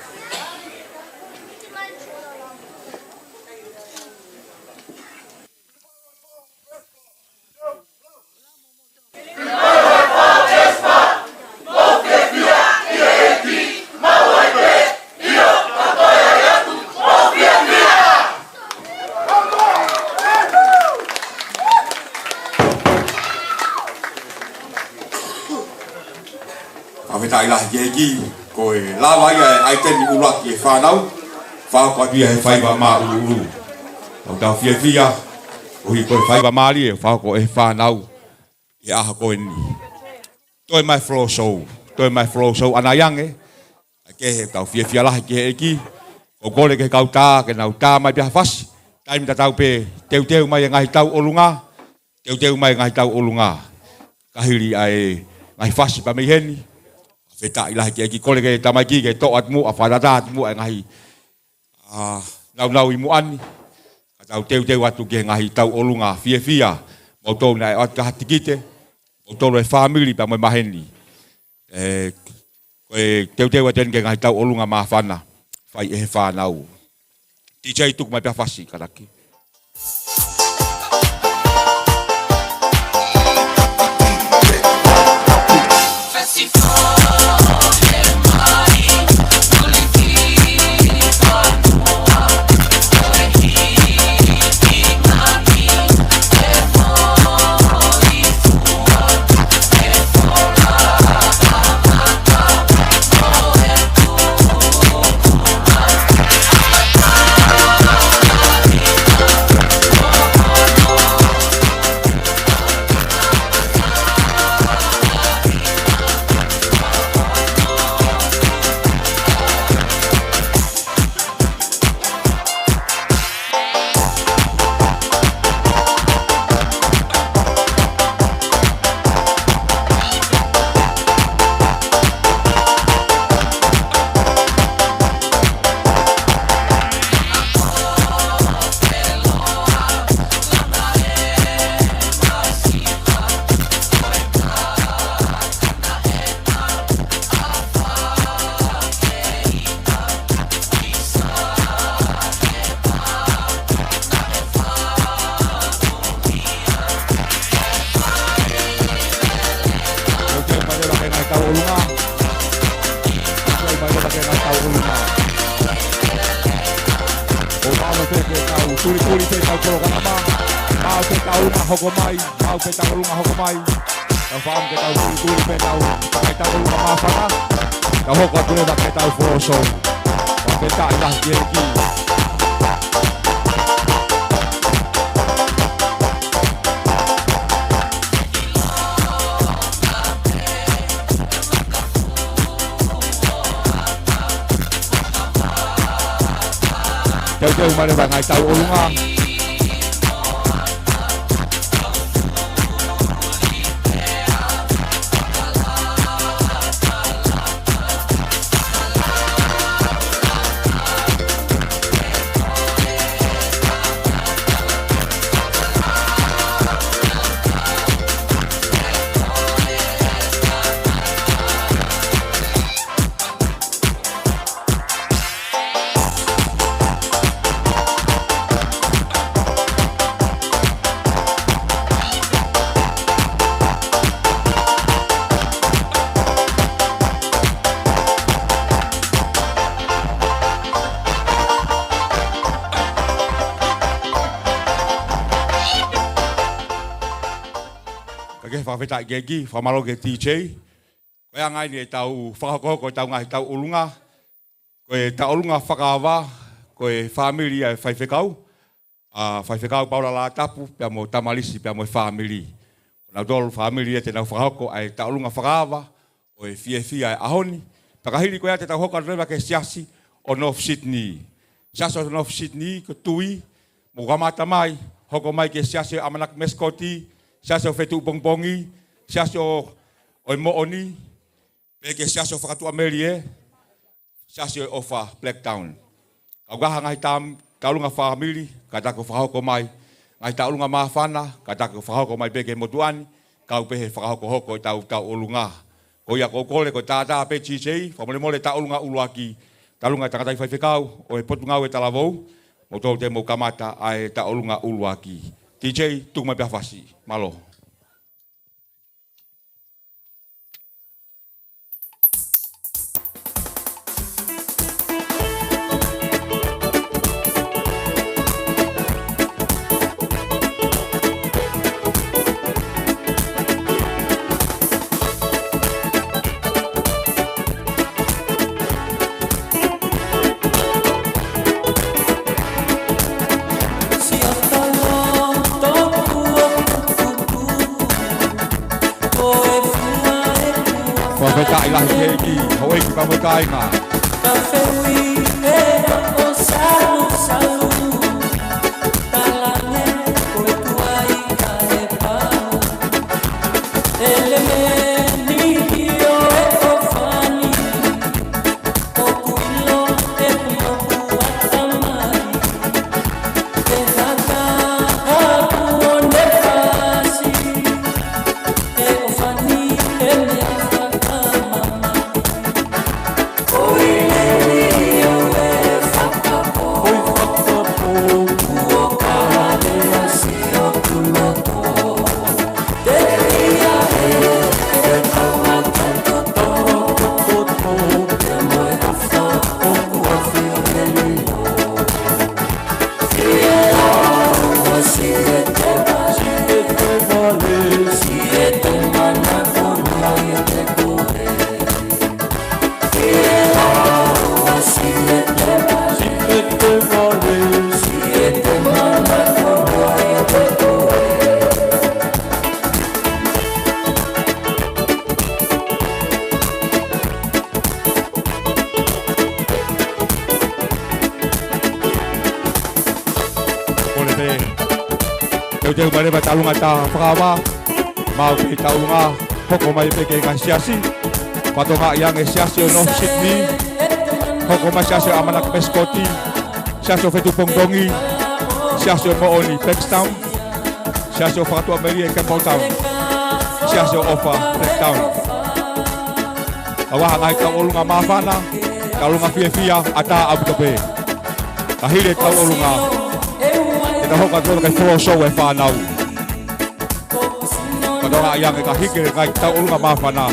Fakafetaʻi lahi ki he ʻEiki, ko e lava ia e ʻaiteni ʻuluaki e fānau, fakahoko atu ia he faiva māʻulūʻulu. Tau tau fiefia, koeʻuhi ko e faiva mālie, fakahoko ʻe he fānau, ʻi he ʻaho ko eni. Toe mai floor show, toe mai floor show ʻanai ange, ʻa ia ke tau fiefia lahi ki he ʻEiki, ʻoku kole ki he kau tā, ke nau tā mai pē ha fasi, taimi tatau pē, teuteu mai e ngaahi tauʻolunga, teuteu mai e ngaahi tauʻolunga. Ka hili ʻa e ngaahi fasi pea mei heni. Fakafetaʻi lahi ki he ʻEiki, kole ki he tamaiki ke toʻo atu muʻa, fakatātā atu muʻa e ngaahi, ʻa, naunau ʻi muʻa ni. Ka tau teuteu atu ki he ngaahi tauʻolunga fiefia. Moutolu naʻe ʻoatu ki ha tikite. Moutolu e fāmili pea mo e maheni. ʻE, ko e teuteu atu eni ki he ngaahi tauʻolunga māfana. Fai ʻe he fānau. D J tuku mai pē ha fasi, kātaki. Teuteu mai leva ki he ngaahi tauʻolunga. Teuteu mai leva ki he ngaahi tauʻolunga. ʻOku maʻu pē ke tau tulituli pē ʻetau polokalama. Maʻu pē tauʻolunga hoko mai, maʻu pē tauʻolunga hoko mai. Tau fakaʻamu ke tau tulituli pē ʻetau, ʻetau tauʻolunga māfana. Tau hoko atu leva ki heʻetau floor show. Fakafetaʻi lahi ki he ʻEiki. Teuteu mai leva e ngaahi tauʻolunga. Ke fakafetaʻi ki he ʻEiki, fakamālō ki he D J. Ko e anga eni ʻetau fakahokohoko ʻetau ngaahi tauʻolunga. Ko e tauʻolunga fakaava, ko e fāmili ia ʻo e faifekau, ʻa Faifekau Paula Lātapu, pea mo Tamalisi, pea mo e fāmili. Ko nautolu fāmili ia te nau fakahoko ʻa e tauʻolunga fakaava ʻo e fiefia ʻo e ʻaho ni. Pea ka hili ko ia te tau hoko atu leva ki he siasi ʻo North Sydney. Siasi ʻo North Sydney, ko e tui, mou kamata mai, hoko mai ki he siasi ʻo e ʻAmanaki Meskoti, siasi ʻo Fetuʻupongipongi, siasi ʻo, ʻo e Moʻoni, pea ki he siasi ʻo Fakatuʻamelie, siasi ʻo e ʻOfa Blacktown. Ka ʻoku ʻi ai ha ngaahi tam-, tauʻolunga fāmili, kātaki ʻo fakahoko mai, ngaahi tauʻolunga māfana, kātaki ʻo fakahoko mai pē ki he motuʻa ni, kau pē he fakahokohoko ʻetau tauʻolunga. Ko ia ʻoku ou kole ko e tātā pē D J, fakamolemole tauʻolunga ʻuluaki, tauʻolunga tangataʻi faifekau ʻo e Potungāue Talavou, mou tō te mou kamata ʻa e tauʻolunga ʻuluaki. D J, tuku mai pē ha fasi, mālō. Fakafetaʻi lahi ki he ʻEiki, houʻeiki pea mo e kāinga. Kole pē. Teuteu mai leva e tauʻolunga tā fakaava. Maʻu pē tauʻolunga, hoko mai pē ki he ngaahi siasi. Fakatokangaʻi ange siasi ʻo North Sydney. Hoko mai siasi ʻo ʻAmanaki Meskoti. Siasi ʻo Fetuʻupongipongi. Siasi ʻo e Moʻoni Bankstown. Siasi ʻo Fakatuʻamelie Campbelltown. Siasi ʻo e ʻOfa Blacktown. ʻA e ngaahi tauʻolunga māfana, tauʻolunga fiefia, ʻatā ʻaupito pē. Ka hili e tauʻolunga, te tau hoko atu ki he floor show ʻa e fānau. Fakatokangaʻi ange ka hiki e ngaahi tauʻolunga māfana,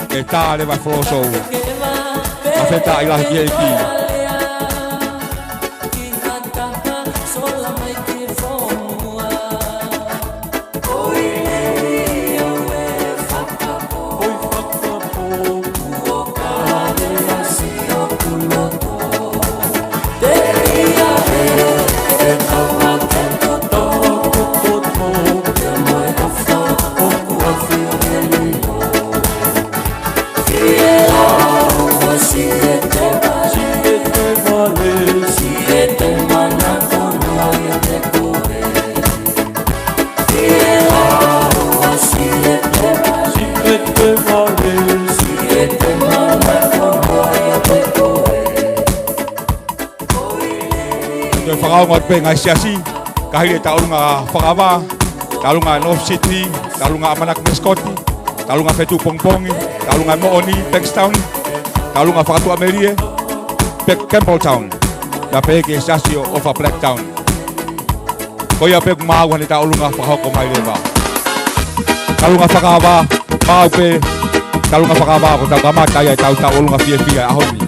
ʻe tā leva e floor show. Fakafetaʻi lahi ki he ʻEiki. Toe fakaongo atu pē ngaahi siasi, ka hili e tauʻolunga fakaava, tauʻolunga North Sydney, tauʻolunga ʻAmanaki Meskoti, tauʻolunga Fetuʻupongipongi, tauʻolunga Moʻoni Bankstown, tauʻolunga Fakatuʻamelie, pea Campbelltown, pea pehē ki he siasi ʻo e ʻOfa Blacktown. Ko ia pē kuo maʻu haʻane tauʻolunga fakahoko mai leva. Tauʻolunga fakaava, maʻu pē, tauʻolunga fakaava, ko ʻetau kamata ia ʻetau tauʻolunga fiefia ʻo e ʻaho ni.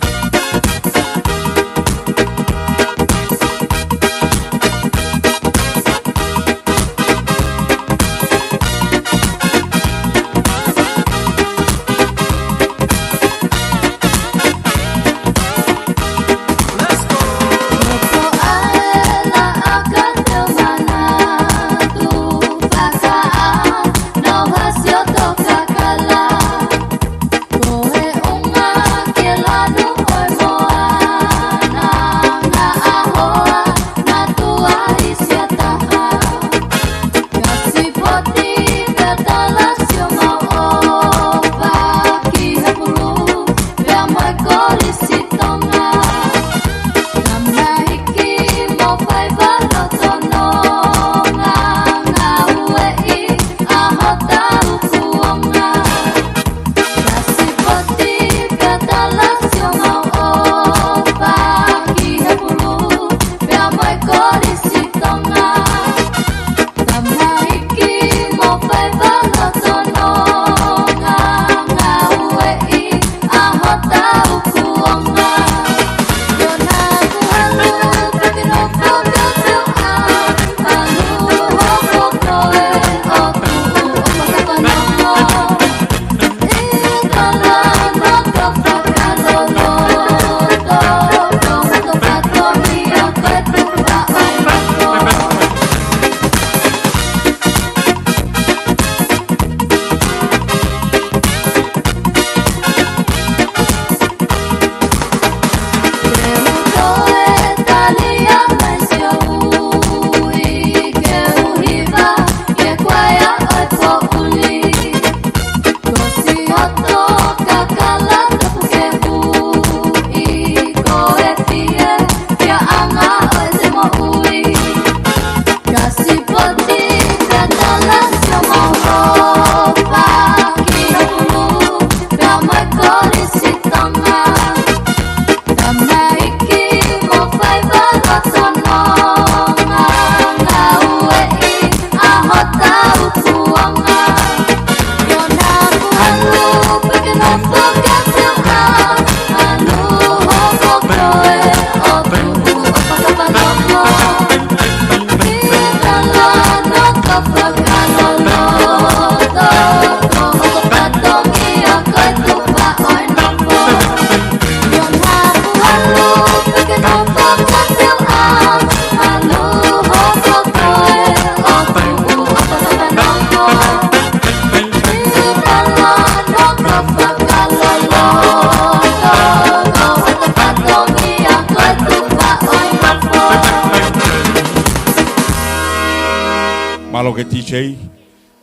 Mālō ki he D J,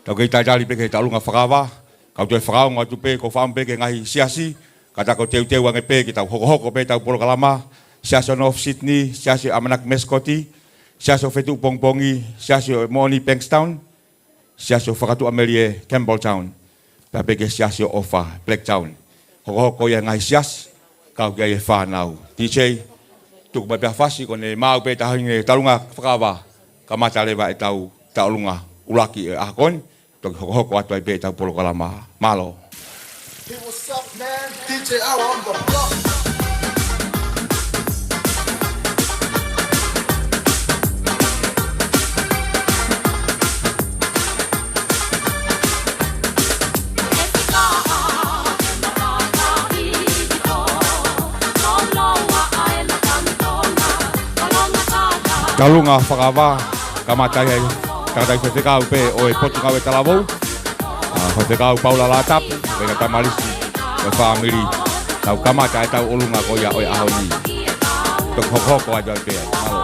tau kei talitali pē ki he tauʻolunga fakaava, kau toe fakaongo atu pē, ʻoku ou fakaʻamu pē ki he ngaahi siasi, ka ta ko e teuteu ange pē ke tau hokohoko pē ʻetau polokalama, Siasi ʻo North Sydney, Siasi ʻo ʻAmanaki Meskoti, Siasi ʻo Fetuʻu Pongipongi, Siasi ʻo Moʻoni Bankstown, Siasi ʻo Fakatuʻamelie Campbelltown, pea pehē ki he Siasi ʻo ʻOfa Blacktown. Hokohoko ia e ngaahi siasi, kau ki ai e fānau. D J, tuku mai pē ha fasi, ko ʻene maau pē taha ʻi he tauʻolunga fakaava, kamata leva ʻetau tauʻolunga ʻuluaki ʻo e ʻaho ko eni, toki hokohoko atu ai pē ʻetau polokalama. Mālō. Hey, what's up, man? D J Awa on the block. Tauʻolunga fakaava, kamata ai ʻe he tangataʻi faifekau pē ʻo e Potungāue Talavou, ʻa, Faifekau Paula Lātapu, pea mo e tamalisi ʻo e fāmili. Tau kamata ʻetau ʻolunga ko ia ʻo e ʻaho ni. Toki hokohoko atu ai pē. Mālō.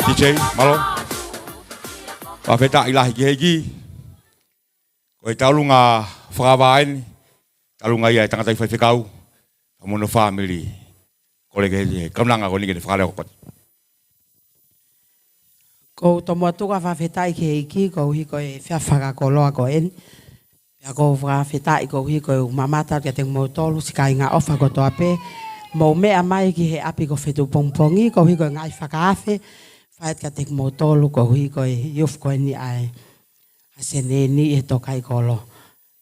D J, mālō. Fakafetaʻi lahi ki he ʻEiki. Ko e tauʻolunga fakaava eni, tauʻolunga ia ʻa e tangataʻi faifekau, pea mo hono fāmili. Kole ki he kaunanga ko eni ke ne fakalea ʻo kota. ʻOku ou tomuʻa tuku ʻa e fakafetaʻi ki he ʻEiki, koeʻuhi ko e efiafi fakakoloa ko eni. Pea ʻoku ou fakafetaʻi koeʻuhi ko ʻeku mamata kiate kimoutolu, siʻi kāinga ʻofa kotoa pē. Mou meʻa mai ki he ʻapi ko Fetuʻu Pongipongi, koeʻuhi ko e ngaahi fakaafe, fai atu kiate kimoutolu, koeʻuhi ko e youth ko eni ʻa e ʻa Seneni ʻi he Tokaiʻi Kolo.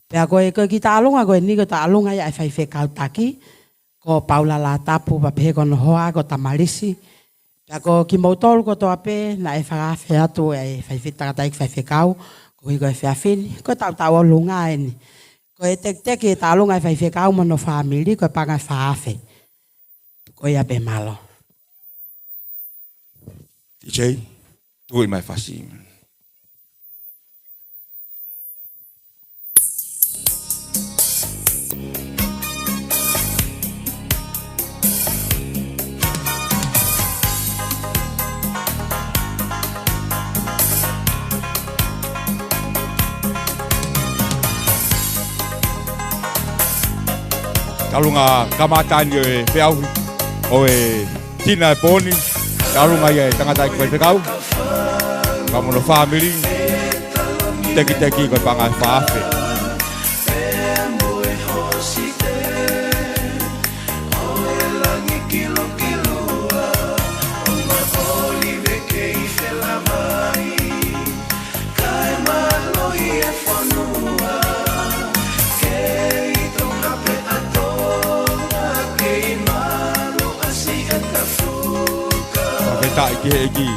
Pea ko e, ko e kiʻi tauʻolunga ko eni ko e tauʻolunga ia ʻa e faifekau taki, ko Paula Lātapu, pea pehē ko hono hoa ko Tamalisi. Pea ko kimoutolu kotoa pē, naʻe fakaafe atu ʻe he faifekau, tangataʻeiki faifekau, koeʻuhi ko e efiafi ni, ko ʻetau tauʻolunga eni. Ko e tekiteki e tauʻolunga ʻa e faifekau mo hono fāmili, ko e paʻanga ʻe fā afe. Ko ia pē, mālō. D J, tuʻu mai e fasi. Tauʻolunga kamata ni ʻo e feʻauhi ʻo e tina ʻo e pō ni. Tauʻolunga ia e tangataʻeiki faifekau, ka mo hono fāmili, tekiteki ko e paʻanga ʻe fā afe. Fakafetaʻi ki he ʻEiki.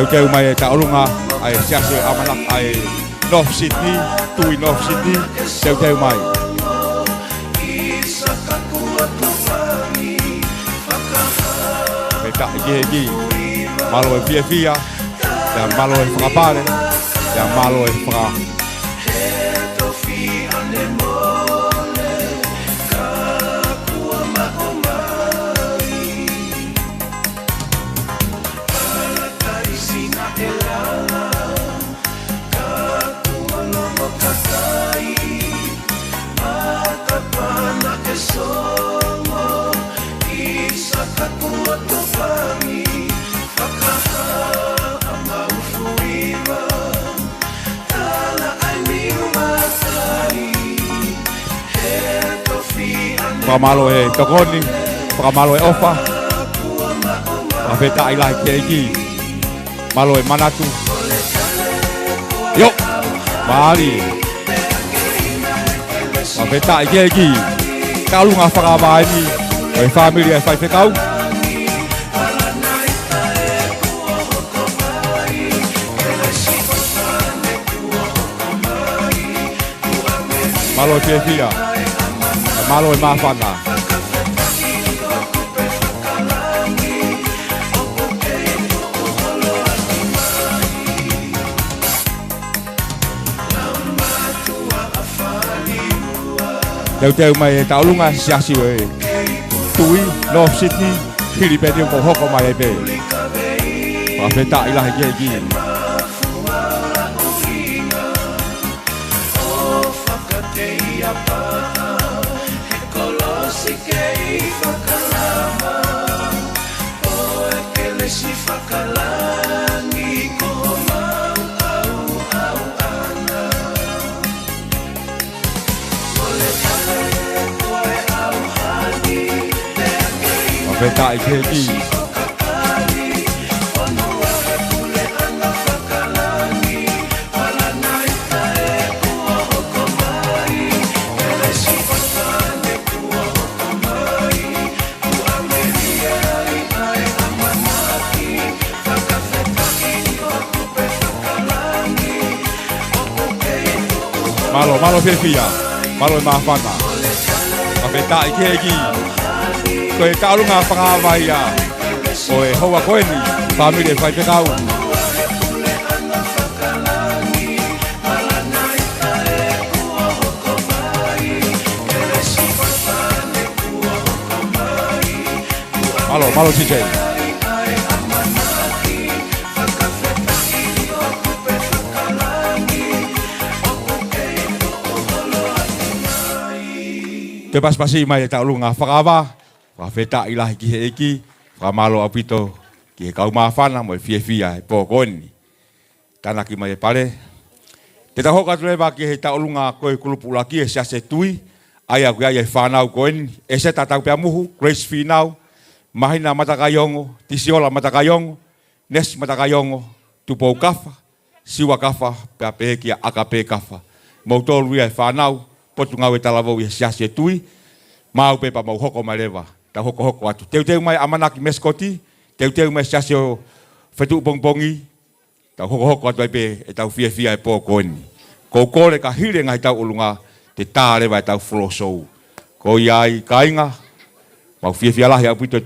Teuteu mai e tauʻolunga ʻa e Siasi ʻo e ʻAmanaki ʻa e North Sydney, Tui North Sydney, teuteu mai. Fakafetaʻi ki he ʻEiki. Mālō e fiefia, pea mālō e fakapale, pea mālō e faka- Fakamālō e tokoni, fakamālō e ʻofa. Fakafetaʻi lahi ki he ʻEiki. Mālō e manatu. ʻIo, mālie. Fakafetaʻi ki he ʻEiki. Tauʻolunga fakaava eni ʻo e fāmili ʻa e faifekau. Mālō e fiefia. Mālō e māfana. Teuteu mai e tauʻolunga Siasi ʻo e Tui North Sydney, hili pē eni kuo hoko mai ai pē. Fakafetaʻi lahi ki he ʻEiki. Fakafetaʻi ki he ʻEiki. Mālō, mālō fiefia. Mālō e māfana. Fakafetaʻi ki he ʻEiki. Ko e tauʻolunga fakaava ia ʻo e houa ko eni, fāmili ʻa e faifekau. Mālō, mālō T J. Toe pasipasi mai e tauʻolunga fakaava. Fakafetaʻi lahi ki he ʻEiki. Fakamālō ʻaupito ki he kau māfana mo e fiefia he pō ko eni. Tānaki mai e pale. Te tau hoko atu leva ki he tauʻolunga ko e kulupu ʻuluaki e Siasi Tui, ʻa ia ʻoku ʻi ai e fānau ko eni, ʻEseta Taupeamuhu, Grace Fīnau, Mahina Matakaiongo, Tisiola Matakaiongo, Nesi Matakaiongo, Tupou Kafa, Siua Kafa, pea pehē kia ʻAkape Kafa. Moutolu ia e fānau, Potungāue Talavou ʻi he Siasi e Tui, maʻu pē pea mou hoko mai leva, tau hokohoko atu. Teuteu mai ʻAmanaki Mesikoti, teuteu mai Siasi ʻo fetuʻu pongipongi, tau hokohoko atu ai pē ʻetau fiefia he pō ko eni. Ko u kole ka hili e ngaahi tauʻolunga, te tā leva ʻetau floor show. Ko ia ai, kāinga, mau fiefia lahi ʻaupito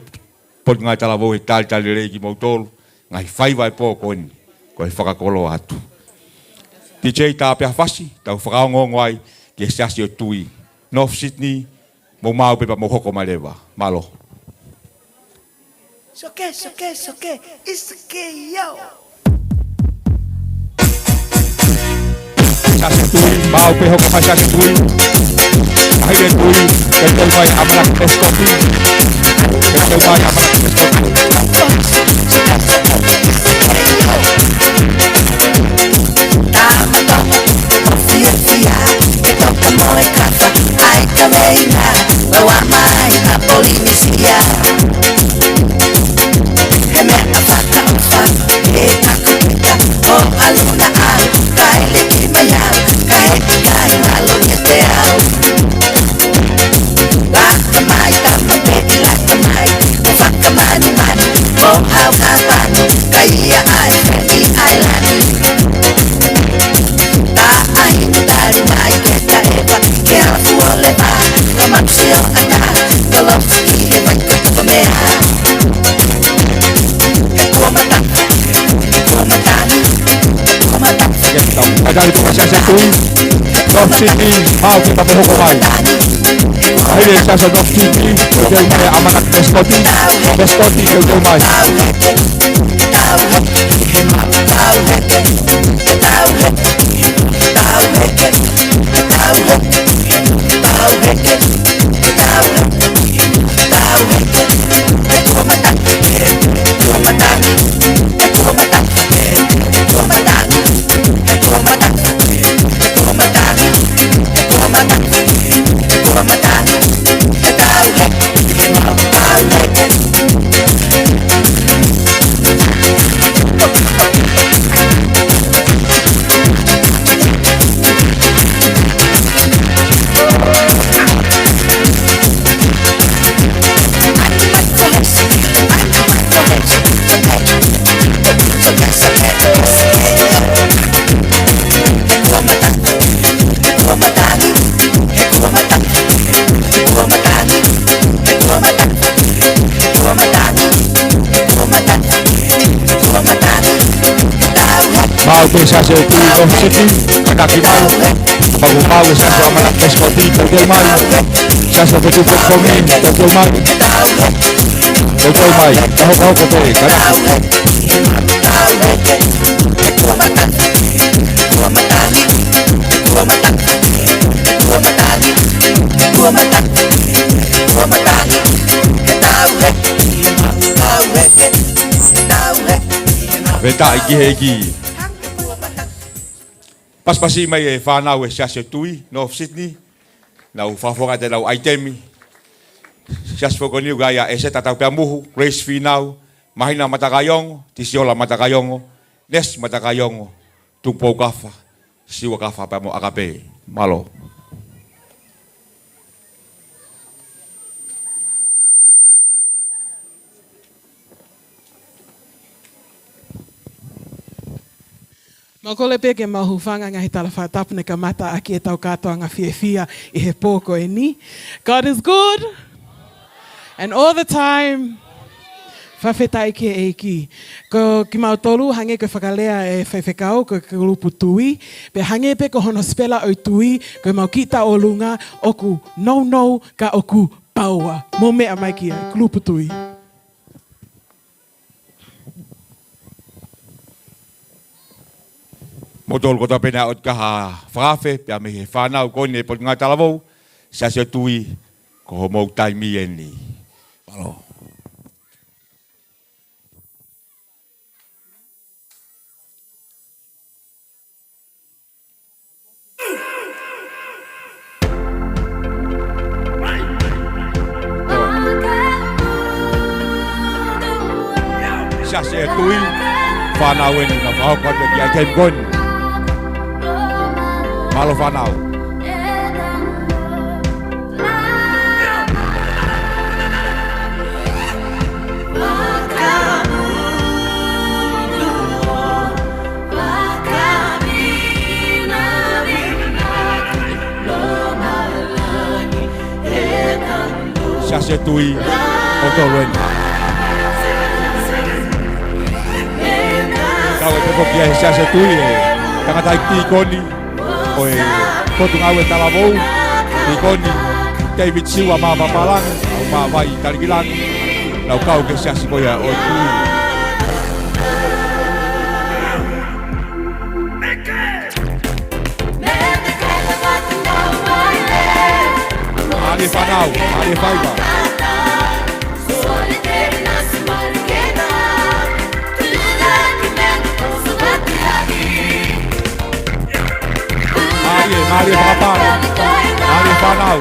Potungāue Talavou he talitali lelei kimoutolu, ngaahi faiva he pō ko eni, ko e fakakoloa atu. DJ, tā pē ha fasi, tau fakaongoongo ai ki he Siasi ʻo e Tuʻi, North Sydney, mou maau pē pea mou hoko mai leva. Mālō. Soke, soke, soke, ʻisa ke iau. Siasi ʻo e Tuʻi, maau pē, hoko mai Siasi ʻo e Tuʻi. Mahili e Tuʻi, teuteu mai ʻAmanaki Pesikoti. Teuteu mai ʻAmanaki Pesikoti. Tama tama, ʻo fiefia, ke toka mo e kata, ʻai ka veina, ʻo ʻomai ʻa Polinisia. He meʻa fakaʻofa, he taku pita, ʻo ʻalu na au, kae liki mai au, kae ʻikai lalo ia te au. Laka mai tama pē ʻi laka mai, ʻo fakamanumanu, ʻo hau hapanu, ka ia ai Femi ʻAilani. Taʻahine tali mai ke taʻepa, ke ala fuoleva, ka maku sio ʻata, ka lotu ki he vai ka tuka mea. He kuo mata, he kuo mata ni, he kuo mata. Ia, tau, ka tali ko Siasi ʻo e Tuʻi, North Sydney, maau pē pea mou hoko mai. Mahili e Siasi North Sydney, teuteu mai ʻAmanaki Pesikoti, Pesikoti, teuteu mai. Maau pē Siasi ʻo e Tuʻi North Sydney, kātaki mai. Maau, maau e Siasi ʻAmanaki Pesikoti, teuteu mai. Siasi ʻo e Tuʻi Pongipongi, teuteu mai. Teuteu mai, ka hokohoko pē, kātaki. Fakafetaʻi ki he ʻEiki. Pasipasi mai e fānau e Siasi ʻo e Tuʻi North Sydney, nau fakafofonga ʻenau ʻaitemi. Siasi foki ko eni ʻoku ʻi ai ʻa ʻEseta Taupeamuhu, Grace Fīnau, Mahina Matakaiongo, Tisiola Matakaiongo, Nesi Matakaiongo, Tupou Kafa, Siua Kafa pea mo ʻAkape. Mālō. Mau kole pē ke mau hūfanga he ngaahi tala fakatapu naʻe kamata ʻaki ʻetau kātoanga fiefia ʻi he pō ko eni. God is good. And all the time. Fakafetaʻi ki he ʻEiki. Ko kimautolu, hangē ko e fakalea e faifekau, ko e kulupu Tuʻi. Pea hangē pē ko hono sipela ʻo e Tuʻi, ko ʻemau kiʻi tauʻolunga, ʻoku nounou ka ʻoku paoa. Mou meʻa mai ki ai, kulupu Tuʻi. Moutolu kotoa pē naʻe ʻoatu ha fakaafe, pea mei he fānau ko eni e Potungāue Talavou, Siasi ʻo e Tuʻi, ko homou taimi eni. Mālō. Siasi ʻo e Tuʻi, fānau eni naʻa nau fakahoko atu e kiʻi ʻaitemi ko eni. Mālō fānau. Siasi Tui ʻo Toluena. Kau e pepo ki ai he Siasi Tui e tangataʻeiki tīkoni ʻo e Potungāue Talavou, Tīkoni David Siua Mapapalagi, ʻa Mavai Talikilangi, ʻoku kau ki he siasi ko ia ʻo Tui. Mālie fānau, mālie faiva. Mālie, mālie fakapale. Mālie fānau.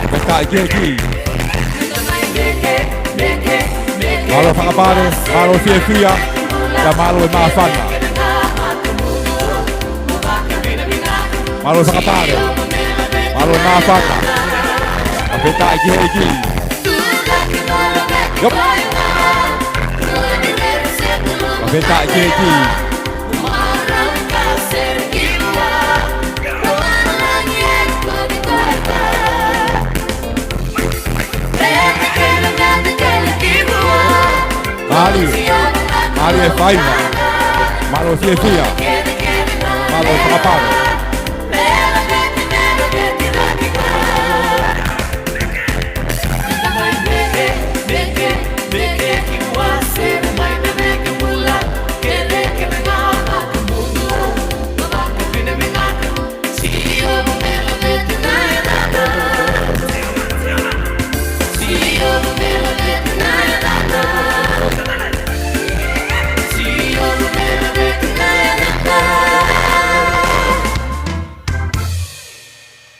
Fakafetaʻi ki he ʻEiki. Mālō fakapale, mālō fiefia, pea mālō e māfana. Mālō fakapale, mālō e māfana. Fakafetaʻi ki he ʻEiki. Iop. Fakafetaʻi ki he ʻEiki. Mālie, mālie e faiva. Mālō fiefia. Mālō fakapale.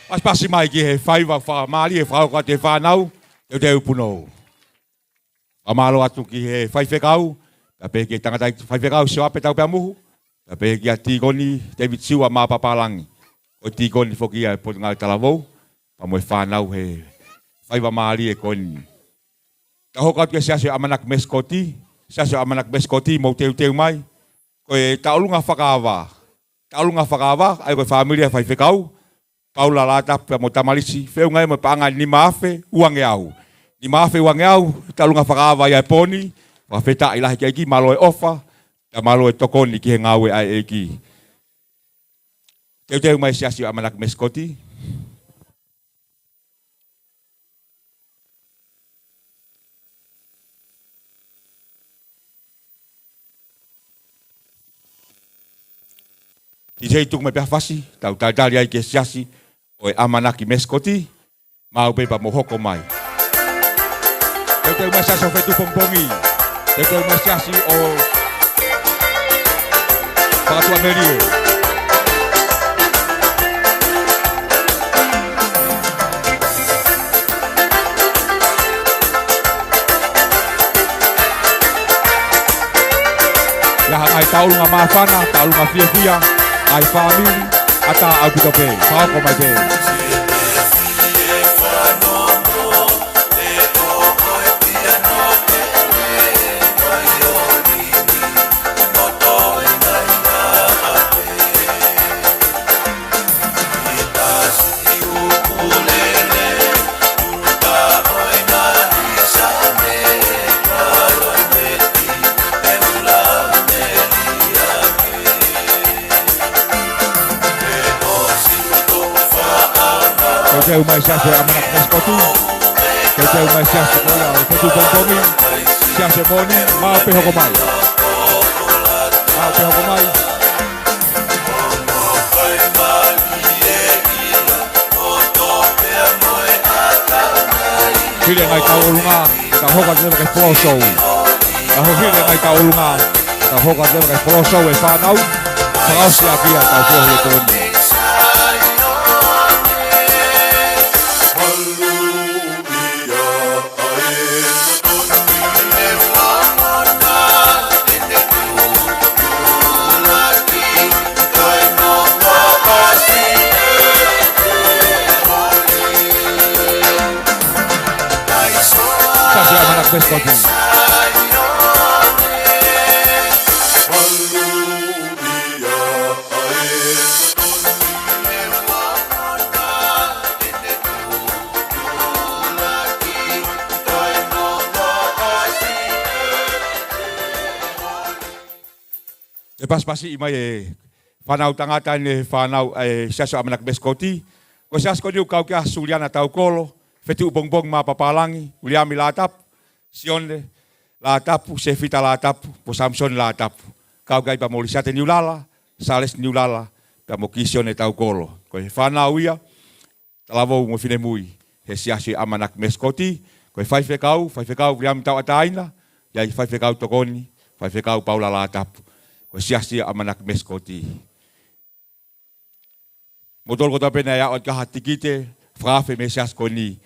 Pasipasi mai ki he faiva fakamālie, fakahoko atu e fānau, teuteu punou. Fakamālō atu ki he faifekau, pea pehē ki he tangataʻeiki faifekau Sioape Taupeamuhu, pea pehē kia Tīkoni David Siua Mapapalagi, ko e tīkoni foki ia e Potungāue Talavou, pea mo e fānau he faiva mālie ko eni. Tau hoko atu ki he siasi ʻo ʻAmanaki Mesikoti, siasi ʻo ʻAmanaki Mesikoti, mou teuteu mai, ko e tauʻolunga fakaava, tauʻolunga fakaava, ʻa ia ko e fāmili ʻa e faifekau, Paula Lata pea mo Tamalisi, feʻunga ia mo e paʻanga nima afe uangeau. Nima afe uangeau, tauʻolunga fakaava ia he pō ni, fakafetaʻi lahi ki he ʻEiki, mālō e ʻofa, pea mālō e tokoni ki he ngāue ʻa e ʻEiki. Teuteu mai siasi ʻo ʻAmanaki Mesikoti. Tisei tuku mai pē ha fasi, tau talitali ai ki he siasi ʻo e ʻAmanaki Mesikoti, maʻu pē pea mou hoko mai. Teuteu mai siasi ʻo Fetuʻu Pongipongi. Teuteu mai siasi ʻo Fakatuʻamelie. ʻI ai ha ngaahi tauʻolunga māfana, tauʻolunga fiefia, ʻa e fāmili, ʻatā ʻaupito pē, fakahoko mai pē. Teuteu mai siasi ʻo ʻAmanaki Mesikoti. Teuteu mai siasi ko ia ʻo Fetuʻu Pongipongi. Siasi moʻoni, maʻu pē hoko mai. Maʻu pē hoko mai. Hili e ngaahi tauʻolunga, tau hoko atu leva ki he floor show. Tau hili e ngaahi tauʻolunga, tau hoko atu leva ki he floor show e fānau. Fakaʻosi ʻaki ia tau floor show ko eni. Siasi ʻAmanaki Mesikoti. Te pasipasi mai e fānau tangata ʻeni, fānau ʻa e Siasi ʻo ʻAmanaki Mesikoti. Ko e siasi ko eni ʻoku kau ki ai Suliana Taukolo, Fetuʻu Pongipongi mā Papālangi, Uliami Lātapu, Sione Lātapu, Sefita Lātapu, mo Samisoni Lātapu. Kau ki ai pea mo Lisiate Niulala, Sālesi Niulala, pea mo Kisione Taukolo. Ko e fānau ia, talavou mo finemui he Siasi ʻAmanaki Mesikoti, ko e faifekau, faifekau Uliami Tauʻatāina, ʻi ai faifekau tokoni, faifekau Paula Lātapu, ko e Siasi ʻAmanaki Mesikoti. Mou tolu kotoa pē naʻe aʻu atu ki ha tikite fakaafe mei he siasi ko eni,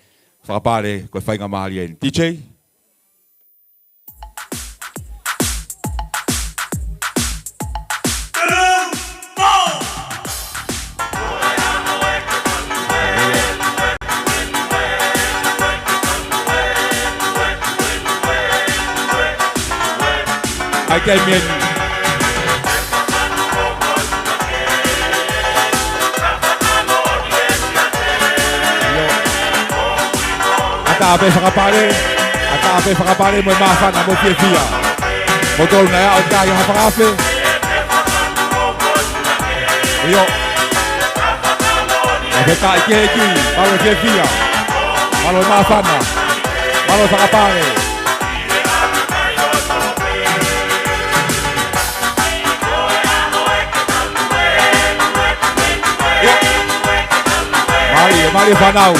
fakapale ko e faingamālie ʻeni. D J. ʻAi ke mien. ʻIo. ʻAtā pē fakapale, ʻatā pē fakapale mo e māfana mo e fiefia. Mou tolu naʻe aʻu atu ki ha fakaafe. ʻIo. Fakafetaʻi ki he ʻEiki, mālō e fiefia. Mālō e māfana. Mālō e fakapale. Mālie, mālie fānau.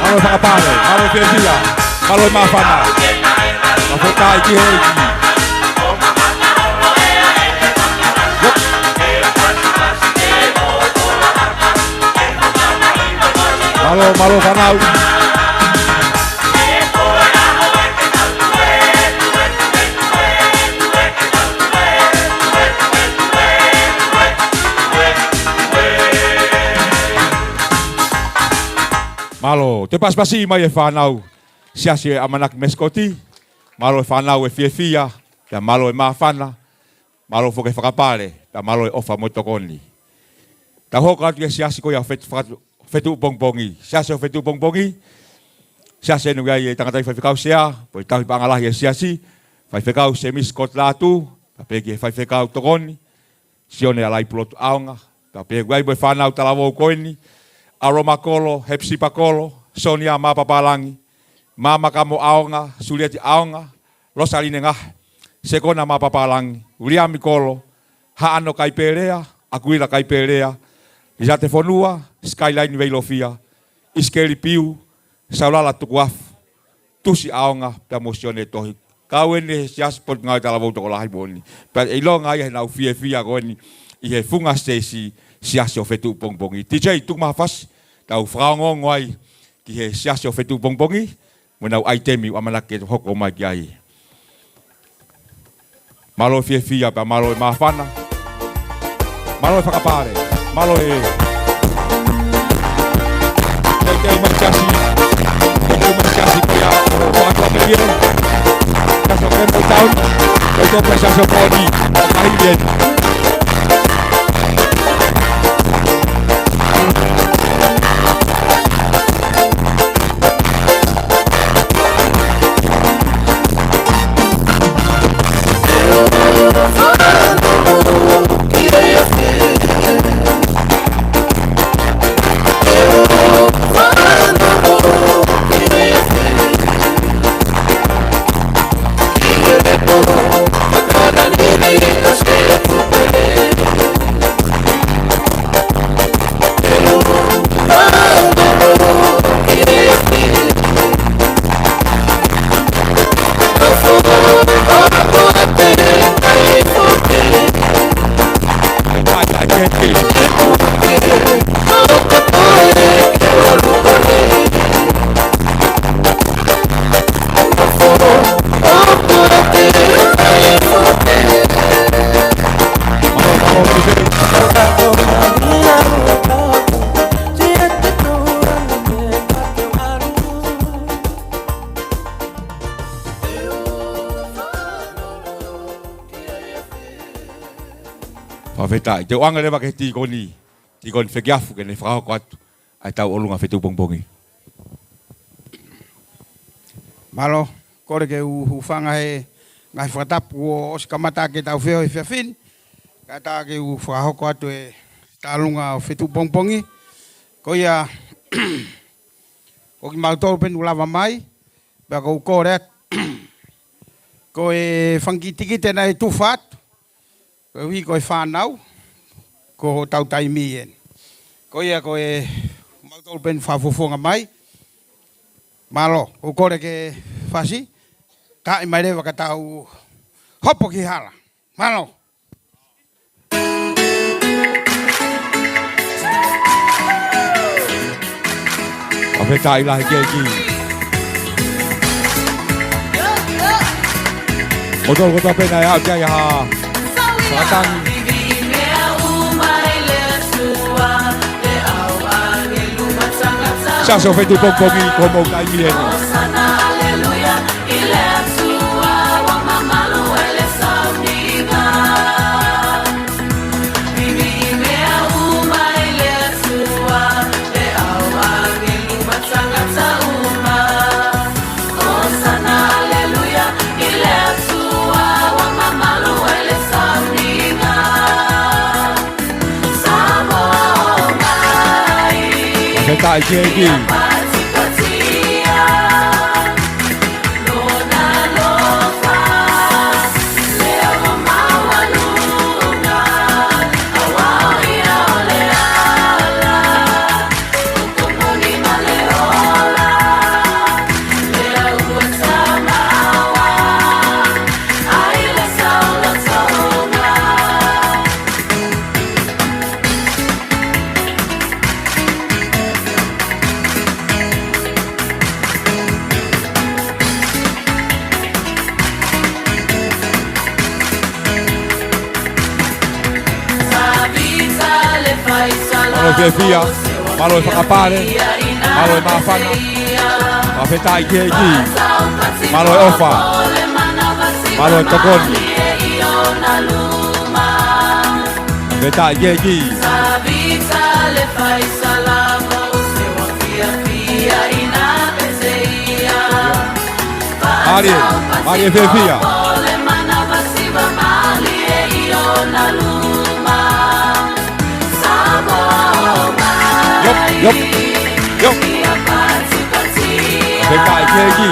Mālō e fakapale, mālō e fiefia, mālō e māfana. Fakafetaʻi ki he ʻEiki. Mālō, mālō fānau. Mālō, toe pasipasi mai e fānau Siasi ʻo ʻAmanaki Mesikoti. Mālō e fānau e fiefia, pea mālō e māfana. Mālō foki e fakapale, pea mālō e ʻofa mo e tokoni. Tau hoko atu ki he siasi ko ia ʻo Fetu-, Fakatu-, Fetuʻu Pongipongi. Siasi ʻo Fetuʻu Pongipongi, siasi ʻeni ʻoku ʻi ai e tangataʻi faifekau sea, ko e tauhi paʻanga lahi e siasi, faifekau Semisi Kotilatu, pea pehē ki he faifekau tokoni, Sione ʻAlaipulotu ʻAonga, pea pehē ki ai mo e fānau talavou ko eni, ʻAloma Kolo, Hepisipa Kolo, Sonia mā Papālangi, Māmaka mo ʻAonga, Sulieti ʻAonga, Losaline Ngahe, Sekona mā Papālangi, Uliami Kolo, Haʻano Kaipelea, ʻAkuila Kaipelea, Lisiate Fonua, Skyline Veilofia, ʻIsikeli Piu, Saulala Tukuafu, Tusi ʻAonga, pea mo Sione Tohi. Kau ʻeni he siasi Potungāue Talavou tokolahi moʻoni. Pea ʻilonga ia heʻenau fiefia ko eni ʻi he funga siteisi siasi ʻo Fetuʻu Pongipongi. D J, tuku mai ha fasi, tau fakaongoongo ai ki he siasi ʻo Fetuʻu Pongipongi, mo ʻenau ʻaitemi ʻoku ʻamanaki ke hoko mai ki ai. Mālō e fiefia pea mālō e māfana. Mālō e fakapale. Mālō e. Teuteu mai siasi. Teuteu mai siasi ko ia ʻo Fakakoa Melie. Siasi ʻo Campbelltown. Teuteu mai siasi ʻo Koni. Kahi Mien. Fakafetaʻi. Te u ʻoange leva ki he tīkoni, Tīkoni Fekiafu ke ne fakahoko atu ʻa e tauʻolunga fetuʻu pongipongi. Mālō, kole ke u hūfanga he ngaahi fakatapu kuo ʻosi kamata ʻaki ʻetau feohi he efiafi ni. Kae ʻatā ke u fakahoko atu e tauʻolunga ʻo e fetuʻu pongipongi. Ko ia, ko kimautolu pē ʻoku lava mai, pea ʻoku ou kole atu. Ko e fanga kitekite naʻe tufa atu, koeʻuhi ko e fānau, ko hotau taimi eni. Ko ia ko e kimautolu pē ʻoku fakafofonga mai. Mālō, ʻoku ou kole ke fasi, taaʻi mai leva ka tau hopo ki hala. Mālō. Fakafetaʻi lahi ki he ʻEiki. Mou tokanga pē naʻe aʻu ki ai ha fakatangi. Siasi ʻo e fetuʻu pongipongi ko homou taimi eni. Fakafetaʻi ki he ʻEiki. Mālō e fiefia, mālō e fakapale, mālō e māfana. Fakafetaʻi ki he ʻEiki. Mālō e ʻofa. Mālō e tokoni. Fakafetaʻi ki he ʻEiki. Mālie, mālie e fiefia. Yep, yep, yep. Fakafetaʻi ki he ʻEiki.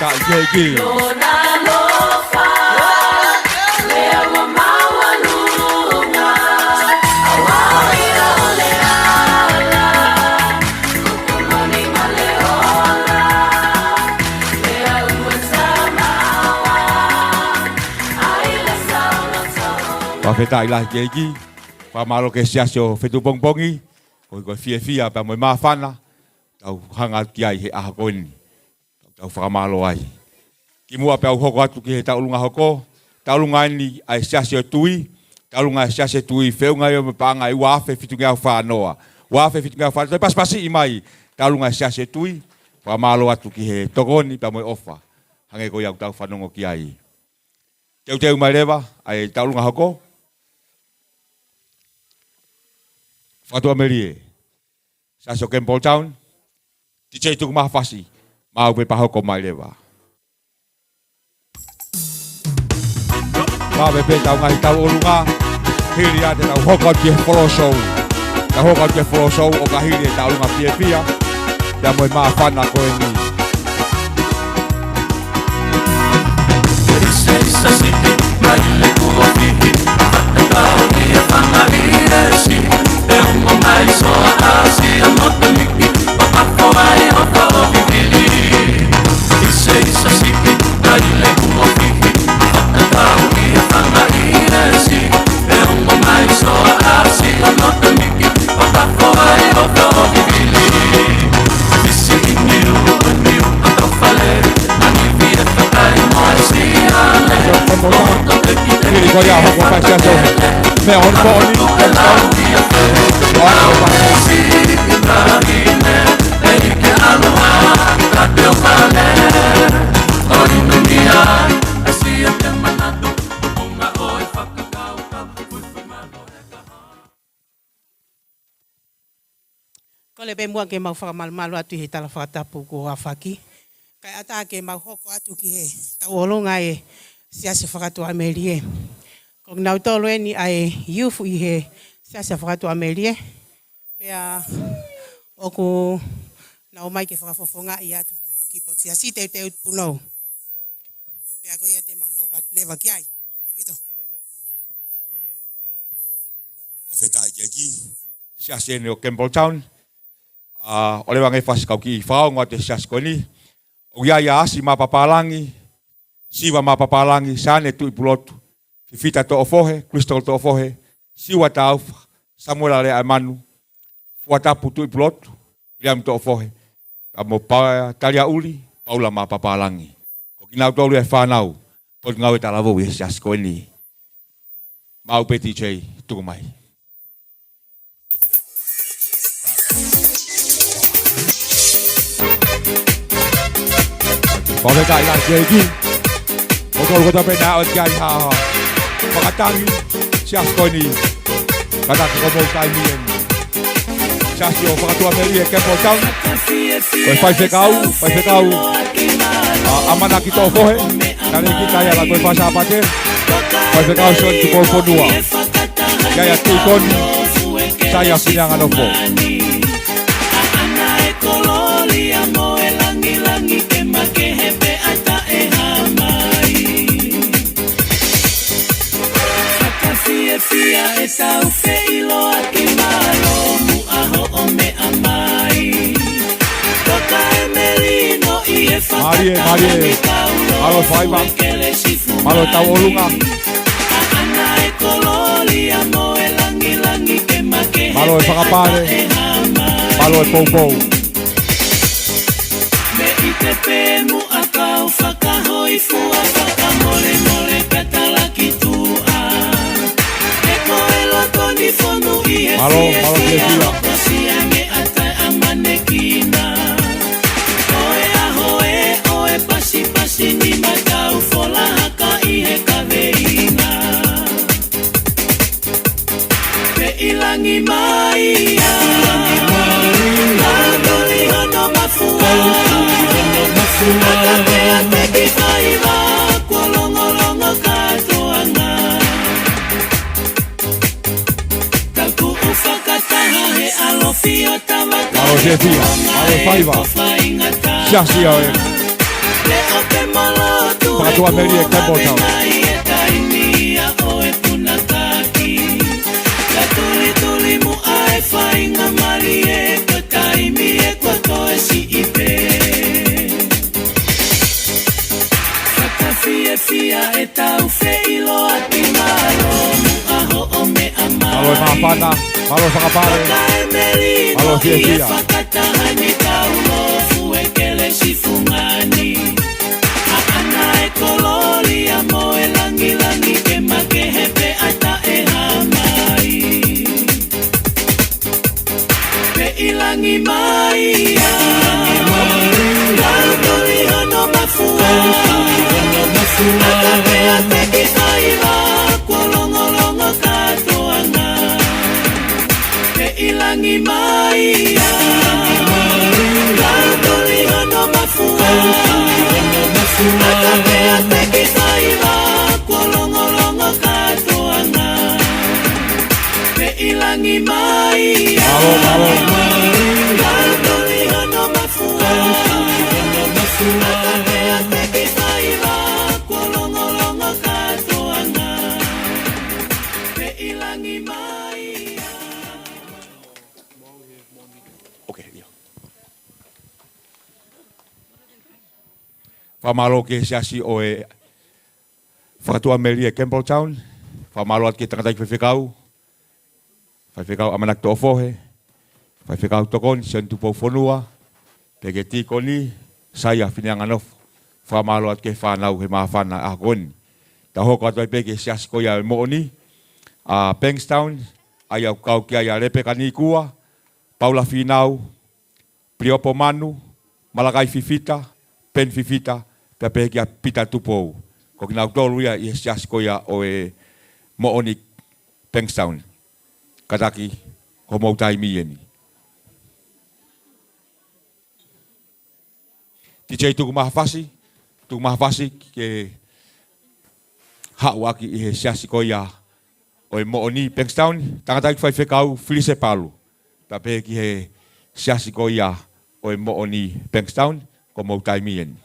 Fakafetaʻi ki he ʻEiki. Fakafetaʻi lahi ki he ʻEiki. Fakamālō ki he siasi ʻo e fetuʻu pongipongi. Koeʻuhi ko e fiefia pea mo e māfana tau hanga ki ai he ʻaho ko eni. Tau fakamālō ai. Kimuʻa pea u hoko atu ki he tauʻolunga hoko, tauʻolunga eni ʻa e Siasi ʻo e Tuʻi, tauʻolunga ʻa e Siasi ʻo e Tuʻi, feʻunga ia mo e paʻanga ʻe ua afe fitungeau fā noa. Ua afe fitungeau fā noa, toe pasipasiʻi mai, tauʻolunga ʻa e Siasi ʻo e Tuʻi, fakamālō atu ki he tokoni pea mo e ʻofa. Hangē ko ia ʻoku tau fanongo ki ai. Teuteu mai leva ʻa e tauʻolunga hoko. Fatuʻamelie. Siasi ʻo Campbelltown, T J Tukumafasi, maʻu pē pea hoko mai leva. Maʻu pē ʻetau ngaahi tauʻolunga, hili ia te tau hoko atu ki he floor show. Tau hoko atu ki he floor show ʻo ka hili e tauʻolunga fiefia, pea mo e māfana ko eni. Meʻa hono pō ni. Kole pē muʻa ke mau fakamalumalu atu ʻi he tala fakatapu kuo aofaki. Kae ʻatā ke mau hoko atu ki he tauʻolunga ʻa e Siasi Fakatuʻamelie. Ko kinautolu eni ʻa e youth ʻi he Siasi Fakatuʻamelie. Pea ʻoku nau ō mai ke fakafofongaʻi atu homau kiʻi potu siasi, teuteu punou. Pea ko ia te mau hoko atu leva ki ai. Mālō ʻaupito. Fakafetaʻi ki he ʻEiki. Siasi eni ʻo Campbelltown. ʻA, ʻoku leva ange fasi kau kiʻi fakaongo atu he siasi ko eni. ʻOku ʻi ai ʻa Asi Mapapālangi, Siva Mapapālangi, Sane Tuʻipulotu, Fifita Toʻofohe, Crystal Toʻofohe, Siua Taufa, Samuela Leaemanu, Fuatapu Tuʻipulotu, William Toʻofohe, pea mo Paea Taliaʻuli, Paula Mapapālangi. Ko kinautolu e fānau Potungāue Talavou ʻi he siasi ko eni. Maʻu pē D J, tuku mai. Fakafetaʻi lahi ki he ʻEiki. Ko kimoutolu kotoa pē naʻa ʻoku ʻi ai ha fakatangi, siasi ko eni. Kātaki ko homou taimi eni. Siasi ʻo Fakatuʻamelie Campbelltown. Ko e faifekau, faifekau ʻa ʻAmanaki Toʻofohe, naʻe ʻikai ke ʻi ai, ko e Fakasapaate. Faifekau Sione Tupou Fonua. ʻI ai ʻa e tīkoni Saia Fineanganofo. ʻAʻana e kolōlia mo e langilangi ke makehe pea taʻehāmai. Fakafiefia ʻetau feʻiloaki, mālō muʻa hoʻo meʻa mai. Toka e melino ʻi he Mālie, mālie. Mālō faiva. Mālō tauʻolunga. ʻAʻana e kolōlia mo e langilangi ke makehe. Mālō e fakapale. Mālō e poupou. Mei te pē muʻa kau fakahōifua fakamolemole pea talaki tuʻa. He ko e loto ni fonu ʻi he Mālō, mālō fiefia. Kosi ange ʻa taʻeʻamanekina. Ko e ʻaho ē ʻo e pasipasi ni matau fola haka ʻi he kaveinga. Pea ʻi langi mai ia. Kautoli hono mafua. Kautoli hono mafua. Ata pea te ki faiva. Kuo longolongo kātoanga. Ka kuo fakataha he ʻalofi ʻo Tamai. Mālō fiefia. Mālō faiva. Siasi ʻo e Fakatuʻamelie Campbelltown. Fakafiefia ʻetau feʻiloaki, mālō muʻa hoʻo meʻa mai. Mālō e māfana, mālō e fakapale. Mālō fiefia. Fakataha ni kau lofu e kelesi fungani. ʻAʻana e kolōlia mo e langilangi ke makehe pea taʻehāmai. Pea ʻi langi mai ia. Kautoli hono mafua. Ata pea te ki faiva. Kuo longolongo kātoanga. Pea ʻi langi mai ia. Kautoli hono mafua. Ata pea te ki faiva. Kuo longolongo kātoanga. Pea ʻi langi mai ia. Mālō, mālō. Kautoli hono mafua. Ata pea te ki faiva. Kuo longolongo kātoanga. Pea ʻi langi mai ia. Okay, ʻio. Fakamālō ki he siasi ʻo e Fakatuʻamelie Campbelltown. Fakamālō atu ki he tangataʻeiki faifekau, Faifekau ʻAmanaki Toʻofohe, Faifekau Tokoni Sione Tupoufonua, pea ki he tīkoni Saia Fineanganofo. Fakamālō atu ki he fānau he māfana ʻaho ko eni. Tau hoko atu ai pē ki he siasi ko ia ʻo e moʻoni. ʻa Bankstown, ʻa ia ʻoku kau ki ai ʻa Lepeka Nikua, Paula Finau, Piliopo Manu, Malakai Fifita, Peni Fifita, pea pehē kia Pita Tupou. Ko kinautolu ia ʻi he siasi ko ia ʻo e Moʻoni Bankstown. Kātaki, ko homou taimi eni. T J, tuku mai ha fasi, tuku mai ha fasi ke haʻu ʻaki ʻi he siasi ko ia ʻo e Moʻoni Bankstown, tangataʻeiki faifekau Filise Palu. Pea pehē ki he siasi ko ia ʻo e Moʻoni Bankstown, ko homou taimi eni.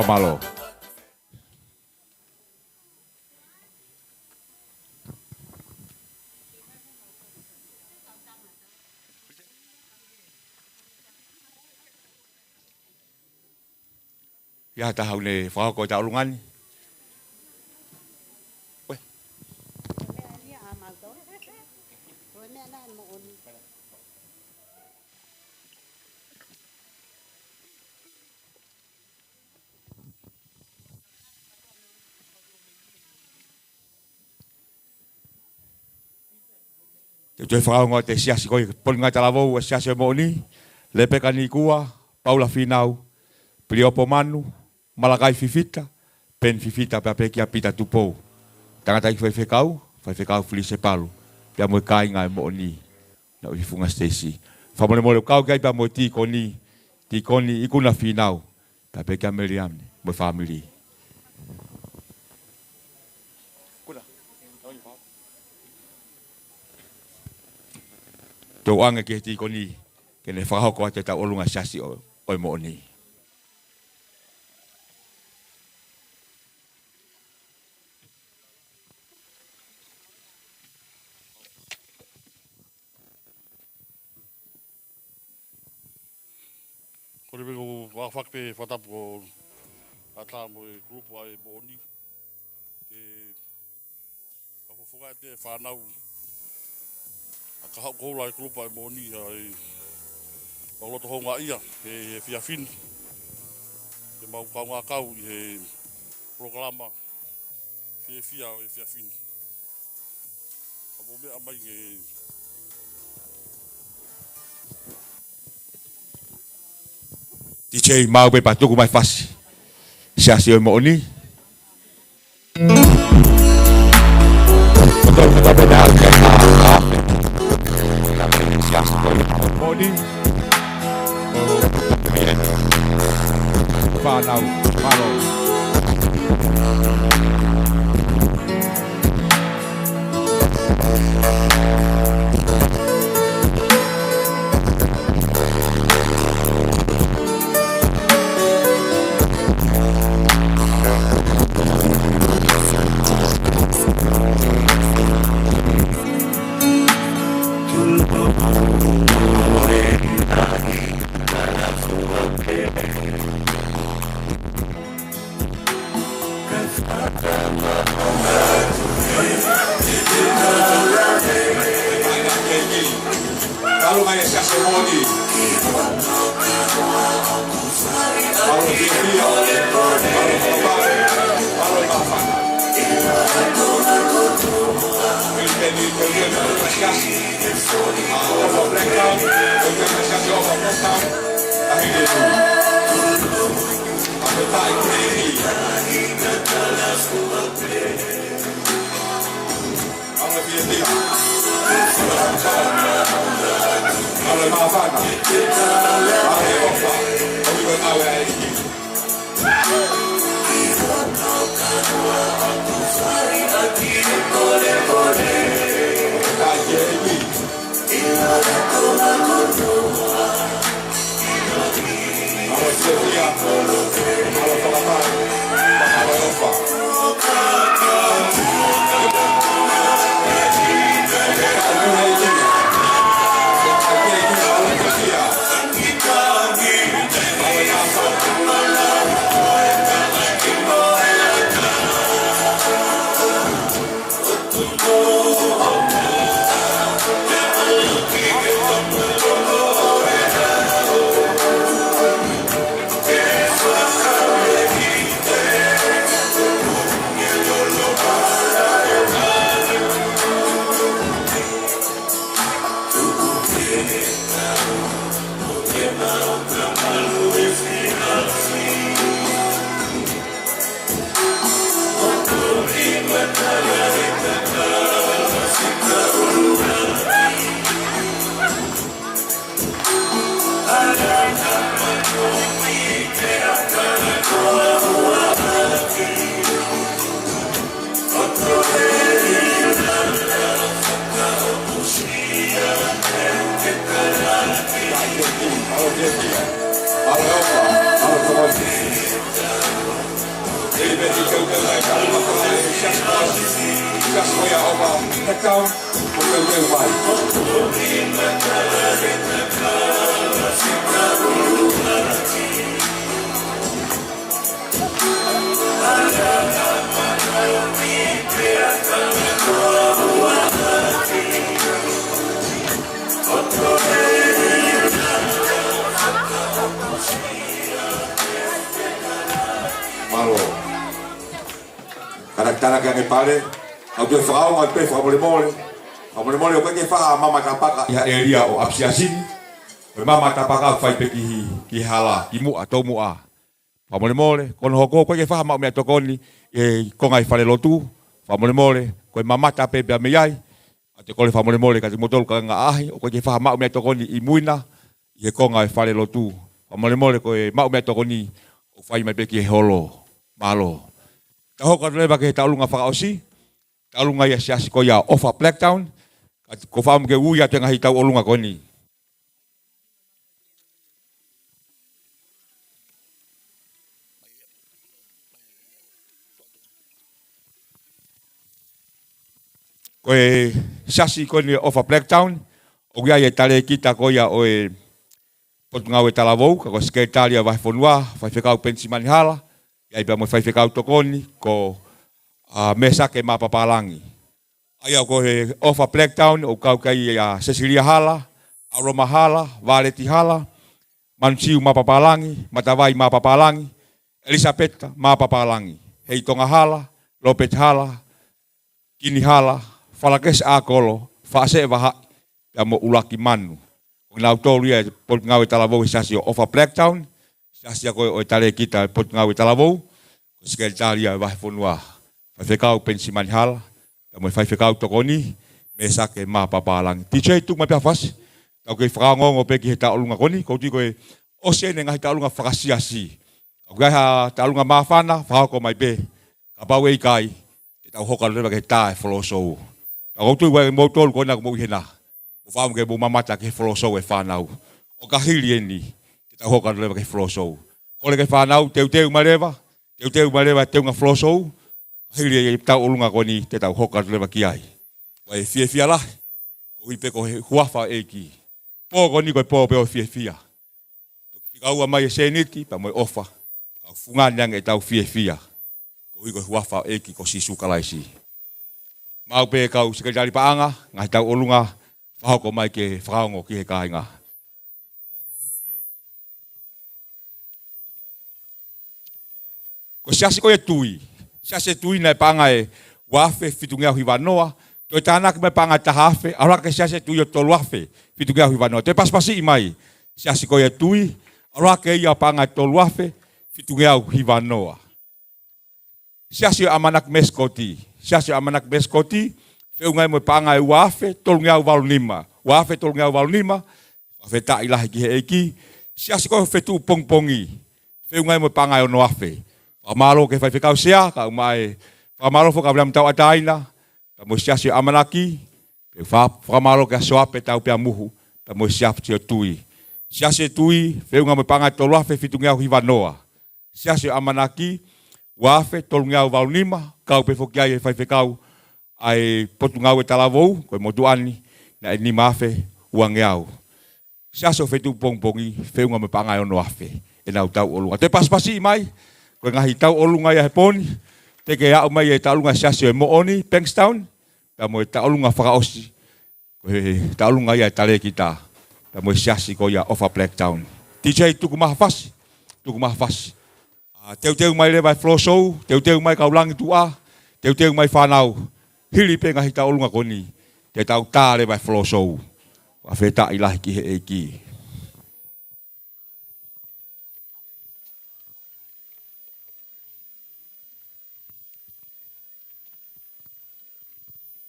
Mālō. ʻI ai ha taha ʻoku ne fakahoko ʻetau ʻulungaanga ni? Uē. Te u toe fakaongo atu e siasi ko ia, Polinga Talavou, ʻa e siasi ʻo e Moʻoni, Lepeka Nikua, Paula Finau, Piliopo Manu, Malakai Fifita, Peni Fifita, pea pehē kia Pita Tupou. Tangataʻeiki faifekau, faifekau Filise Palu, pea mo e kāinga ʻo e Moʻoni, naʻa ʻi Funga Siteisi. Fakamolemole, kau ki ai pea mo e tīkoni, tīkoni ʻIkuna Finau, pea pehē kia Meliam mo e fāmili. Tō ange ki he tīkoni, ke ne fakahoko atu ʻetau ʻulungaanga siasi ʻo, ʻo e Moʻoni. Ko e meʻa ʻoku ou fakafeʻiloaki pē fakatapu ko ʻAtā mo e kulupu ʻa e Moʻoni. Ke ka fofonga ʻete fānau. ʻA ka haʻu koula e kulupu ʻa e Moʻoni ʻa e mau loto houngaʻia he, he efiafi ni. Ke mau kaungā kau ʻi he polokalama fiefia ʻo e efiafi ni. Ka mou meʻa mai ke T J, maʻu pē pea tuku mai fasi. Siasi ʻo e Moʻoni. Moʻoni. Fānau, mālō. Kalo mai e siasi ʻo e Moʻoni. Kalo ki he fia. Kalo ki he pale. Kalo ki he fana. Kalo ki he siasi. Kalo ki he siasi ʻo e Moʻoni. Kalo ki he fia. Mālō. Kātaki tānaki ange pale. Kau toe fakaongo pē fakamolemole. Fakamolemole ʻoku ʻikai ke fai ha mama tapaka ʻi ha ʻēlia ʻo ʻapisiasi ni. Ko e mama tapaka ʻoku fai pē ki, ki hala, ki muʻa, toumoʻa. Fakamolemole, ko hono hoko, ʻoku ʻikai ke fai ha maʻu meʻatokoni ʻi he konga ʻo e falelotu. Fakamolemole, ko e mamata pē pea mei ai. ʻOatu e kole fakamolemole kiate kimoutolu kāinga ʻaʻahi, ʻoku ʻikai ke fai ha maʻu meʻatokoni ʻi muina, ʻi he konga ʻo e falelotu. Fakamolemole, ko e maʻu meʻatokoni ʻoku fai mai pē ki he holo. Mālō. Tau hoko atu leva ki he tauʻolunga fakaʻosi, tauʻolunga ia ʻa e siasi ko ia ʻo ʻOfa Blacktown, ka ʻoku ou fakaʻamu ke u ui atu e ngaahi tauʻolunga ko eni. Ko e siasi ko eni ʻOfa Blacktown, ʻoku ʻi ai e talēkita ko ia ʻo e Potungāue Talavou, ka ko e Sekelitali ʻo e Vahefonua, Faifekau Penisimani Hala, ʻi ai pea mo e faifekau tokoni, ko, ʻa, Mēsake Mapapālangi. ʻA ia ko e ʻOfa Blacktown, ʻoku kau ki ai ʻa Sesilia Hala, ʻAloma Hala, Vāleti Hala, Manusiu Mapapālangi, Matavai Mapapālangi, ʻElisapeta Mapapālangi, Heitonga Hala, Lopeti Hala, Kini Hala, Falakesi ʻAkolo, Faʻaseʻe Vahaʻi, pea mo ʻUluaki Manu. Ko kinautolu ia e Potungāue Talavou he siasi ʻo ʻOfa Blacktown, siasi ia ko ē ʻo e talēkita e Potungāue Talavou, ko e Sekelitali ʻo e Vahefonua, Faifekau Penisimani Hala, pea mo e faifekau tokoni, Mēsake Mapapālangi. T J, tuku mai pē ha fasi, tau kei fakaongoongo pē ki he tauʻolunga ko eni, ʻoku ou tui ko e ʻosi eni e ngaahi tauʻolunga fakasiasi. Ka ʻoku ʻi ai ha tauʻolunga māfana, fakahoko mai pē. Kapau ʻe ʻikai, te tau hoko atu leva ki he tā e folosou. Ka ʻoku ou tui ʻoku ʻi ai kimoutolu ko ena ʻoku mou ʻi hena, mou fakaʻamu ke mou mamata ki he folosou e fānau. ʻO ka hili eni, te tau hoko atu leva ki he folosou. Kole ki he fānau, teuteu mai leva, teuteu mai leva e teunga folosou, ka hili e tauʻolunga ko eni, te tau hoko atu leva ki ai. ʻOku ou fiefia lahi, koeʻuhi pē ko e huafa ʻo e ʻEiki. Pō ko eni ko e pō pē ʻo e fiefia. Toki fika ua mai e sēniti, pea mo e ʻofa. Kae fungani ange ʻetau fiefia. Koeʻuhi ko e huafa ʻo e ʻEiki ko Sīsū Kalaisi. Maʻu pē kau sekelitali paʻanga, ngaahi tauʻolunga, fakahoko mai ke fakaongo ki he kāinga. Ko e siasi ko ia ʻo e Tui. Siasi ʻo e Tui naʻe paʻanga ʻe ua afe fitungeau hiva noa. Toe tānaki mai paʻanga ʻe taha afe, ʻalu hake siasi ʻo e Tui ʻo tolu afe fitungeau hiva noa. Toe pasipasiʻi mai siasi ko ia ʻo e Tui, ʻalu hake ia paʻanga ʻe tolu afe fitungeau hiva noa. Siasi ʻo e ʻAmanaki Mesikoti. Siasi ʻo e ʻAmanaki Mesikoti, feʻunga ia mo e paʻanga ʻe ua afe tolungeau valu nima. Ua afe tolungeau valu nima, fakafetaʻi lahi ki he ʻEiki. Siasi ko e Fetuʻu Pongipongi, feʻunga ia mo e paʻanga ʻe ono afe. Fakamālō ki he faifekau sea, kae ʻumaʻā e fakamālō foki kia Viliami Tauʻatāina, pea mo e siasi ʻo e ʻAmanaki, pea fa-, fakamālō kia Soape Taupeamuhu, pea mo e siasi ʻo e Tui. Siasi e Tui, feʻunga mo e paʻanga ʻe tolu afe fitungeau hiva noa. Siasi ʻo e ʻAmanaki, ua afe tolungeau valu nima, kau pē foki ai e faifekau ʻa e Potungāue Talavou, ko e motuʻa ni, naʻe nima afe uangeau. Siasi ʻo Fetuʻu Pongipongi, feʻunga mo e paʻanga ʻe ono afe, ʻenau tauʻolunga. Toe pasipasiʻi mai, ko e ngaahi tauʻolunga ia he pō ni, teʻeki ke aʻu mai e tauʻolunga Siasi ʻo e Moʻoni, Bankstown, pea mo e tauʻolunga fakaʻosi, ko e tauʻolunga ia e Talēkita, pea mo e siasi ko ia ʻOfa Blacktown. T J, tuku mai ha fasi, tuku mai ha fasi. ʻA, teuteu mai leva e floor show, teuteu mai kau langi tuʻa, teuteu mai fānau. Hili pē ngaahi tauʻolunga ko eni, te tau tā leva e floor show. Fakafetaʻi lahi ki he ʻEiki.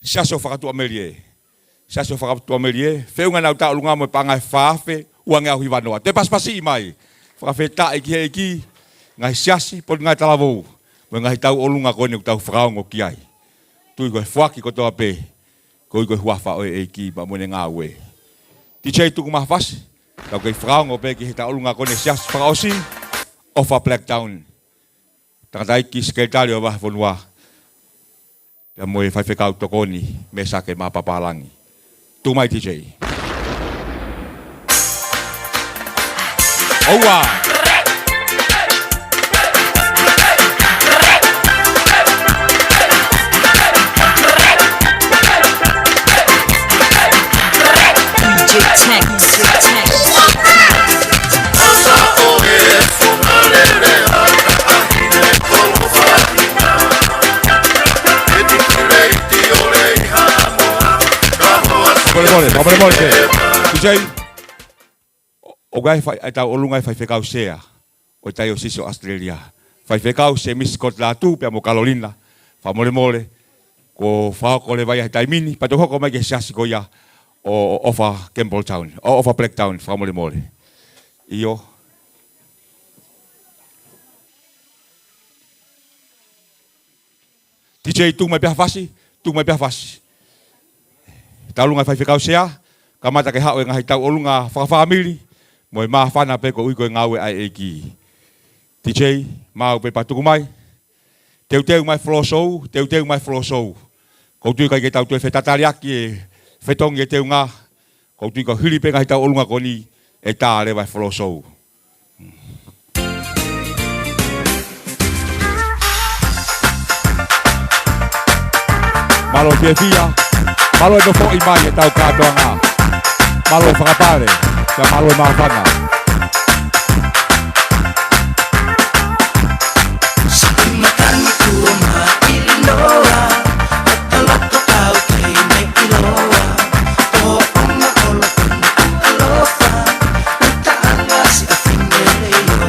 Siasi ʻo Fakatuʻamelie. Siasi ʻo Fakatuʻamelie, feʻunga ʻenau tauʻolunga mo e paʻanga ʻe fā afe uangeau hiva noa. Toe pasipasiʻi mai. Fakafetaʻi ki he ʻEiki, ngaahi siasi, Potungāue Talavou, mo e ngaahi tauʻolunga ko eni ʻoku tau fakaongo ki ai. Tui ko e foaki kotoa pē, koeʻuhi ko e huafa ʻo e ʻEiki pea mo ʻene ngāue. T J, tuku mai ha fasi, tau kei fakaongo pē ki he tauʻolunga ko eni e siasi fakaʻosi, ʻOfa Blacktown. Tangataʻeiki Sekelitali ʻo e Vahefonua, pea mo e faifekau tokoni, Mesake Mapapālangi. Tuku mai T J. ʻOua. D J Tank. Mole, mole, mole, mole, mole, D J. ʻO, ʻoku ʻi ai fai-, ʻetau ʻolunga e faifekau sea ʻo e Taiosisi ʻo ʻAositelēlia. Faifekau Semisi Scott Lātū pea mo Kalolina. Fakamolemole, kuo fakahoko leva ia he taimi ni, pea toe hoko mai ki he siasi ko ia ʻo, ʻo ʻOfa Campbelltown, ʻo ʻOfa Blacktown, fakamolemole. ʻIo. T J, tuku mai pē ha fasi, tuku mai pē ha fasi. Tauʻolunga faifekau sea, kamata ke haʻu e ngaahi tauʻolunga fakafāmili, mo e māfana pē koeʻuhi ko e ngāue ʻa e ʻEiki. T J, maʻu pē pea tuku mai. Teuteu mai floor show, teuteu mai floor show. ʻOku ou tui ʻikai ke tau toe fetataliaki e fetongi e teunga. ʻOku ou tui ko e hili pē ngaahi tauʻolunga ko eni ʻe tā leva e floor show. Mālō e fiefia, mālō e nofoʻi mai ʻetau kātoanga. Mālō e fakapale, pea mālō e māfana.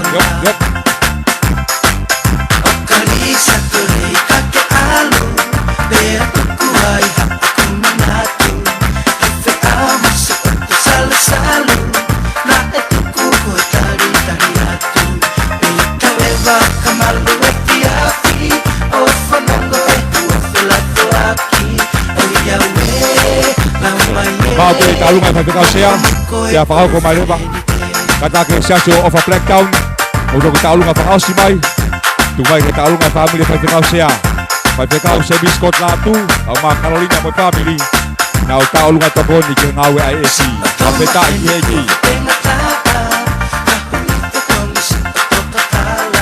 Yep, yep. Maʻu pē tauʻolunga faifekau sea, pea fakahoko mai leva. Kātaki e siasi ʻo ʻOfa Blacktown, ʻo toki tauʻolunga fakaʻosi mai. Tuku mai ke tauʻolunga fāmili faifekau sea. Faifekau Semisi Scott Lātū, ʻa e ʻOfa Kalolina mo e fāmili. Nau tauʻolunga tokoni ki he ngāue ʻa e ʻEiki. Fakafetaʻi ki he ʻEiki.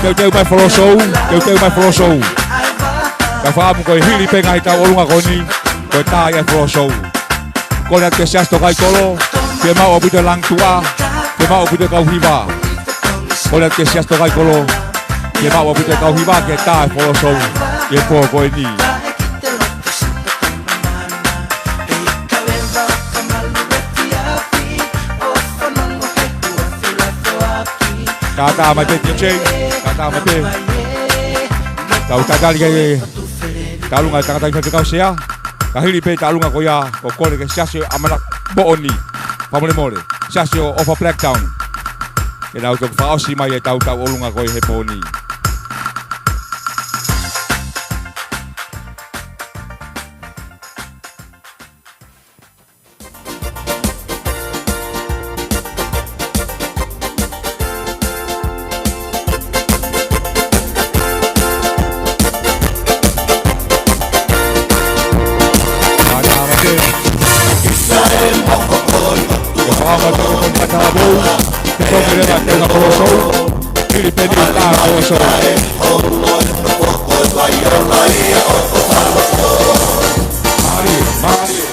Teuteu mai floor show, teuteu mai floor show. Ka fakaʻamu ko e hili pē ngaahi tauʻolunga ko eni, ko e tā ia e floor show. Kole atu ki he siasi tōkaikolo, fiemaʻu ʻaupito e langi tuʻa, fiemaʻu ʻaupito e kau hiva. Kole atu ki he siasi tōkaikolo, fiemaʻu ʻaupito e kau hiva ke tā e floor show ʻi he pō ko eni. Kātaki mai pē D J, kātaki mai pē. Tau tatali ki he tauʻolunga tangataʻeiki faifekau sea. Ka hili pē tauʻolunga ko ia, ʻoku kole ki he siasi ʻo e ʻAmanaki Moʻoni. Fakamolemole, siasi ʻo ʻOfa Blacktown. Ke nau toki fakaʻosi mai ʻetau tauʻolunga ko ia he pō ni. Ko e Potu Ngai Talavou, ke toki leva ki he Koloso, Pilipeni Taha Koloso. Mālie, mālie.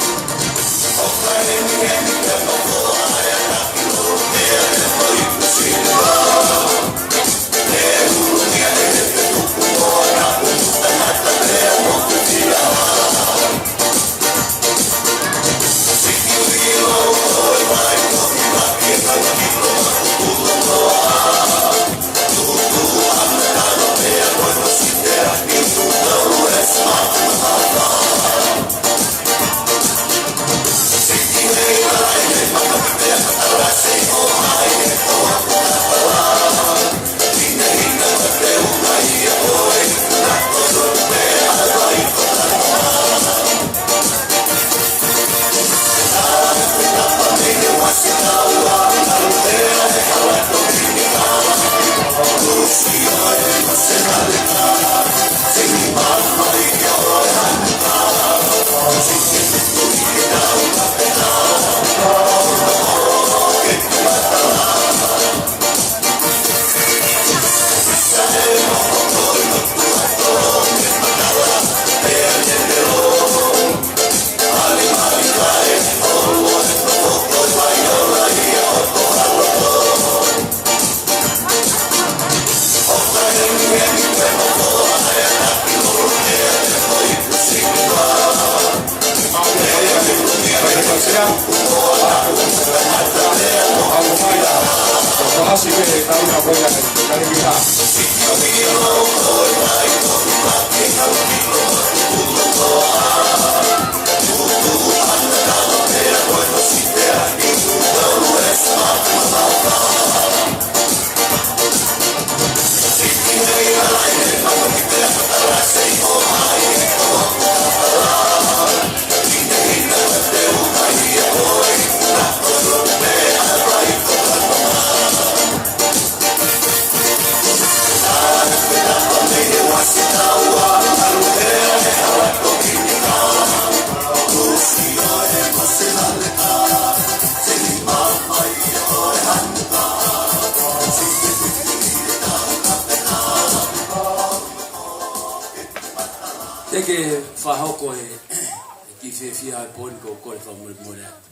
Te ke fakahoko e, e kiʻi fiefia he pooni, ʻoku ou kole fakamolemole atu.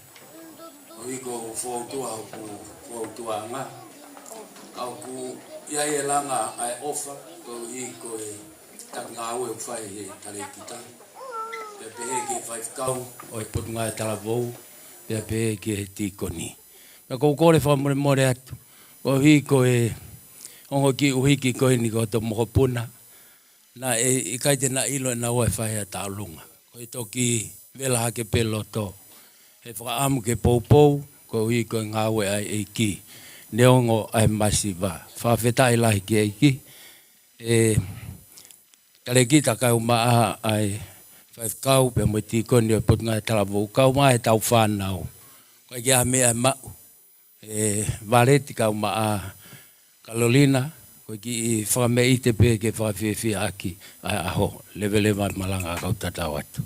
ʻOku ʻi ai hoku fokoutua, hoku fokoutuaʻanga. Ka ʻoku ʻi ai e langa ʻa e ʻofa, koeʻuhi ko e taki ngāue ʻoku fai he talēkita. Pea pehē ki he faifekau ʻo e Potungāue Talavou, pea pehē ki he tīkoni. Pea ʻoku ou kole fakamolemole atu, koeʻuhi ko e ongo kiʻi ʻuhiki ko eni ko hoto mokopuna, naʻe ʻikai te na ʻilo ʻe naua e fai ʻa e tauʻolunga. Ko e toki vela hake pē loto he fakaʻamu ke poupou, koeʻuhi ko e ngāue ʻa e ʻEiki, neongo ʻa e masiva. Fakafetaʻi lahi ki he ʻEiki, e talēkita, kae ʻumaʻā ʻa e faifekau pea mo e tīkoni ʻo e Potungāue Talavou, kae ʻumaʻā ʻetau fānau. Ko e kiʻi meʻa ʻe maʻu, e Valeti kae ʻumaʻā Kalolina, ko e kiʻi fakameʻite pē ke fakafiefia ʻaki ʻa e ʻaho. Leveleva e malanga, kau tatau atu.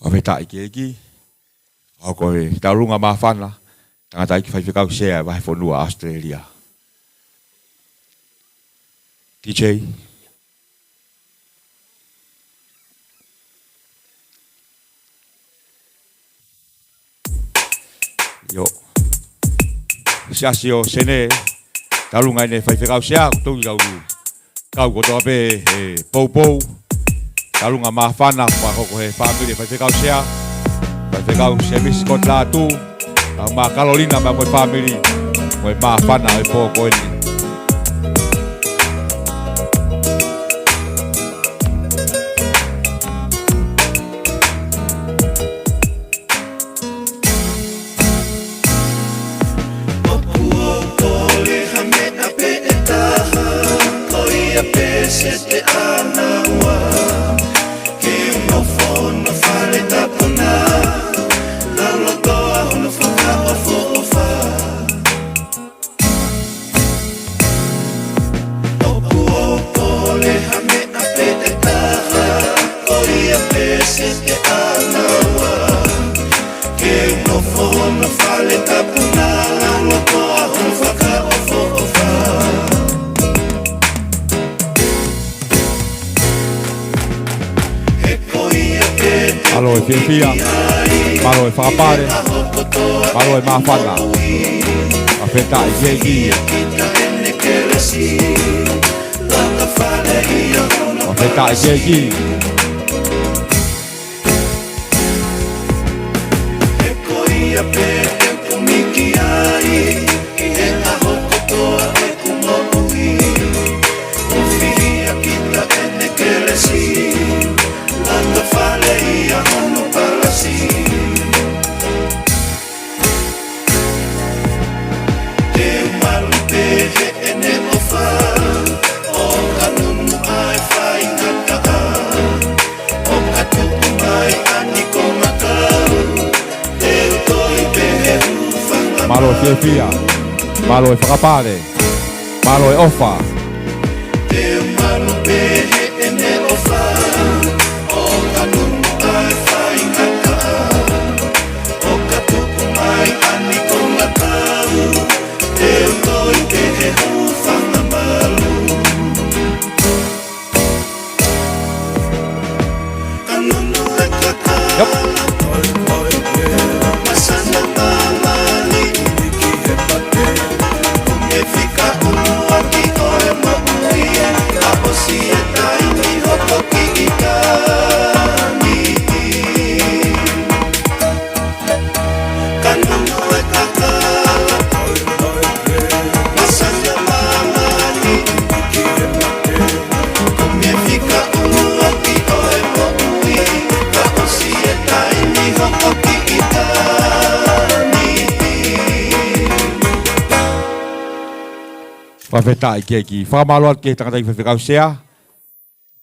Fakafetaʻi ki he ʻEiki. Fakahoko e tauʻolunga māfana, tangataʻeiki faifekau sea e vahefonua ʻAositelēlia. T J. ʻIo. Siasi ʻo Senē, tauʻolunga ʻene faifekau sea, ko e toki kau, kau kotoa pē he poupou. Tauʻolunga māfana, fakahoko he fāmili e faifekau sea, faifekau Semisi Kotilatu, kae ʻumaʻā Kalolina pea mo e fāmili, mo e māfana ʻo e pō ko eni. ʻOku ou kole ha meʻa pē ʻe taha, ko ia pē Sētane ʻAnaua, ke u nofo hono fale tāpuna, ʻi loto ʻa hono fakaʻofoʻofa. Mālō e fiefia, mālō e fakapale, mālō e māfana. Fakafetaʻi ki he ʻEiki. Fakafetaʻi ki he ʻEiki. He ko ia pē ʻeku kumi ki ai, ʻi he ʻaho kotoa ʻeku moʻui. ʻOfi ia kita ʻene kelesi, langa fale ia hono palasi. Te u malu pē heʻene ʻofa, ʻo ka nunu ʻa e faingataʻa, ʻo ka tuku mai ʻa e konga kau, te u toi pē he hūfanga. Mālō e fiefia, mālō e fakapale, mālō e ʻofa. Te u malu pē heʻene ʻofa, ʻo ka nunu ʻa e faingataʻa, ʻo ka tuku mai ʻa e konga kau, te u toi pē he hūfanga malu. Ka nunu e kakala. Yep. Masana māmani. Kumi e fika ʻuluaki ʻo e moʻui. Ka ʻosi e taimi hoko ki ʻitāniti. Ka nunu e kakala. Masana māmani. Kumi e fika ʻuluaki ʻo e moʻui. Ka ʻosi e taimi hoko ki ʻitāniti. Fakafetaʻi ki he ʻEiki. Fakamālō atu ki he tangataʻeiki faifekau sea.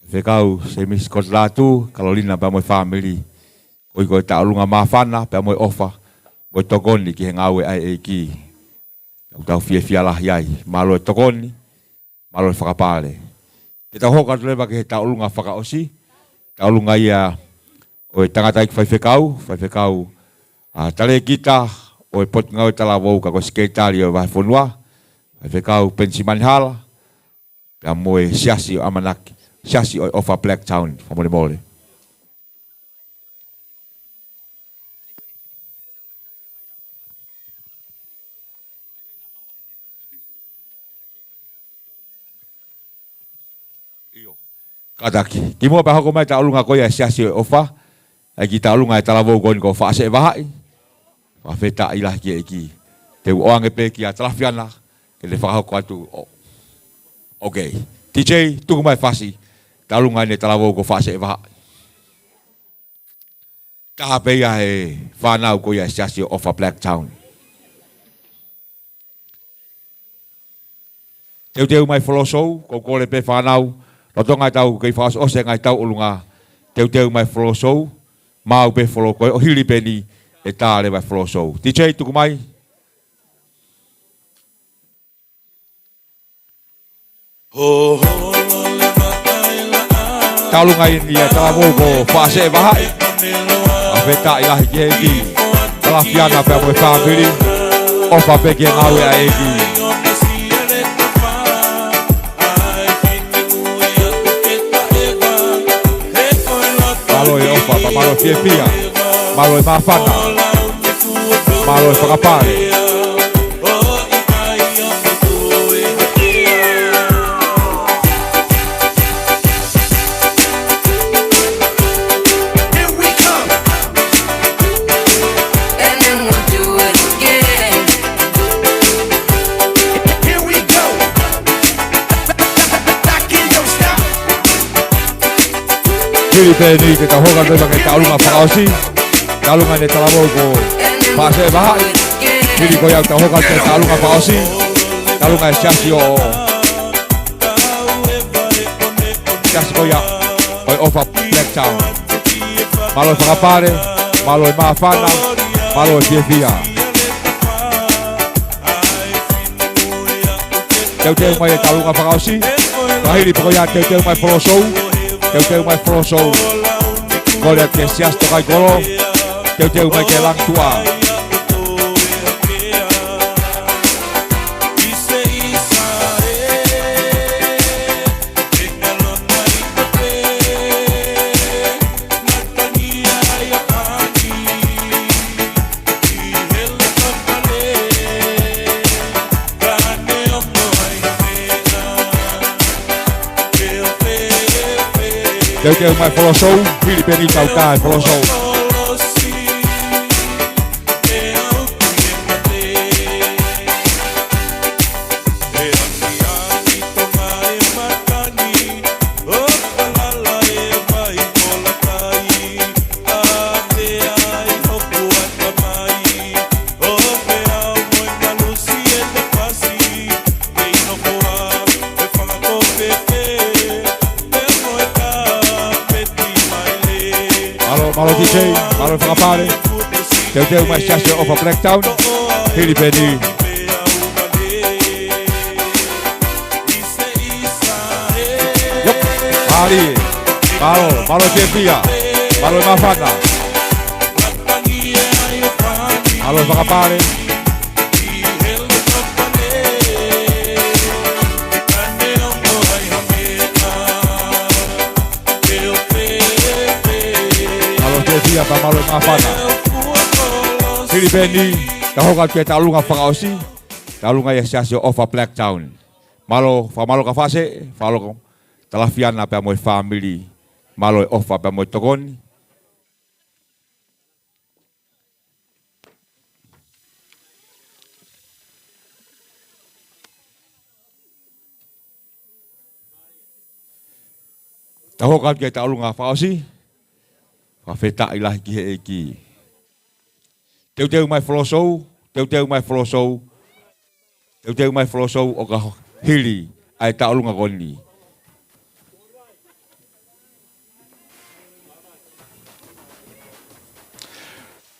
Faifekau Semisi Kotolatu, Kalolina pea mo e fāmili. Ko ia ko e tauʻolunga māfana, pea mo e ʻofa, mo e tokoni ki he ngāue ʻa e ʻEiki. Tau tau fiefia lahi ai, mālō e tokoni, mālō e fakapale. Te tau hoko atu leva ki he tauʻolunga fakaʻosi, tauʻolunga ia ʻo e tangataʻeiki faifekau, faifekau, ʻa, Talēkita, ʻo e Potungāue Talavou ka ko e Sekelitali ʻo e Vahefonua, faifekau Penisimani Hala, pea mo e Siasi ʻo ʻAmanaki, Siasi ʻo e ʻOfa Blacktown, fakamolemole. ʻIo. Kātaki. Kimuʻa pea hoko mai tauʻolunga ko ia e Siasi ʻo e ʻOfa, ʻa e kiʻi tauʻolunga e talavou ko eni ko Faʻaseʻevahaʻi. Fakafetaʻi lahi ki he ʻEiki. Te u ʻoange pē kia Talafiana, ke ne fakahoko atu. ʻO, okay. T J, tuku mai fasi, tauʻolunga eni e talavou ko Faʻaseʻevahaʻi. Taha pē ia he fānau ko ia e Siasi ʻo e ʻOfa Blacktown. Teuteu mai Folosou, ko e kole pē fānau, lolotonga ʻetau kei fakaʻosiʻosi e ngaahi tauʻolunga, teuteu mai Folosou, maʻu pē Folo-, ko e ʻohili pē eni ʻe tā leva e Folosou. T J, tuku mai. Tauʻolunga eni ia e talavou ko Faʻaseʻevahaʻi. Fakafetaʻi lahi ki he ʻEiki. Talafiana pea mo e fāmili. ʻOfa pē ki he ngāue ʻa e ʻEiki. Mālō e ʻofa, pea mālō e fiefia. Mālō e māfana. Mālō e fakapale. Here we come. And then we'll do it again. Here we go. Back in your style. Hili pē eni ke tau hoko atu ki he tauʻolunga fakaʻosi. Tauʻolunga eni e talavou ko Faʻaseʻevahaʻi. Hili ko ia tau hoko atu ki he tauʻolunga fakaʻosi. Tauʻolunga e Siasi ʻo, Siasi ko ia ʻo e ʻOfa Blacktown. Mālō e fakapale, mālō e māfana, mālō e fiefia. Teuteu mai e tauʻolunga fakaʻosi. Fakahili pē ko ia teuteu mai Folosou. Teuteu mai Folosou. Kole atu ki he Siasi Tokaikoló. Teuteu mai ki he Langituʻa. Teuteu mai Folosou, hili pē ʻeni tau tā e Folosou. Mālō, mālō D J, mālō fakapale. Teuteu mai Siasi ʻo e ʻOfa Blacktown. Hili pē ʻeni. Yep. Mālie. Mālō, mālō Fiefia. Mālō Māfana. Mālō fakapale. Mālō Fiefia pea mālō Māfana. Hili pē ʻeni, ka hoko atu ki he tauʻolunga fakaʻosi. Tauʻolunga ia Siasi ʻo e ʻOfa Blacktown. Mālō, fakamālō Kafase, fakamālō Talafiana pea mo e fāmili. Mālō e ʻofa pea mo e tokoni. Tau hoko atu ki he tauʻolunga fakaʻosi. Fakafetaʻi lahi ki he ʻEiki. Teuteu mai Folosou, teuteu mai Folosou. Teuteu mai Folosou ʻo ka hili ʻa e tauʻolunga ko ʻeni.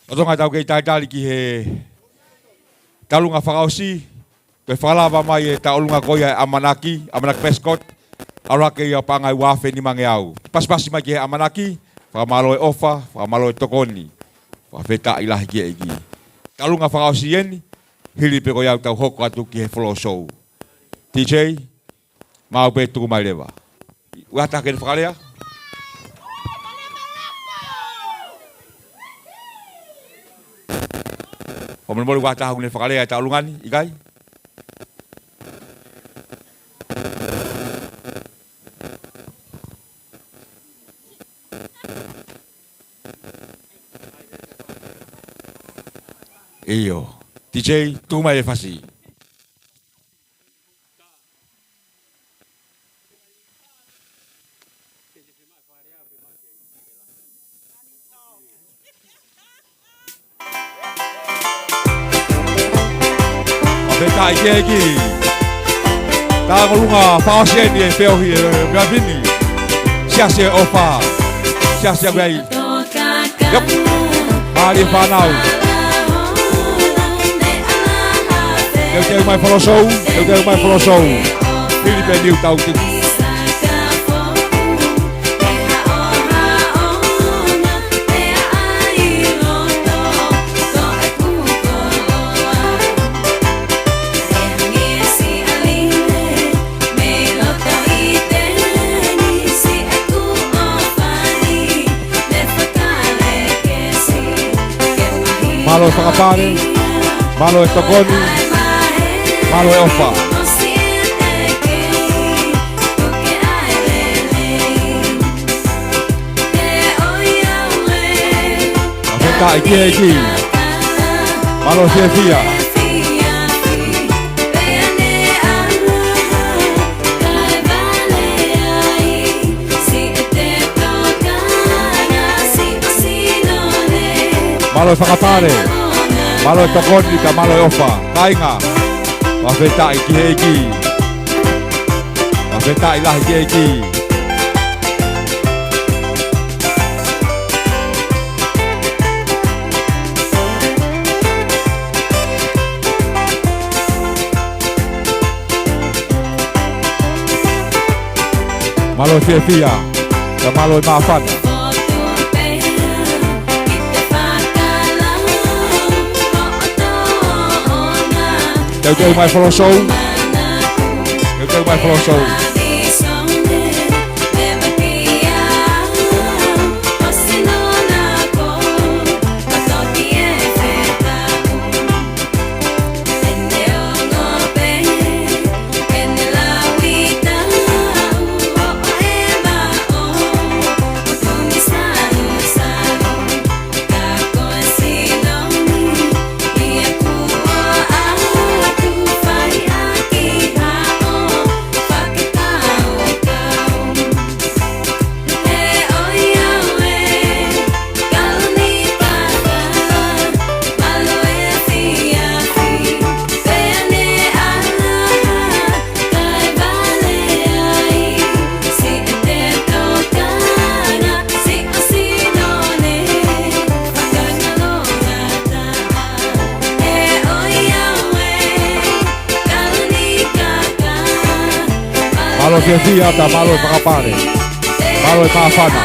Lolotonga ʻetau kei talitali ki he tauʻolunga fakaʻosi, toe fakalava mai e tauʻolunga ko ia e ʻamanaki, ʻamanaki Prescott, ʻalu hake ia paʻanga ʻe ua afe nimangeau. Pasipasi mai ki he ʻamanaki, fakamālō e ʻofa, fakamālō e tokoni, fakafetaʻi lahi ki he ʻEiki. Tauʻolunga fakaʻosi ʻeni, hili pē ko ia ʻoku tau hoko atu ki he Folosou. D J, maʻu pē tuku mai leva. Ua taha ke ne fakalea. Fakamolemole, ua taha ʻoku ne fakalea e tauʻolunga ni, ʻikai? ʻIo. D J, tuku mai e fasi. Fakafetaʻi ki he ʻEiki. Tauʻolunga fakaʻosi ʻeni e feohi e Melvini. Siasi ʻo e ʻOfa. Siasi ʻa Yep. Mālie fānau. Teuteu mai Folosou, teuteu mai Folosou. Hili pē ʻeni ʻoku tau tiki. Mālō e fakapale, mālō e tokoni, mālō e ʻofa. Fakafetaʻi ki he ʻEiki. Mālō fiefia. Mālō e fakapale. Mālō e tokoni ka mālō e ʻofa. Kāinga. Fakafetaʻi ki he ʻEiki. Fakafetaʻi lahi ki he ʻEiki. Mālō e fiefia, ka mālō e māfana. Teuteu mai Folosou. Teuteu mai Folosou. Mālō e fiefia, pea mālō e fakapale. Mālō e māfana.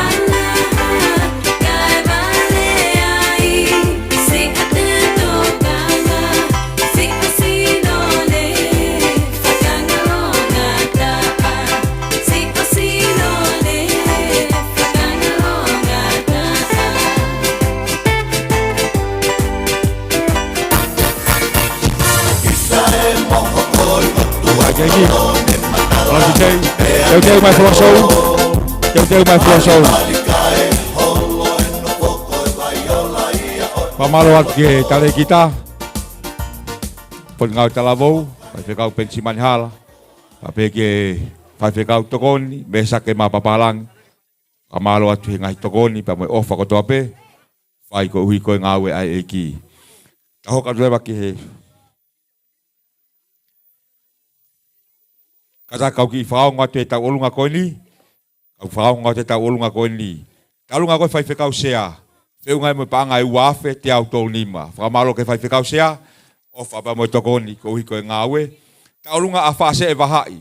Ai, ai, ai. Hola, D J. Teuteu mai Flow Show. Teuteu mai Flow Show. Fakamālō atu ki he talēkita. Potungāue Talavou, Faifekau Penisimani Hala. Pea pehē ki he Faifekau Tokoni, Mēsake Mapapalagi. Fakamālō atu he ngaahi tokoni, pea mo e ʻofa kotoa pē. Fai koeʻuhi ko e ngāue ʻa e ʻEiki. Tau hoko atu leva ki he Kātaki kau kiʻi fakaongo atu he tauʻolunga ko eni. Kau fakaongo atu he tauʻolunga ko eni. Tauʻolunga ko e Faifekau Sea. Feʻunga ia mo e paʻanga ʻe ua afe teau tolu nima. Fakamālō ki he Faifekau Sea. ʻOfa pea mo e tokoni koeʻuhi ko e ngāue. Tauʻolunga ʻa Faʻaseʻevahaʻi.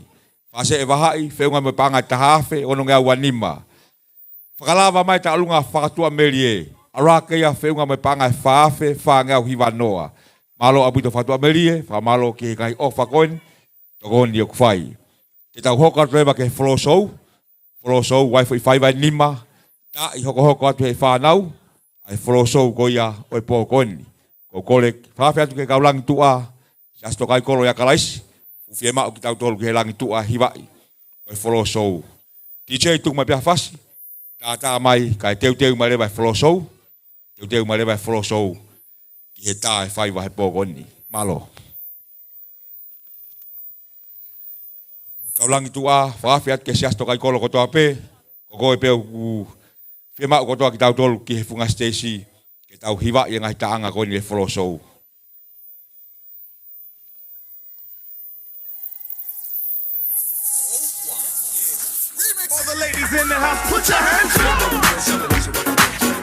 Faʻaseʻevahaʻi, feʻunga mo e paʻanga ʻe taha afe onongeau ua nima. Fakalava mai tauʻolunga Fakatuʻamelie. ʻAlu hake ia feʻunga mo e paʻanga ʻe fā afe fāngeau hiva noa. Mālō ʻaupito Fakatuʻamelie, fakamālō ki he ngaahi ʻofa ko eni, tokoni ʻoku fai. Te tau hoko atu leva ki he Flow Show, Flow Show, ʻa e foʻi faiva ʻe nima, taʻi hokohoko atu he fānau, ʻa e Flow Show ko ia ʻo e pō ko eni. Ko e kole, fakaafe atu ki he kau langi tuʻa, Siasi Tokoni Kolo ʻia Kalaisi, ʻoku fiemaʻu kitautolu ki he langi tuʻa hivaʻi ʻo e Flow Show. D J tuku mai pē ha fasi, tātā mai, kae teuteu mai leva e Flow Show, teuteu mai leva e Flow Show, ki he tā ʻe faiva he pō ko eni. Mālō. Kau langi tuʻa, fakaafe atu ki he Siasi Tokoni Kolo kotoa pē, ko koe pē ʻoku fiemaʻu kotoa kitautolu ki he funga siteisi, ke tau hivaʻi e ngaahi taʻanga ko eni e Flow Show. All the ladies in the house, put your hands up.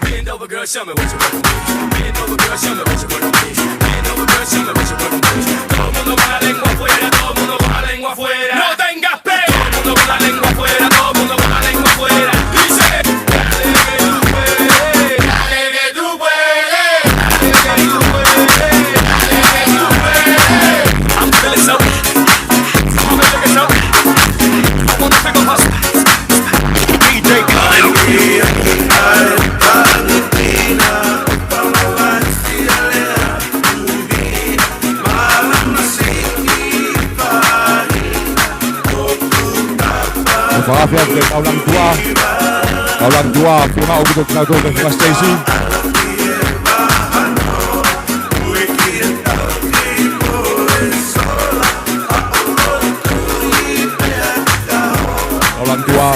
Bend over, girl, show me what you work with. Bend over, girl, show me what you work with. Bend over, girl, show me what you work with. Todo el mundo con la lengua afuera, todo el mundo con la lengua afuera. No tengas pena. Todo el mundo con la lengua afuera, todo el mundo con la lengua afuera. Dice, dale que tú puedes, dale que tú puedes, dale que tú puedes, dale que tú puedes. I'm feeling so, I'm feeling so, I wanna take a hustle. D J Khaled. Fakaafe atu ki he kau langi tuʻa. Kau langi tuʻa, fiemaʻu ʻaupito kitautolu ki he funga siteisi. Kau langi tuʻa.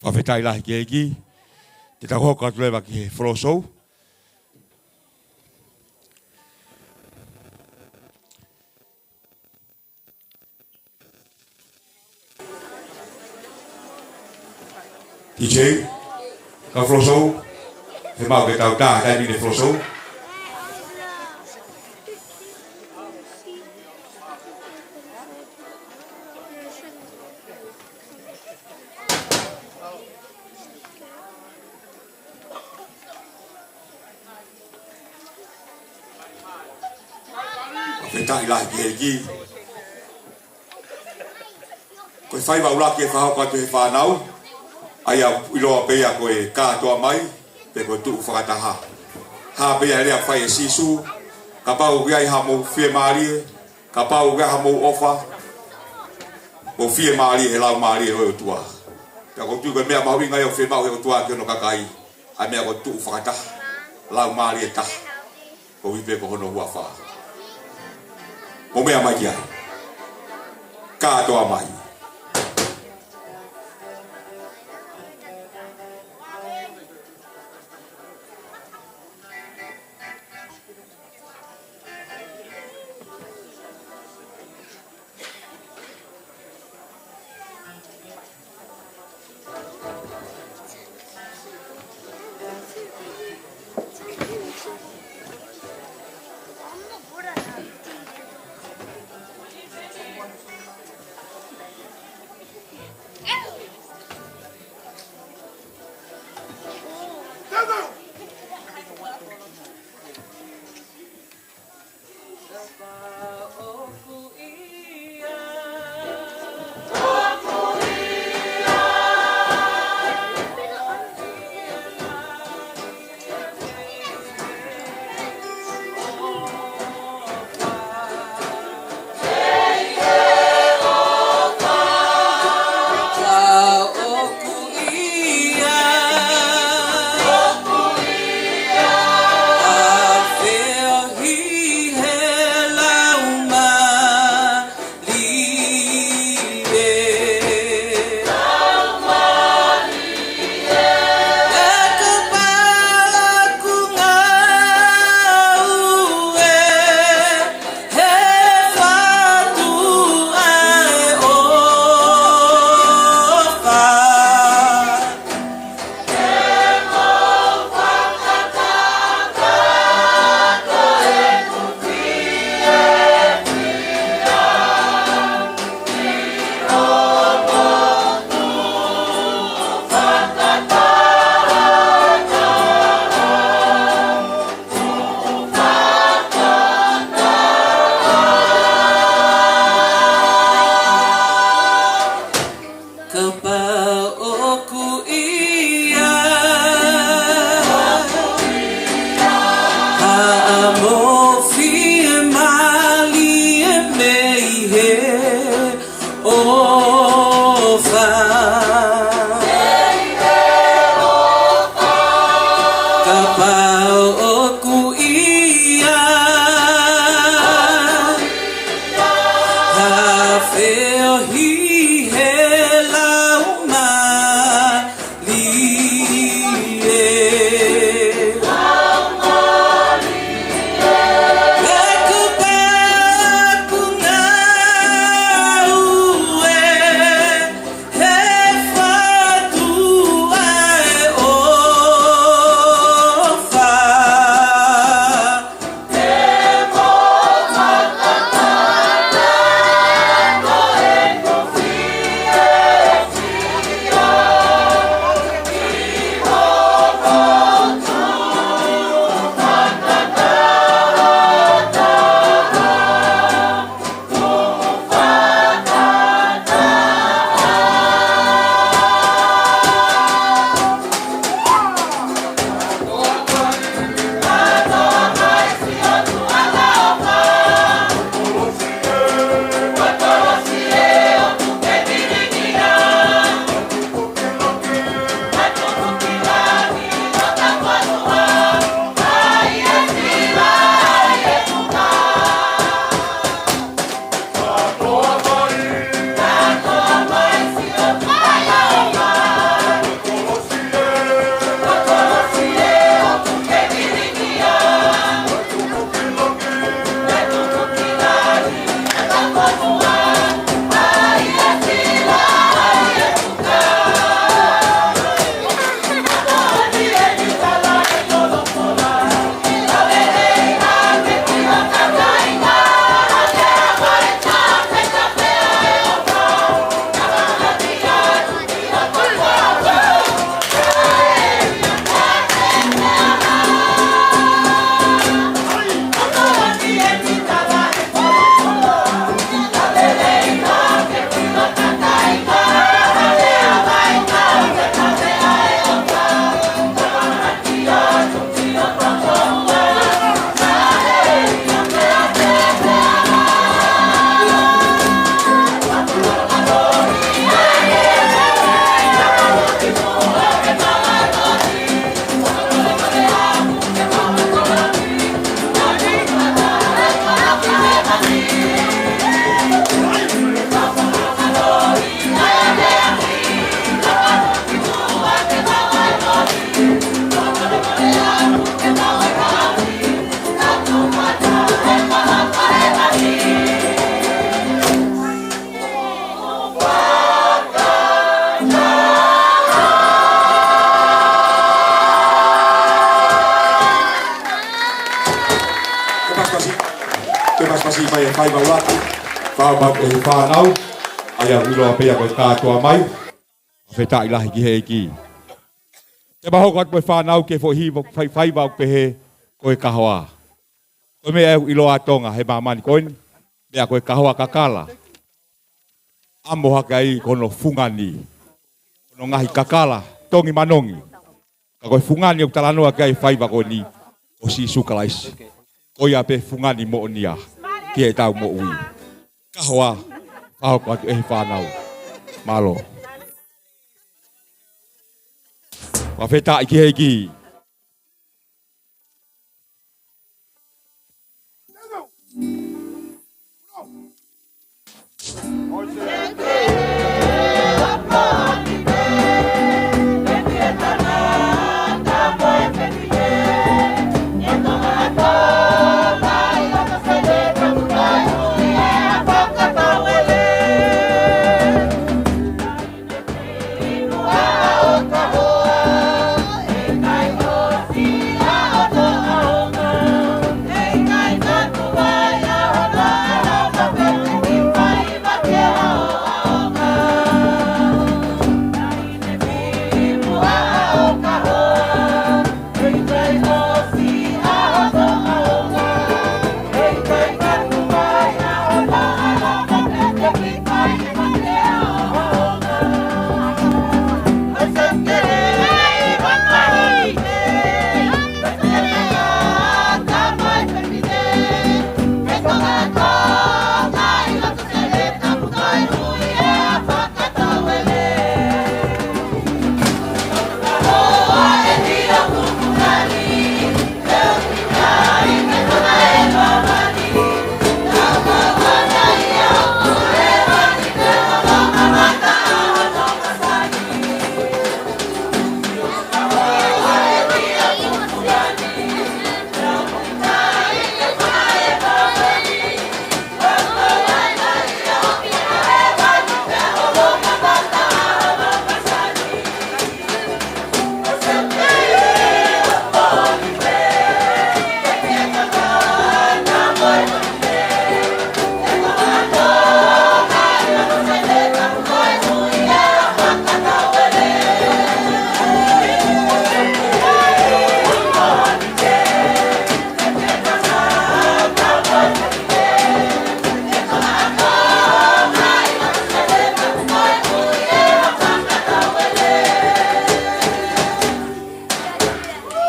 Fakafetaʻi lahi ki he ʻEiki. Te tau hoko atu leva ki he folosou. D J, ka folosou, he mau ke tau tā, taimi ni folosou. Fakafetaʻi lahi ki he ʻEiki. Ko e faiva ʻuluaki ʻe fakahoko atu ʻe he fānau, ʻa ia ʻiloa pē ia ko e kātoa mai, pe ko e tuʻu fakataha. Hā pē ia e lea fai ʻe Sīsū, kapau ʻoku ʻi ai haʻamou fiemālie, kapau ʻoku ʻi ai haʻamou ʻofa, mou fiemālie he Laumālie ʻo e ʻOtua. Pea ʻoku ou tui ko e meʻa mahuʻinga ia ʻoku fiemaʻu ʻe he ʻOtua ki hono kakai, ʻa e meʻa ko e tuʻu fakataha, laumālie taha, koeʻuhi pē ko hono huafa. Mou meʻa mai ki ai. Kātoa mai. Kapau ʻoku ʻi ai haʻamou fiemālie mei he ʻofa. Kapau ʻoku ʻi ai ha feohi he Laumālie. He kupu ʻoku ngāue he fatu ʻa e ʻofa. Faiva ʻuluaki, faiva ʻe he fānau, ʻa ia ʻoku ʻiloa pē ia ko e kātoa mai. Fakafetaʻi lahi ki he ʻEiki. Te ma hoko atu mo e fānau ki he foʻi hiva, fai-, faiva ʻoku pehē ko e kahoa. Ko e meʻa ʻoku ʻiloa ʻa Tonga he māmani ko eni, meʻa ko e kahoa kakala. ʻAmo hake ai ko hono fungani, ko hono ngaahi kakala, tongi manongi. Ka ko e fungani ʻoku talanoa ki ai e faiva ko eni ko Sīsū Kalaisi. Ko ia pē fungani moʻonia ki heʻetau moʻui. Kahoa, fakahoko atu ʻe he fānau. Mālō. Fakafetaʻi ki he ʻEiki.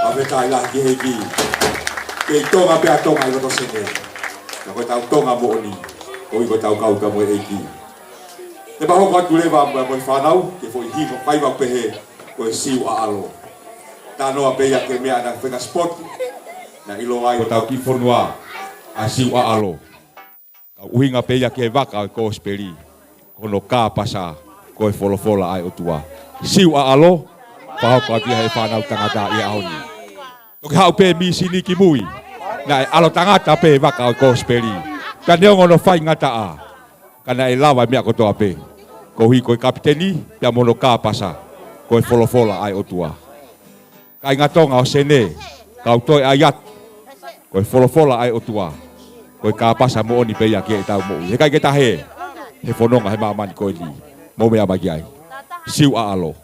Fakafetaʻi lahi ki he ʻEiki. Kei Tonga pē ʻa Tonga ʻi loto Senē. Ka ko ʻetau Tonga moʻoni, koeʻuhi ko ʻetau kau ka mo e ʻEiki. Te ma hoko atu leva mo, mo e fānau ki he foʻi hiva, faiva ʻoku pehē ko e Siu ʻAʻalo. Talanoa pē ia ki he meʻa naʻe fai ki he sipoti, naʻe ʻiloa ai ko hotau kiʻi fonua ʻa Siu ʻAʻalo. Ka ʻuhinga pē ia ki he vaka ʻo e kosipeli, ko hono kāpasa ko e folofola ʻa e ʻOtua. Siu ʻAʻalo, fakahoko atu ia ʻe he fānau tangata ʻi he ʻaho ni. Toki haʻu pē mīsini ki mui, naʻe ʻalotangata pē vaka ʻo e kosipeli. Ka neongo hono faingataʻa, ka naʻe lava e meʻa kotoa pē, koeʻuhi ko e kapiteni pea mo hono kāpasa ko e folofola ʻa e ʻOtua. Kāinga Tonga ʻo Senē, kau toe ʻai atu, ko e folofola ʻa e ʻOtua, ko e kāpasa moʻoni pē ia ki heʻetau moʻui. He ʻikai ke ta hē he fononga he māmani ko eni. Mou meʻa mai ki ai. Siu ʻAʻalo.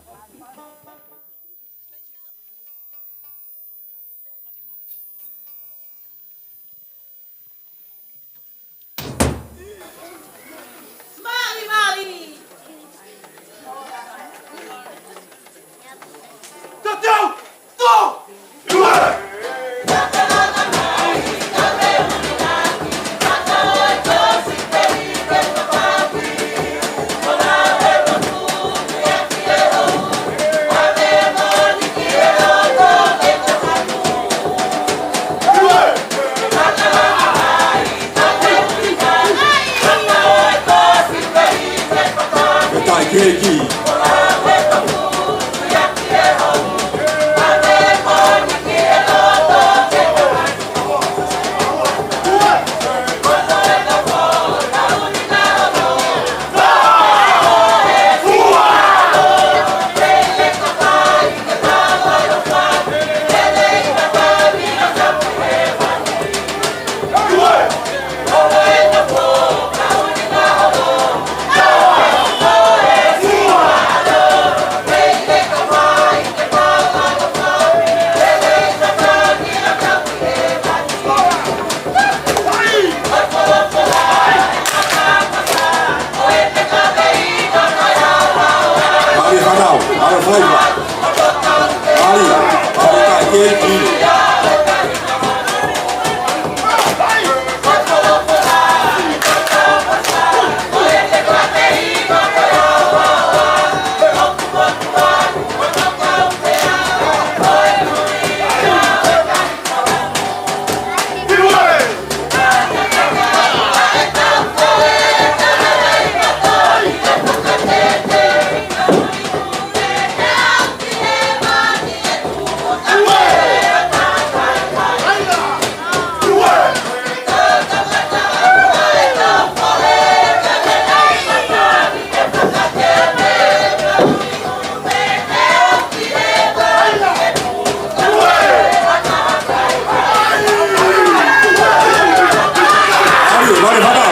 Vale, vale, vale.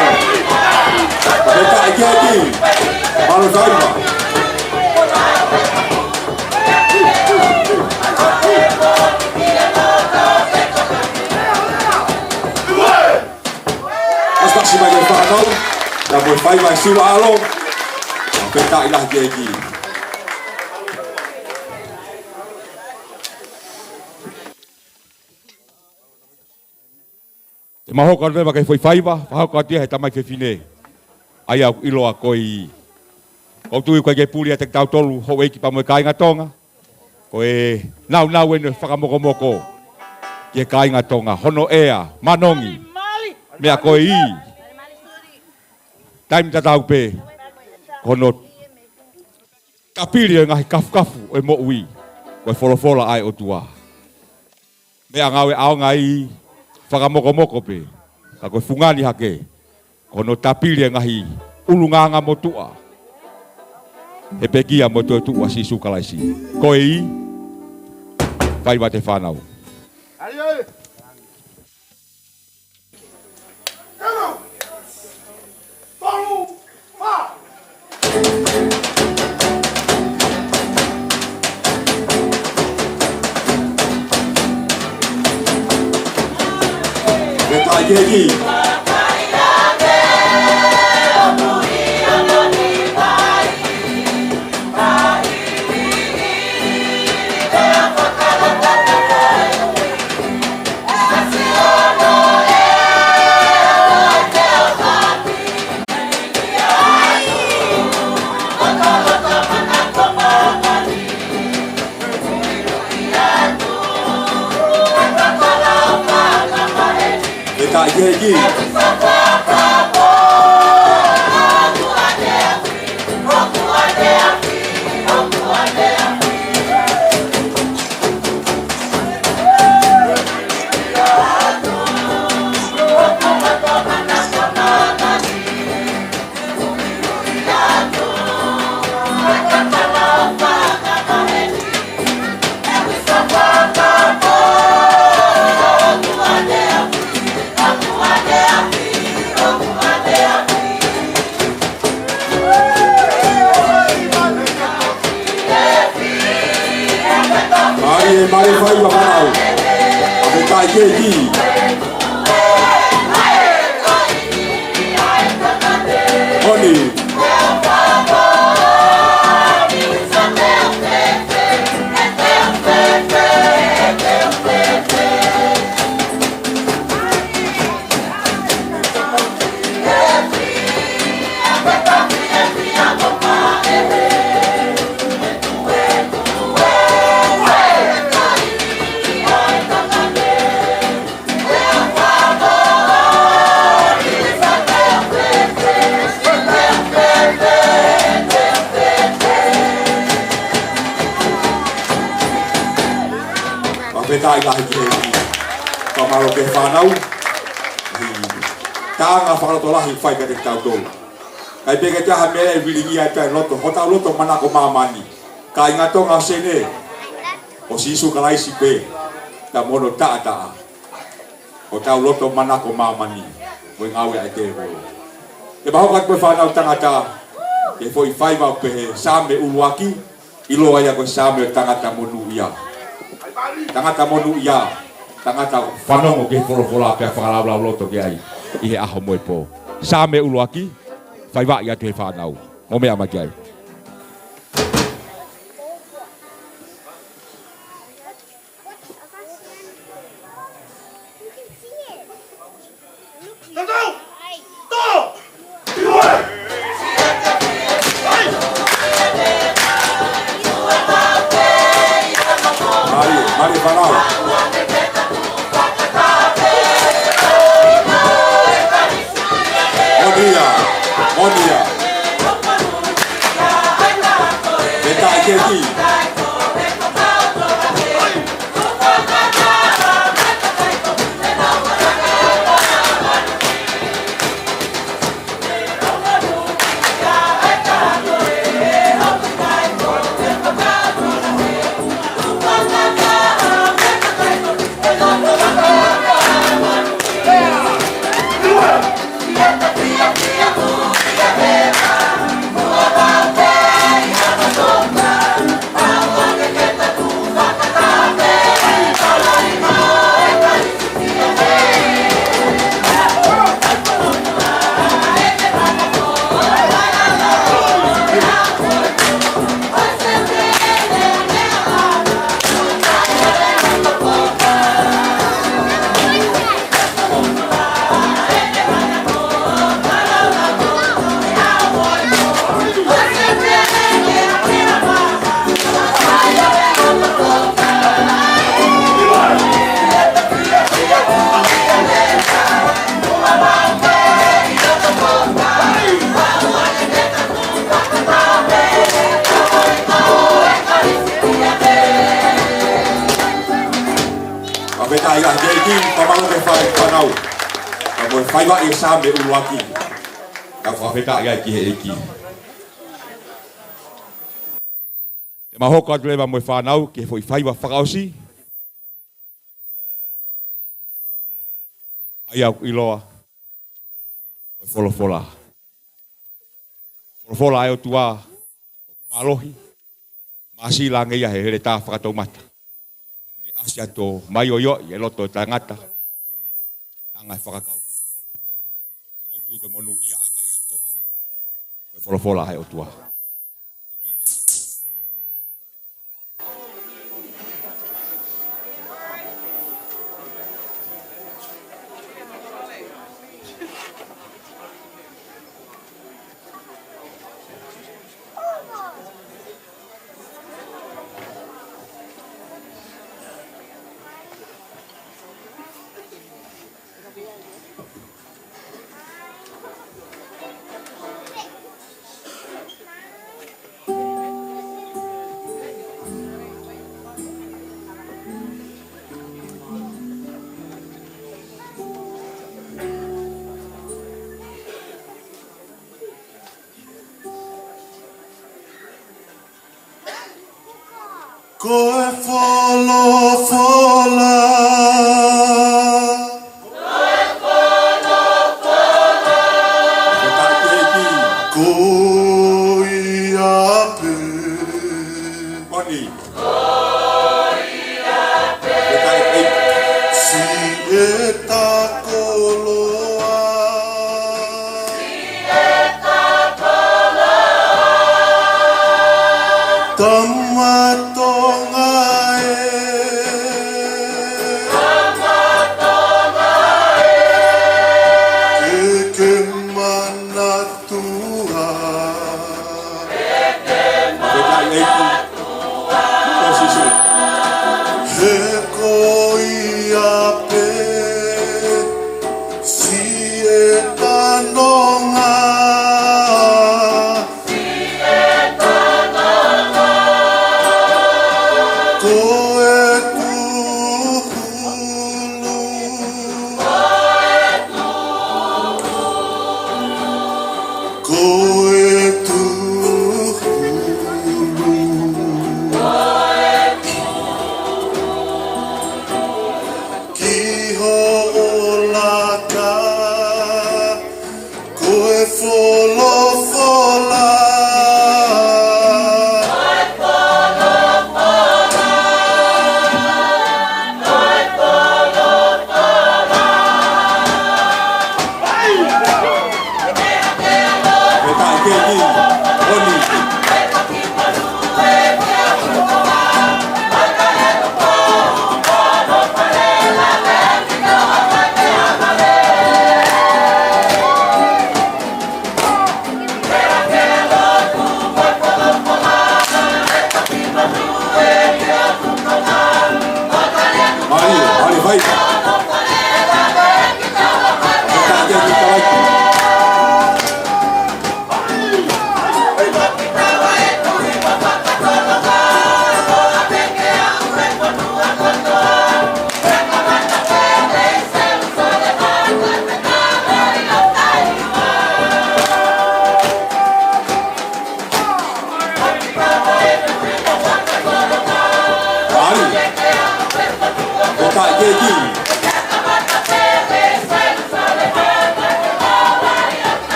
Vale, taʻi ki he ki. Vale, vale. Kasi mai ki he fānau, na mo e faiva ʻe Siua ʻAlo, pea taʻi lahi ki he ki. Te mau hoko atu leva ki he foʻi faiva, fakahoko atu ia he tamai fefine. ʻA ia ʻoku ʻiloa ko e ʻi. ʻOku ou tui ʻoku ʻikai ke puli ʻiate kitautolu houʻeiki pea mo e kāinga Tonga. Ko e nāunau eni ʻo e fakamokomoko ki he kāinga Tonga. Hono ʻea, manongi, meʻa ko e ʻi. Taimi tatau pē, ko hono tapili ʻo e ngaahi kafukafu ʻo e moʻui, ko e folofola ʻa e ʻOtua. Meʻangāue ʻaonga ʻi fakamokomoko pē, ka ko e fungani hake, ko hono tapili ʻa e ngaahi ʻulungaanga motuʻa he pekia mo e toetuʻu ʻa Sīsū Kalaisi. Ko e ʻi, faiva ʻa e fānau. Pea taʻi ki he ki. Pea taʻi ki he ki. Mālie, mālie faiva fānau. Pea taʻi ki he ki. Oni. Pea taʻi lahi ki he ki. Fakamālō ki he fānau. Taʻanga fakalotolahi fai kiate kitautolu. ʻIkai pē ke ʻi ai ha meʻa ʻe vilingia ai e loto, hotau loto manako māmani. Kāinga Tonga, ʻo Sēnē, ko Sīsū Kalaisi pē ʻa e mono taʻataʻa ʻo hotau loto manako māmani mo e ngāue ʻa e tēvolo. Te mau hoko atu ko e fānau tangata ki he foʻi faiva ʻoku pehē Saame ʻuluaki, ʻiloa ia ko e Saame ʻo e tangata monūʻia. Tangata monūʻia, tangata fanongo ki he folofola pea fakalaulauloto ki ai ʻi he ʻaho mo e pō. Saame ʻuluaki, faivaʻi atu he fānau. Mou meʻa mai ki ai. Onia. Meta i keki. Fakafetaʻi ʻEiki, fakamālō ki he fānau. Ka mo e faiva ʻi he Saame ʻuluaki. Ka fakafetaʻi ʻEiki he ʻEiki. Te mau hoko atu leva mo e fānau ki he foʻi faiva fakaʻosi. ʻA ia ʻoku ʻiloa ko e folofola. Folofola ʻa e ʻOtua ʻoku mālohi, māsila ange ia he heletā fakatoumata. Ne ʻasi atu ʻo māʻioʻioʻi e loto ʻo e tangata, anga e fakakaukau. Ka ʻoku ou tui ko e monūʻiaʻanga ia ʻo Tonga. Ko e folofola ʻa e ʻOtua. Ko e folofola. Ko ia pē. Moni. Siʻeta koloa. Tama Tonga ē. Ke ke manatua. He ko ia pē siʻeta nonga. Ko e tūhulu. Ko e tūhulu. Ki hoʻo laka. Ko e folofola. Fakafetaʻi ki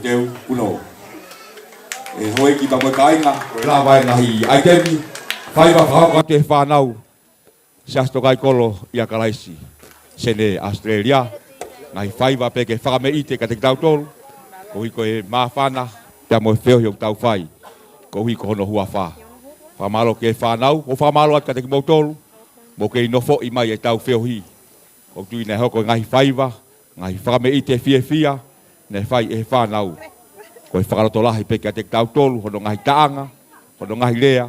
Teuteu, kulo. ʻE houʻeiki pea mo e kāinga, ko e lava e ngaahi ʻaitemi faiva fakahoko atu ʻe he fānau Siasi Tokāteline ʻia Kalaisi, Senē, ʻAositelēlia. Ngaahi faiva pē ke fakameʻite kiate kitautolu koeʻuhi ko e māfana pea mo e feohi ʻoku tau fai koeʻuhi ko hono huafa. Fakamālō ki he fānau, ʻo fakamālō atu kiate kimoutolu ʻoku mou kei nofoʻi mai ʻetau feohi. ʻOku ou tui naʻe hoko e ngaahi faiva, ngaahi fakameʻite fiefia naʻe fai ʻe he fānau. Ko e fakalotolahi pē kiate kitautolu, hono ngaahi taʻanga, hono ngaahi lea,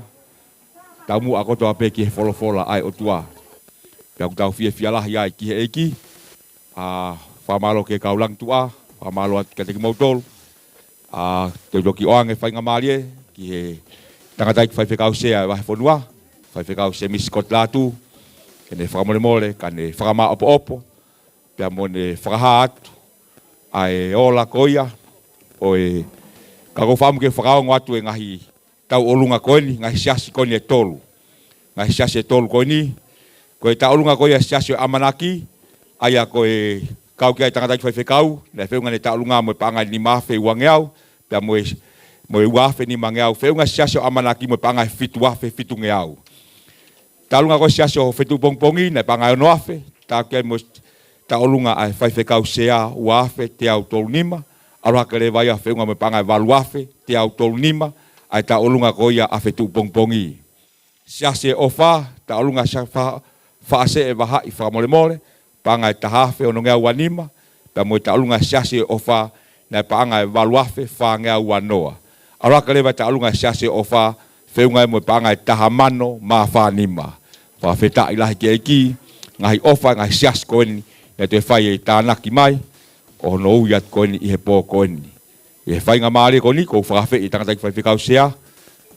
taumuʻa kotoa pē ki he folofola ʻa e ʻOtua. Pea ʻoku tau fiefia lahi ai ki he ʻEiki. ʻA, fakamālō ki he kau langituʻa, fakamālō atu kiate kimoutolu. ʻA, te u toki ʻoange faingamālie ki he tangataʻeiki faifekau sea ʻo e vahefonua, Faifekau Semisi Kotilatu, ke ne fakamolemole, ka ne fakamāʻopoʻopo, pea mo ne fakahā atu ʻa e ola ko ia ʻo e, ka ʻoku ou fakaʻamu ke fakaongo atu e ngaahi tauʻolunga ko eni, ngaahi siasi ko eni ʻe tolu. Ngaahi siasi ʻe tolu ko eni, ko e tauʻolunga ko ia siasi ʻo e ʻAmanaki, ʻa ia ko e kau ki ai e tangataʻeiki faifekau, naʻe feʻunga ʻene tauʻolunga mo e paʻanga ʻe nima afe uangeau, pea mo e, mo e ua afe nimangeau, feʻunga siasi ʻo e ʻAmanaki mo e paʻanga ʻe fitu afe fitungeau. Tauʻolunga ko e siasi ʻo Fetuʻupongipongi, naʻe paʻanga ʻe ono afe, kau ki ai mo e tauʻolunga ʻa e faifekau sea ua afe teau tolu nima, ʻalu hake leva ia feʻunga mo e paʻanga ʻe valu afe teau tolu nima, ʻa e tauʻolunga ko ia ʻa Fetuʻupongipongi. Siasi ʻo e ʻOfa, tauʻolunga sia fa-, Faʻaseʻevahaʻi fakamolemole, paʻanga ʻe taha afe onongeau ua nima, pea mo e tauʻolunga siasi ʻo e ʻOfa, naʻe paʻanga ʻe valu afe fāngeau ua noa. ʻAlu hake leva e tauʻolunga siasi ʻo e ʻOfa, feʻunga mo e paʻanga ʻe taha mano mā fā nima. Fakafetaʻi lahi ki he ʻEiki, ngaahi ʻofa, ngaahi siasi ko eni, naʻe toe fai e tānaki mai, ʻo hono ui atu ko eni ʻi he pō ko eni. ʻI he faingamālie ko eni, ʻoku ou fakaafeʻi e tangataʻeiki faifekau sea,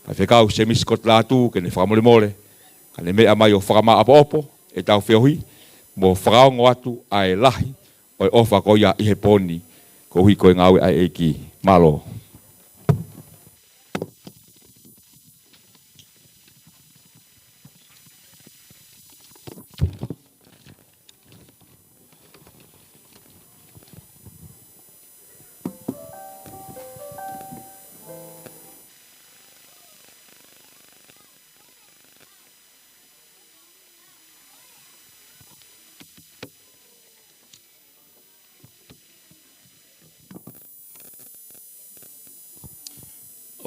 Faifekau Semisi Kotilatu, ke ne fakamolemole, ka ne meʻa mai ʻo fakamāʻopoʻopo ʻetau feohi, mo fakaongo atu ʻa e lahi ʻo e ʻofa ko ia ʻi he pō ni, koeʻuhi ko e ngāue ʻa e ʻEiki. Mālō.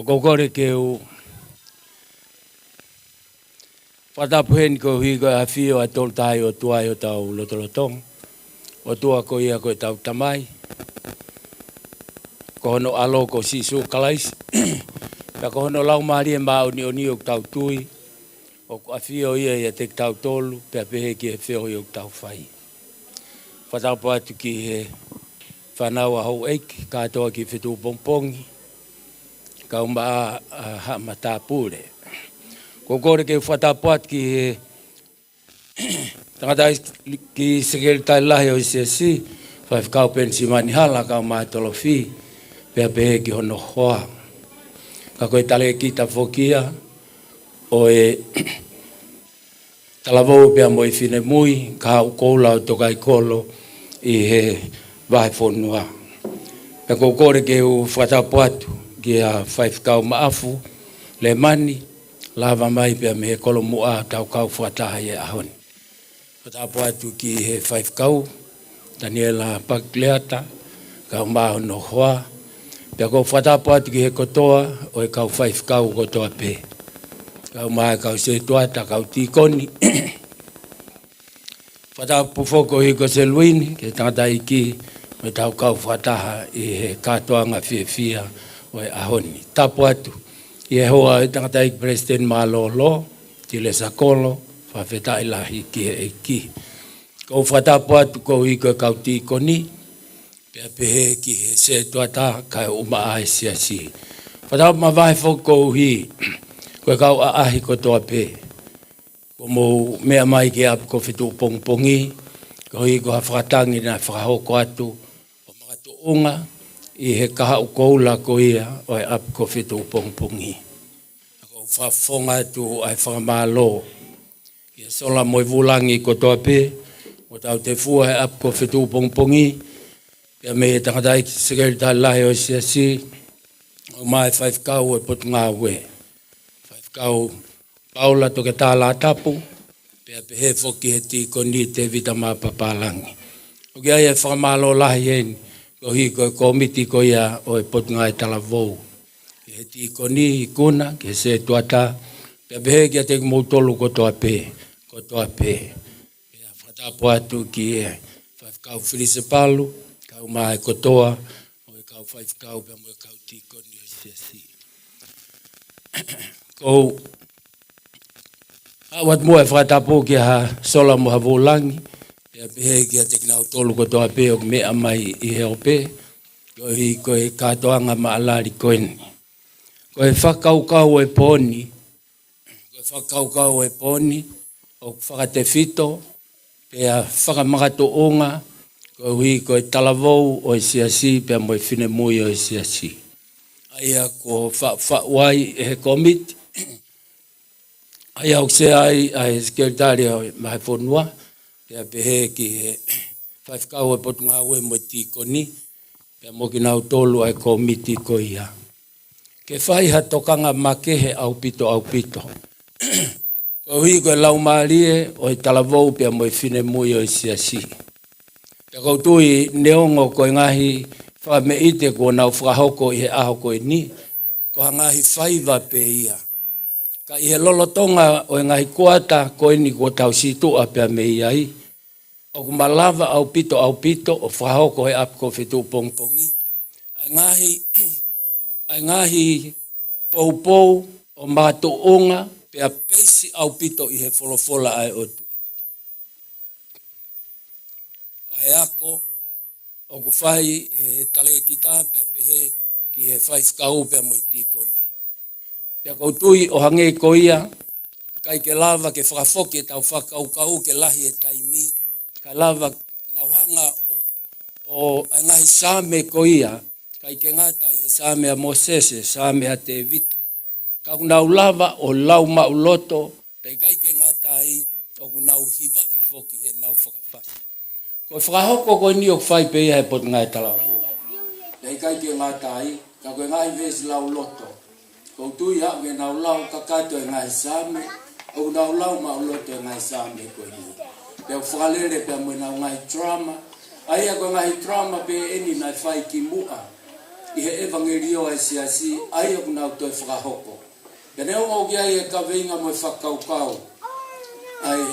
ʻOku ou kole ke u fakatapu heni koeʻuhi ko e ʻafio ʻa e Tolu Tahaʻi ʻOtua ʻi hotau lotolotonga. ʻOtua ko ia ko ʻetau Tamai, ko hono ʻAlo ko Sīsū Kalaisi, pea ko hono Laumālie Māʻoniʻoni ʻoku tau tui ʻoku ʻafio ia ʻiate kitautolu, pea pehē ki he feohi ʻoku tau fai. Fakatapu atu ki he fānau ʻa houʻeiki, kātoa ki Fetuʻupongipongi, kau maʻa ʻa haʻa matāpule. ʻOku ou kole ke u fakatapu atu ki he tangataʻeiki sekelitali lahi ʻo e siasi, Faifekau Penisimani Hala kae ʻumaʻā e tolofi, pea pehē ki hono hoa. Ka ko e talēkita foki ia ʻo e talavou pea mo e finemui, kahaʻu koula ʻo Tokaikolo ʻi he vahefonua. Pea ʻoku ou kole ke u fakatapu atu kia Faifekau Maʻafu Lemani, lava mai pea mei he kolomuʻa ʻo tau kau fakataha ʻi he ʻaho ni. Fakatapu atu ki he faifekau, Taniela Pakleata, kae ʻumaʻā hono hoa. Pea ʻoku ou fakatapu atu ki he kotoa ʻo e kau faifekau kotoa pē. Kae ʻumaʻā e kau setuata, kau tīkoni. Fakatapu foki koeʻuhi ko Seluini, ki he tangataʻeiki, mo ʻetau kau fakataha ʻi he kātoanga fiefia ʻo e ʻaho ni. Tapu atu ʻi he hoa ʻo e tangataʻeiki Palesiteni mālōlō, Tilesa Kolo, fakafetaʻi lahi ki he ʻEiki. ʻOku ou fakatapu atu koeʻuhi ko e kau tīkoni, pea pehē ki he setuata kae ʻumaʻā e siasi. Fakatapu mavahe foki koeʻuhi ko e kau ʻaʻahi kotoa pē. Kuo mou meʻa mai ki he ʻapi ko Fetuʻupongipongi, koeʻuhi ko ha fakatangi naʻe fakahoko atu ʻo makatuʻunga ʻi he kahaʻu koula ko ia ʻo e ʻapi ko Fetuʻupongipongi. ʻOku ou fakafofonga atu ʻa e fakamālō kia Sola mo e Vulangi kotoa pē, ʻoku tautefua he ʻapi ko Fetuʻupongipongi, pea mei he tangataʻeiki sekelitali lahi ʻo e siasi, ʻumaʻā e faifekau ʻo e Potungāue, Faifekau Paula Toketā Latapu, pea pehē foki he tīkoni Tevita Mapapālangi. ʻOku ʻi ai e fakamālō lahi heni, koeʻuhi ko e kōmiti ko ia ʻo e Potungāue Talavou, ki he tīkoni ikuna, ki he setuata, pea pehē kiate kimoutolu kotoa pē, kotoa pē. Pea fakatapu atu ki he Faifekau Filise Palu, kae ʻumaʻā e kotoa ʻo e kau faifekau pea mo e kau tīkoni ʻo e siasi. ʻOku ou haʻu atu muʻa ʻo fakatapu kia Sola mo ha Vulangi, pea pehē kiate kinautolu kotoa pē ʻoku meʻa mai ʻi he ope, koeʻuhi ko e kātoanga maʻalali ko eni. Ko e fakakaukau ʻo e pō ni, ko e fakakaukau ʻo e pō ni, ʻoku fakatefito, pea fakamakatuʻunga, koeʻuhi ko e talavou ʻo e siasi, pea mo e finemui ʻo e siasi. ʻA ia kuo fa-, faʻu ai ʻe he kōmiti, ʻa ia ʻoku sea ai ʻa e sekelitali ʻo e vahefonua, pea pehē ki he faifekau ʻo e Potungāue mo e tīkoni, pea mo kinautolu ʻa e kōmiti ko ia. Ke fai ha tokanga makehe ʻaupito, ʻaupito. Koeʻuhi ko e laumālie ʻo e talavou pea mo e finemui ʻo e siasi. Pea ʻoku ou tui neongo ko e ngaahi fakameʻite kuo nau fakahoko ʻi he ʻaho ko eni, ko ha ngaahi faiva pē ia. Ka ʻi he lolotonga ʻo e ngaahi kuata ko eni kuo tau situʻa pea mei ai, ʻoku malava ʻaupito, ʻaupito ʻo fakahoko he ʻapi ko Fetuʻupongipongi ʻa e ngaahi, ʻa e ngaahi poupou ʻo makatuʻunga pea peisi ʻaupito ʻi he folofola ʻa e ʻOtua. ʻA e ako ʻoku fai ʻe he talēkita pea pehē ki he faifekau pea mo e tīkoni. Pea ʻoku ou tui ʻo hangē ko ia, ʻikai ke lava ke fakafoki ʻetau fakakaukau ke lahi e taimi, kae lava ke nau hanga ʻo, ʻo ʻa e ngaahi Saame ko ia, ʻikai ke ngata ʻi he Saame ʻa Mōsese, Saame ʻa Tēvita. Ka ʻoku nau lava ʻo lau maʻuloto, pea ʻikai ke ngata ai, ʻoku nau hivaʻi foki heʻenau fakafasi. Ko e fakahoko ko eni ʻoku fai pē ia he Potungāue Talavou. Pea ʻikai ke ngata ai, ka ko e ngaahi veesi lauloto. ʻOku ou tui ʻa ē ʻoku nau lau kakato e ngaahi Saame, ʻoku nau lau maʻuloto e ngaahi Saame ko eni. Pea ʻoku fakalele pea mo ʻenau ngaahi drama, ʻa ia ko e ngaahi drama pē eni naʻe fai kimuʻa ʻi he ʻevangeliō ʻa e siasi, ʻa ia ʻoku nau toe fakahoko. Pea neongo ʻoku ʻi ai e kaveinga mo e fakakaukau ʻa e,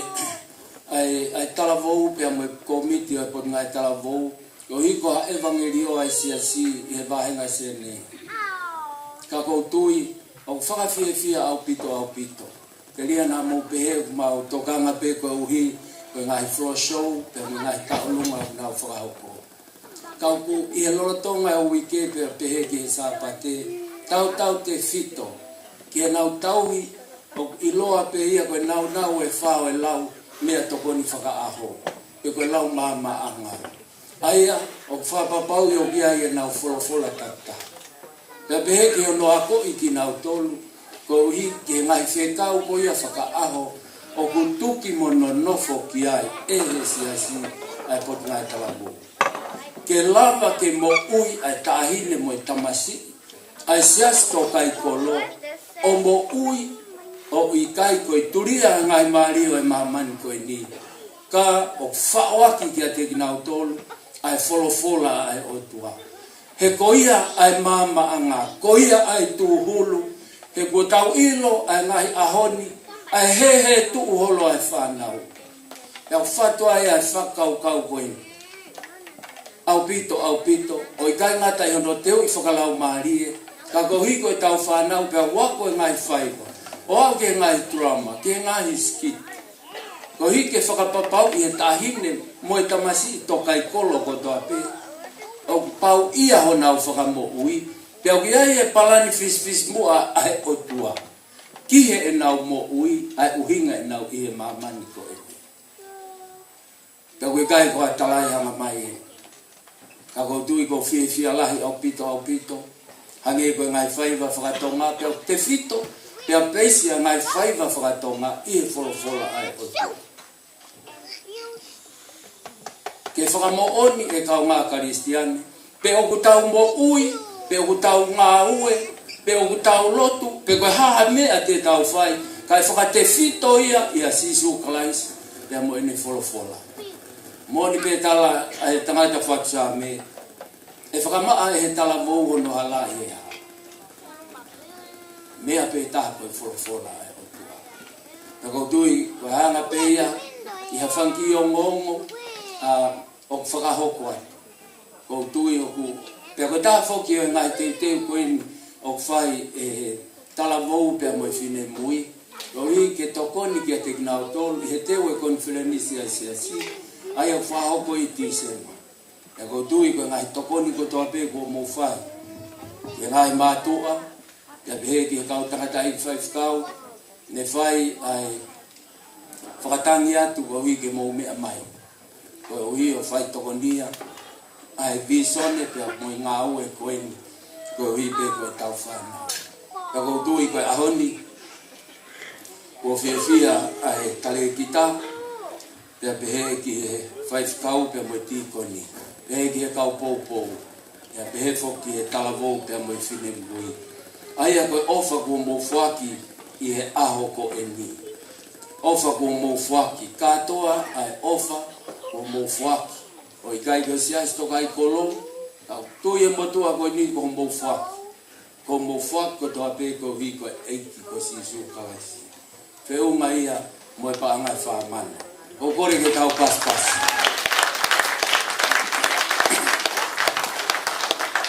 ʻa e, ʻa e talavou pea mo e kōmiti ʻo e Potungāue Talavou, koeʻuhi ko ha ʻevangeliō ʻa e siasi ʻi he vāhenga Senē. Ka ʻoku ou tui, ʻoku fakafiefia ʻaupito, ʻaupito. Telia naʻa mou pehē ʻoku mau tokanga pē koeʻuhi ko e ngaahi floor show, pea mo e ngaahi tauʻolunga ʻoku nau fakahoko. Ka ʻoku ʻi he lolotonga ʻo e uike pea pehē ki he Sāpate, tautautefito ki heʻenau tauhi, ʻoku ʻiloa pē ia ko e naunau ʻe fā ʻo e lau meʻatokoni fakaʻaho, pe ko e lau maamaʻanga. ʻA ia ʻoku fakapapauʻi ʻoku ʻi ai ʻenau folofola takitaha. Pea pehē ki hono akoʻi kinautolu, koeʻuhi ki he ngaahi fekau ko ia fakaʻaho ʻoku tuki mo nonofo ki ai ʻe he siasi ʻa e Potungāue Talavou. Ke lava ke moʻui ʻa e taʻahine mo e tamasiʻi ʻa e siasi tōkaikolo ʻo moʻui ʻo ʻikai ko e tulia ngaahi mālie ʻo e māmani ko eni, ka ʻoku faʻoaki kiate kinautolu ʻa e folofola ʻa e ʻOtua. He ko ia ʻa e maamaʻanga, ko ia ʻa e tūhulu, he kuo tau ʻilo ʻa e ngaahi ʻaho ni, ʻa e hēhē tuʻu holo ʻa e fānau. Pea ʻoku fatu ai ʻa e fakakaukau ko eni. ʻAupito, ʻaupito, ʻo ʻikai ngata ʻi hono teuʻi fakalaumālie, ka koeʻuhi ko ʻetau fānau pea ʻoku ako e ngaahi faiva, ʻo aʻu ki he ngaahi drama, ki he ngaahi skit. Koeʻuhi ke fakapapauʻi ʻe he taʻahine mo e tamasiʻi tōkaikolo kotoa pē, ʻoku pau ia honau fakamoʻui, pea ʻoku ʻi ai e palani fisifisimuʻa ʻa e ʻOtua ki heʻenau moʻui, ʻa e ʻuhinga ʻenau ʻi he māmani ko eni. Pea ʻoku ʻikai ko ha talaʻehanga mai ē. Ka ʻoku ou tui ʻoku fiefia lahi ʻaupito, ʻaupito. Hangē ko e ngaahi faiva fakatonga, pea ʻoku tefito, pea peisi ʻa e ngaahi faiva fakatonga ʻi he folofola ʻa e ʻOtua. Ke fakamoʻoni ʻe kaungā Kalisitiane, pe ʻoku tau moʻui, pe ʻoku tau ngāue, pe ʻoku tau lotu, pe ko e hā ha meʻa te tau fai, kae fakatefito ia ʻia Sīsū Kalaisi, pea mo ʻene folofola. Moʻoni pē tala ʻa e tangata fatu Saame, ʻe fakamaʻa ʻe he talavou hono hala ʻi he hā. Meʻa pē taha ko e folofola ʻa e ʻOtua. Pea ʻoku ou tui, ko e anga pē ia, ʻi ha fanga kiʻi ongoongo, ʻa, ʻoku fakahoko atu. ʻOku ou tui ʻoku, pea ko e taha foki ʻo e ngaahi teuteu ko eni ʻoku fai ʻe he talavou pea mo e finemui, koeʻuhi ke tokoni kiate kinautolu ʻi he teu e konifelenisi ʻa e siasi, ʻa ia ʻoku fakahoko ʻi Tīsema. Pea ʻoku ou tui ko e ngaahi tokoni kotoa pē kuo mou fai ki he ngaahi mātuʻa, pea pehē ki he kau tangataʻeiki faifekau, ne fai ʻa e fakatangi atu koeʻuhi ke mou meʻa mai. Koeʻuhi ʻo fai tokonia ʻa e vīsone pea mo e ngāue ko eni, koeʻuhi pē ko ʻetau fānau. Pea ʻoku ou tui ko e ʻaho ni, kuo fiefia ʻa e talēkita, pea pehē ki he faifekau pea mo e tīkoni, pehē ki he kau poupou, pea pehē foki ki he talavou pea mo e finemui. ʻA ia ko e ʻofa kuo mou foaki ʻi he ʻaho ko eni. ʻOfa kuo mou foaki, kātoa ʻa e ʻofa kuo mou foaki. ʻO ʻikai ko e siasi tōkaikolo, ka ʻoku tui e motuʻa ko eni kuo mou foaki. Kuo mou foaki kotoa pē koeʻuhi ko e ʻEiki ko Sīsū Kalaisi. Feʻunga ia mo e paʻanga ʻe fā mano. ʻOku ou kole ke tau pasipasi.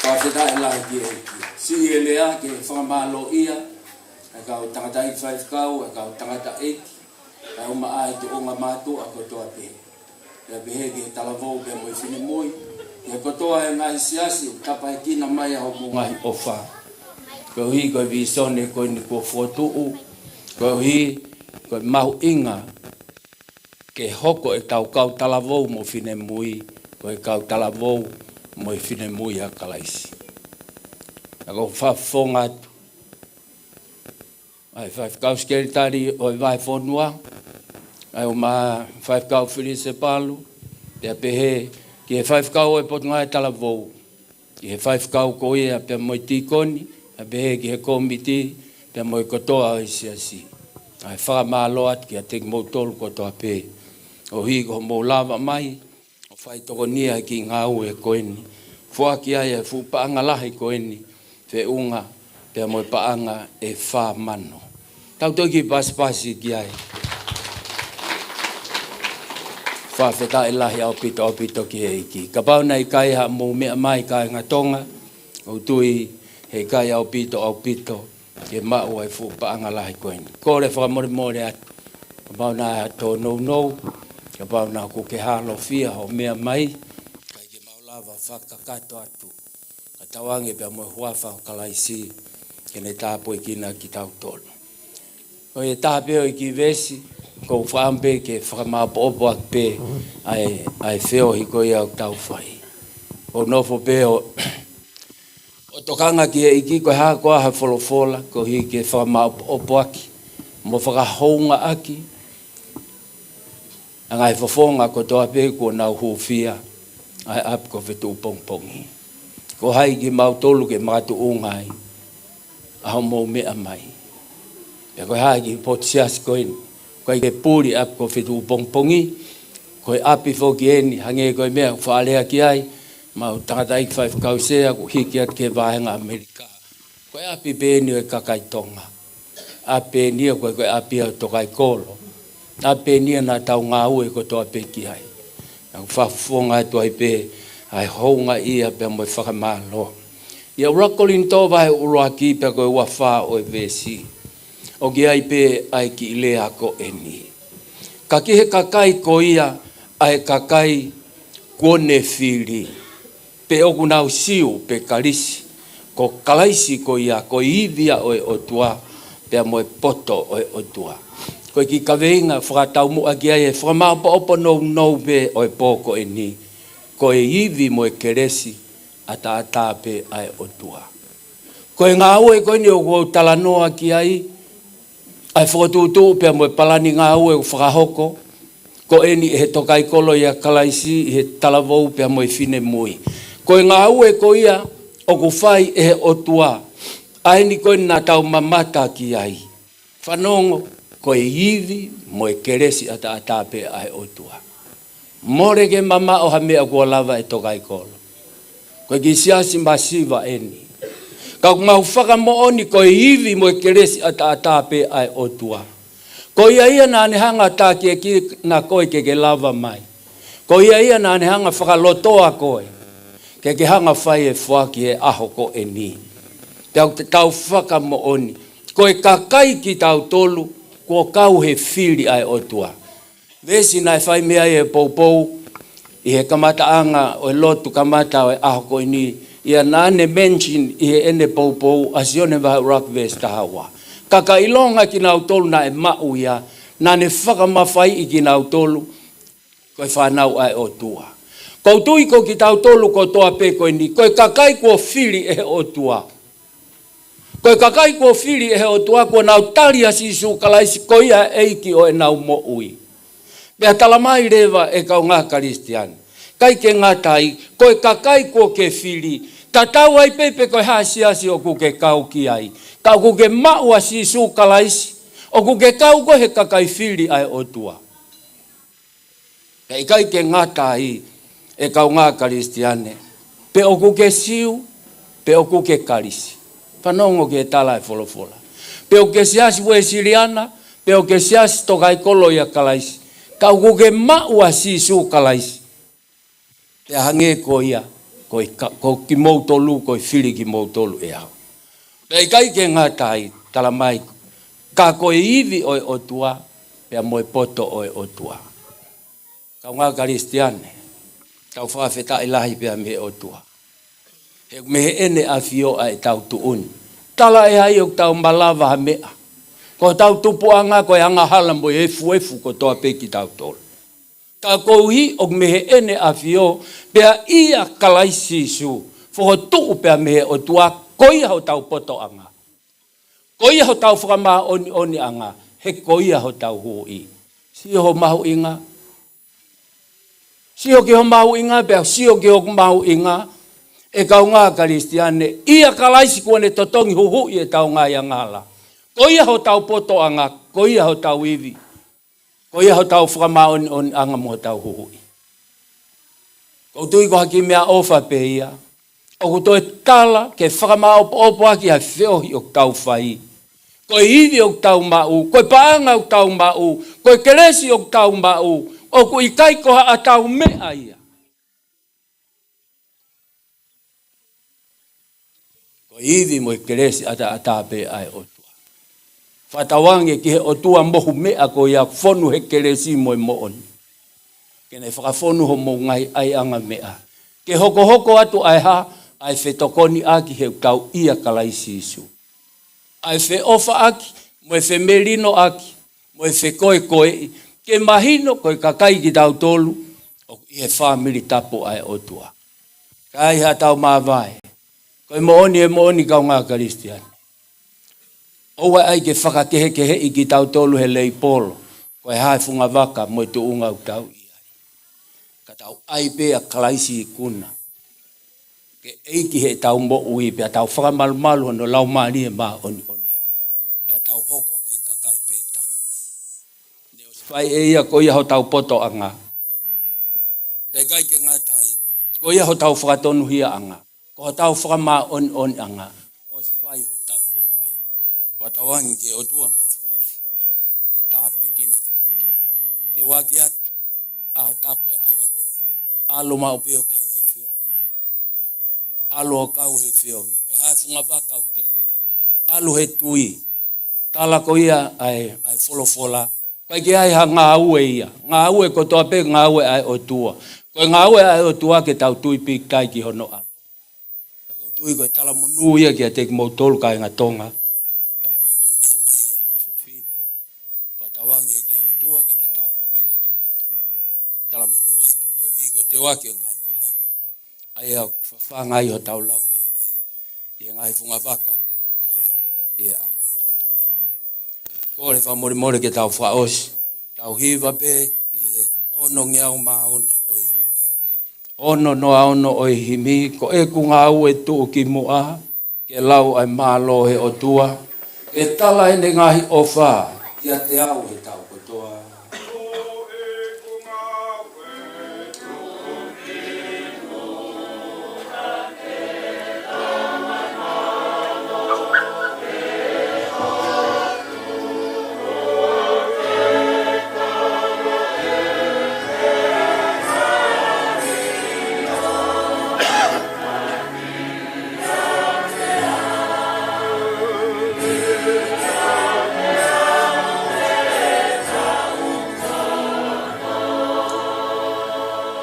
Fakafetaʻi lahi ki he ʻEiki. Siʻi e lea ke fakamālōʻia ʻa e kau tangataʻeiki faifekau, ʻa e kau tangataʻeiki, ʻa e uma ʻa e tuʻunga mātuʻa kotoa pē. Pea pehē ki he talavou pea mo e finemui, ki he kotoa e ngaahi siasi ʻoku tapaekina mai ʻa hoʻomou ngaahi ʻofa. Koeʻuhi ko e vīsone ko eni kuo fokotuʻu, koeʻuhi ko e mahuʻinga ke hoko ʻetau kau talavou mo finemui, ko e kau talavou mo e finemui ʻa Kalaisi. Ka ʻoku ou fakafofonga atu ʻa e faifekau sekelitali ʻo e vahefonua, ʻa e uma faifekau filinisipalu, pea pehē ki he faifekau ʻo e Potungāue Talavou, ki he faifekau ko ia pea mo e tīkoni, pea pehē ki he kōmiti, pea mo e kotoa ʻo e siasi. ʻA e fakamālō atu kiate kimoutolu kotoa pē, koeʻuhi ko hoʻomou lava mai ʻo fai tokonia ki he ngāue ko eni. Foaki ai e fuʻu paʻanga lahi ko eni, feʻunga pea mo e paʻanga ʻe fā mano. Tau toe kiʻi pasipasi ki ai. Fakafetaʻi lahi ʻaupito, ʻaupito ki he ʻEiki. Kapau naʻe ʻikai haʻamou meʻa mai kāinga Tonga, ʻoku ou tui heʻikai ʻaupito, ʻaupito ke maʻu ai e fuʻu paʻanga lahi ko eni. Kole fakamolemole atu, kapau naʻe tōnounou, kapau naʻa kuo ke hālofia hoʻo meʻa mai, ʻikai ke mau lava fakakakato atu. Ka tauange pea mo e huafa ʻo Kalaisi, ke ne tāpuekina kitautolu. Ko e taha pē ʻo e kiʻi veesi, ʻoku ou fakaʻamu pē ke fakamāʻopoʻopo ʻaki pē ʻa e, ʻa e feohi ko ia ʻoku tau fai. ʻOku ou nofo pē ʻo, ʻo tokanga ki he ʻEiki, ko e hā koā ha folofola, koeʻuhi ke fakamaʻopoʻopo ʻaki mo fakahounga ʻaki ʻa e ngaahi fofonga kotoa pē kuo nau hūfia ʻa e ʻapi ko Fetuʻu Pongipongi. Ko hai kimautolu ke makatuʻunga ai ʻa hoʻomou meʻa mai? Pea ko e hā ki he potu siasi ko eni? Ko e ke puli ʻapi ko Fetuʻu Pongipongi, ko e ʻapi foki eni, hangē ko e meʻa ʻoku faʻa lea ki ai ʻemau tangataʻeiki faifekau sea, ʻoku hiki atu ki he vāhenga ʻAmelika. Ko e ʻapi pē eni ʻo e kakai Tonga. ʻApi pē eni ia ko e, ko e ʻapi ʻo e tokaikolo. ʻApi pē eni ia naʻa tau ngāue kotoa pē ki ai. Naʻa ku fakafofonga atu ai pē ʻa e houngaʻia pea mo e fakamālō. ʻI he ʻuluaki Kolinitō vahe ʻuluaki pea ko e uafā ʻo e veesi, ʻoku ʻi ai pē ʻa e kiʻi lea ko eni: Ka ki he kakai ko ia ʻa e kakai kuo ne fili, pe ʻoku nau Siu pe Kalisi, ko Kalaisi ko ia, ko e ivi ia ʻo e ʻOtua, pea mo e poto ʻo e ʻOtua. Ko e kiʻi kaveinga fakataumuʻa ki ai e fakamaʻopoʻopo nounou pē ʻo e pō ko eni, ko e ivi mo e kelesi ʻataʻatā pē ʻa e ʻOtua. Ko e ngāue ko eni ʻoku ou talanoa ki ai, ʻa e fokotuʻutuʻu pea mo e palani ngāue ʻoku fakahoko ko eni ʻe he tokaikolo ʻia Kalaisi ʻi he talavou pea mo e finemui. Ko e ngāue ko ia ʻoku fai ʻe he ʻOtua, ʻa eni ko eni naʻa tau mamata ki ai. Fanongo, ko e ivi mo e kelesi ʻataʻatā pē ʻa e ʻOtua. Mole ke mamaʻo ha meʻa kuo lava ʻe tokaikolo. Ko e kiʻi siasi masiva eni. Ka ʻoku mau fakamoʻoni ko e ivi mo e kelesi ʻataʻatā pē ʻa e ʻOtua. Ko ia ia naʻa ne hanga ʻo takiekina koe ke ke lava mai. Ko ia ia naʻa ne hanga ʻo fakalotoa koe ke ke hanga ʻo fai e foaki he ʻaho ko eni. Pea ʻoku tau fakamoʻoni ko e kakai kitautolu kuo kau he fili ʻa e ʻOtua. Veesi naʻe fai mei ai e poupou ʻi he kamataʻanga ʻo e lotu kamata ʻo e ʻaho ko eni, ia naʻa ne mention ʻi heʻene poupou ʻa Sione vahe ʻuluaki veesi taha ua. Ka ka ʻilonga kinautolu naʻe maʻu ia, naʻa ne fakamafaiʻi kinautolu ko e fānau ʻa e ʻOtua. ʻOku ou tui ko kitautolu kotoa pē ko eni, ko e kakai kuo fili ʻe he ʻOtua. Ko e kakai kuo fili ʻe he ʻOtua, kuo nau tali ʻa Sīsū Kalaisi ko ia ʻEiki ʻo ʻenau moʻui. Pea tala mai leva ʻe kaungā Kalisitiane, ʻikai ke ngata ai, ko e kakai kuo ke fili, tatau ai pē pe ko e hā siasi ʻoku ke kau ki ai, ka ʻoku ke maʻu ʻa Sīsū Kalaisi, ʻoku ke kau koe he kakai fili ʻa e ʻOtua. Pea ʻikai ke ngata ai, ʻe kaungā Kalisitiane, pe ʻoku ke Siu, pe ʻoku ke Kalisi. Fanongo ki he tala ʻa e folofola. Pe ʻoku ke siasi Uēsiliana, pe ʻoku ke siasi tokaikolo ʻia Kalaisi, ka ʻoku ke maʻu ʻa Sīsū Kalaisi, pea hangē ko ia, ko e ka-, ko kimoutolu, ko e fili kimoutolu ʻe au. Pea ʻikai ke ngata ai, tala mai, ka ko e ivi ʻo e ʻOtua, pea mo e poto ʻo e ʻOtua. Kaungā Kalisitiane, tau fakafetaʻi lahi pea mei he ʻOtua. He mei heʻene ʻafio ʻa ʻetau tuʻu ni. Tala ʻe hai ʻoku tau malava ha meʻa? Ko hotau tupuʻanga ko e angahala mo e efuefu kotoa pē kitautolu. Ka koeʻuhi ʻoku mei heʻene ʻafio, pea ʻia Kalaisi Sīsū, fokotuʻu pea mei he ʻOtua, ko ia hotau potoʻanga. Ko ia hotau fakamāʻoniʻoniʻanga, he ko ia hotau Huhuʻi. Sio ho mahuʻinga. Sio ki ho mahuʻinga, pea sio ki hoku mahuʻinga, ʻe kaungā Kalisitiane, ʻia Kalaisi kuo ne totongi huhuʻi ʻetau ngaahi angahala. Ko ia hotau potoʻanga, ko ia hotau ivi. Ko ia hotau fakamāʻoniʻoniʻanga mo hotau Huhuʻi. ʻOku ou tui ko ha kiʻi meʻaʻofa pē ia. ʻOku toe tala ke fakamaʻopoʻopo ʻaki ʻa e feohi ʻoku tau fai. Ko e ivi ʻoku tau maʻu, ko e paʻanga ʻoku tau maʻu, ko e kelesi ʻoku tau maʻu, ʻoku ʻikai ko haʻatau meʻa ia. Ko e ivi mo e kelesi ʻataʻatā pē ʻa e ʻOtua. Fakatauange ki he ʻOtua mohu meʻa ko ia, fonu he kelesi mo e moʻoni. Ke ne fakafonu homou ngaahi ʻaiʻanga meʻa. Ke hokohoko atu ʻa e hā? ʻA e fetokoniʻaki he ʻoku tau ʻia Kalaisi Sīsū. ʻA e feʻofaʻaki, mo e femelinoʻaki, mo e fekoekoeʻi, ke mahino ko e kakai kitautolu ʻoku ʻi he fāmili tapu ʻa e ʻOtua. Ka ʻi haʻatau māvae, ko e moʻoni, e moʻoni kaungā Kalisitiane. ʻOua ʻe ʻai ke fakakehekeheʻi kitautolu he leipolo, ko e hā e funga vaka mo e tuʻunga ʻoku tau ʻi ai. Ka tau ʻai pē ʻa Kalaisi ikuna ke ʻEiki heʻetau moʻui, pea tau fakamalumalu hono Laumālie Māʻoniʻoni, pea tau hoko ko e kakai pē taha. Ne ʻosi fai ʻe ia, ko ia hotau potoʻanga. Pea ʻikai ke ngata ai, ko ia hotau fakatonuhiaʻanga, ko hotau fakamāʻoniʻoniʻanga, ʻosi fai hotau huhuʻi. Fakatauange ki he ʻOtua Māfimafi, ʻe ne tāpuekina kimoutolu. Te u ʻoatu atu, ʻaho tapu, ʻaho ʻapongipongi. ʻAlu maʻu pē ʻo kau he feohi. ʻAlu ʻo kau he feohi. Ko e hā e funga vaka ʻoku ke ʻi ai, ʻalu he tui. Tala ko ia ʻa e, ʻa e folofola. ʻIkai ke ʻi ai ha ngāue ia. Ngāue kotoa pē, ngāue ʻa e ʻOtua. Ko e ngāue ʻa e ʻOtua ke tau tui pīkitai ki hono ʻAlo. Ka ʻoku ou tui ko e talamonū ia kiate kimoutolu kāinga Tonga. Ka mou, mou meʻa mai he efiafi ni. Fakatauange ki he ʻOtua ke ne tāpuekina kimoutolu. Talamonū atu koeʻuhi ko e teuaki ʻo e ngaahi malanga, ʻa ia ʻoku fafanga ai hotau laumālie ʻi he ngaahi funga vaka ʻoku mou ʻi ai ʻi he ʻaho ʻapongipongi na. Kole fakamolemole ke tau fakaʻosi, tau hiva pē ʻi he ono ngeau mā ono ʻo e himi. Ono noa ono ʻo e himi, ko ʻeku ngāue tuʻukimuʻa, ke lau ʻa e mālō ʻo e ʻOtua, ke tala ʻene ngaahi ʻofa kiate au he tau kotoa.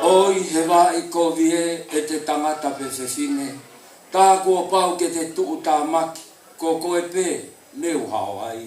ʻOi, he vaʻe kovi ē, ʻe te tangata pe fefine, tā kuo pau ke te tuʻutāmaki, ko koe pē ne u hao ai.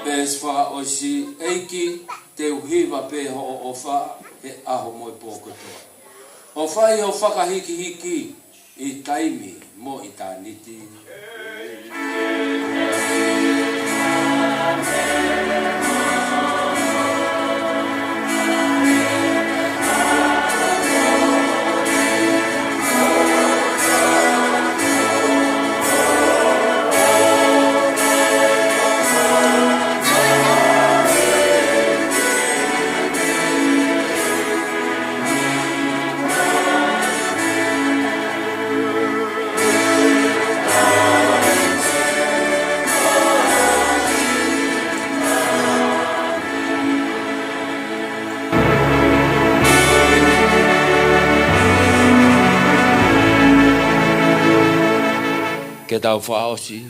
Veesi fakaʻosi. ʻEiki, te u hiva pē hoʻo ʻofa he ʻaho mo e pō kotoa. ʻO fai hoʻo fakahīkihiki ʻi taimi mo ʻitāniti. Ke tau fakaʻosi.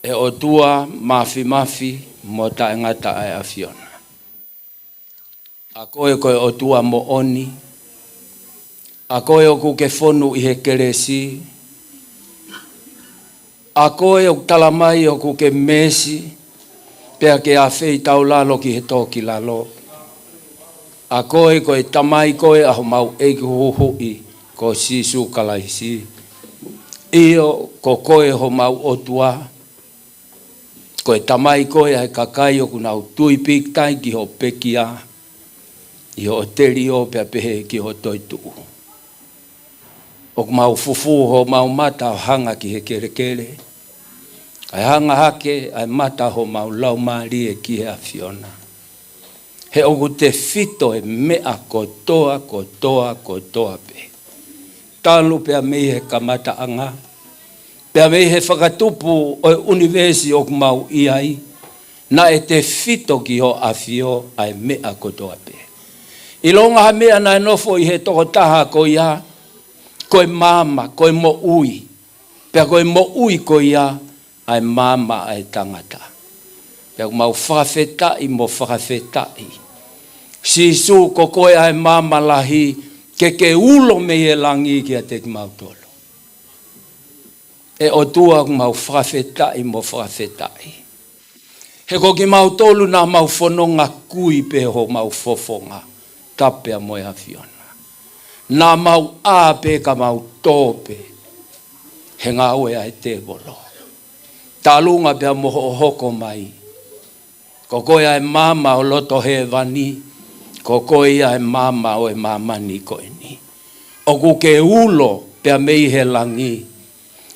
ʻE ʻOtua Māfimafi mo Taʻengata ʻa e ʻAfiona, ʻa koe ko e ʻOtua moʻoni, ʻa koe ʻoku ke fonu ʻi he kelesi, ʻa koe ʻoku tala mai ʻoku ke meesi, pea ke afeitaulalo ki he tōkilalo. ʻA koe ko e Tamai koe ʻa homau ʻEiki Huhuʻi ko Sīsū Kalaisi. ʻIo, ko koe homau ʻOtua, ko e Tamai koe ʻa e kakai ʻoku nau tui pīkitai ki hoʻo pekia, ʻi hoʻo telio pea pehē ki hoʻo toetuʻu. ʻOku mau fufū homau mata ʻo hanga ki he kelekele, kae hanga hake ʻa e mata homau laumālie ki he ʻAfiona. He ʻoku tefito e meʻa kotoa, kotoa, kotoa pē. Talu pea mei he kamataʻanga, pea mei he fakatupu ʻo e ʻunivēsi ʻoku mau ʻi ai, Naʻe tefito ki hoʻo ʻafio ʻa e meʻa kotoa pē. ʻIlonga ha meʻa naʻe nofo ʻi he tokotaha ko ia, ko e maama, ko e moʻui. Pea ko e moʻui ko ia, ʻa e maama ʻa e tangata. Pea ʻoku mau fakafetaʻi mo fakafetaʻi. Sīsū, ko koe ʻa e maama lahi, ke ke ulo mei he langi kiate kimautolu. ʻE ʻOtua, ʻoku mau fakafetaʻi mo fakafetaʻi. He ko kimautolu naʻa mau fononga kui pē homau fofonga, tapu pea mo e ʻAfiona. Naʻa mau ʻā pē ka mau tō pē he ngāue ʻa e tēvolo. Tālunga pea mo hoʻo hoko mai. Ko koe ʻa e maama ʻo loto hēvani, ko koe ia ʻa e maama ʻo e māmani ko eni. ʻOku ke ulo pea mei he langi,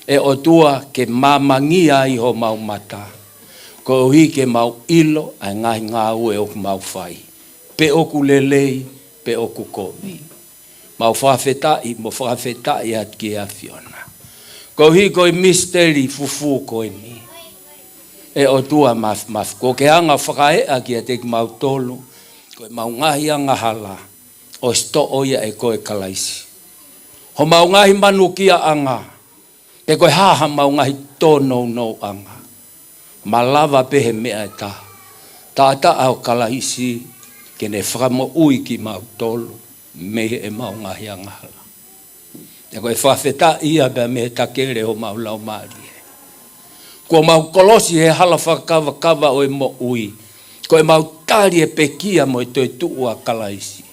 ʻe ʻOtua, ke maamangia ai homau mata, koeʻuhi ke mau ʻilo ʻa e ngaahi ngāue ʻoku mau fai, pe ʻoku lelei, pe ʻoku kovi. Mau fakafetaʻi mo fakafetaʻi atu ki he ʻAfiona. Koeʻuhi ko e misiteli fufū ko eni, ʻe ʻOtua Māfimafi, kuo ke hanga ʻo fakaeʻa kiate kimautolu ko ʻemau ngaahi angahala, ʻosi toʻo ia ʻe koe Kalaisi. Homau ngaahi manukiaʻanga, pe ko e hā haʻamau ngaahi tōnounouʻanga, malava pē he meʻa ʻe taha, taʻataʻa ʻo Kalaisi, ke ne fakamoʻui kimautolu mei heʻemau ngaahi angahala. Pea ko e fakafetaʻi ia pea mei he takele homau laumālie. Kuo mau kolosi he hala fakakavakava ʻo e moʻui, ko ʻemau tali e pekia mo e toetuʻu ʻa Kalaisi.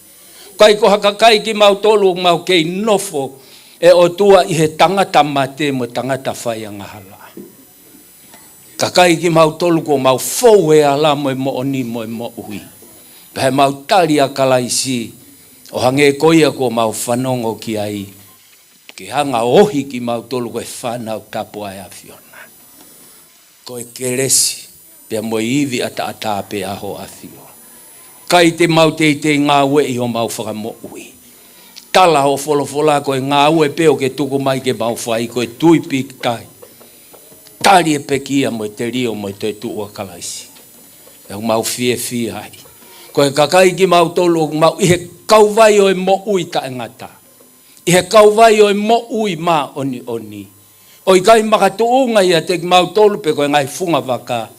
ʻIkai ko ha kakai kimautolu ʻoku mau kei nofo, ʻe ʻOtua, ʻi he tangata mate mo e tangata faiangahala. Kakai kimautolu kuo mau fou he ala mo e moʻoni mo e moʻui. Pea ʻi heʻemau tali ʻa Kalaisi, ʻo hangē ko ia kuo mau fanongo ki ai, ke hanga ʻo ohi kimautolu ko e fānau tapu ʻa e ʻAfiona. Ko e kelesi pea mo e ivi ʻataʻatā pē ʻa hoʻo ʻAfio. ʻIkai te mau teitei ngāueʻi homau fakamoʻui. Tala hoʻo folofola ko e ngāue pē ʻoku ke tuku mai ke mau fai, ko e tui pīkitai, tali e pekia mo e telio mo e toetuʻu ʻa Kalaisi. Pea ʻoku mau fiefia ai. Ko e kakai kimautolu ʻoku mau ʻi he kauvai ʻo e moʻui taʻengata, ʻi he kauvai ʻo e moʻui māʻoniʻoni. ʻOku ʻikai makatuʻunga ʻiate kimautolu pe ko e ngaahi funga vaka.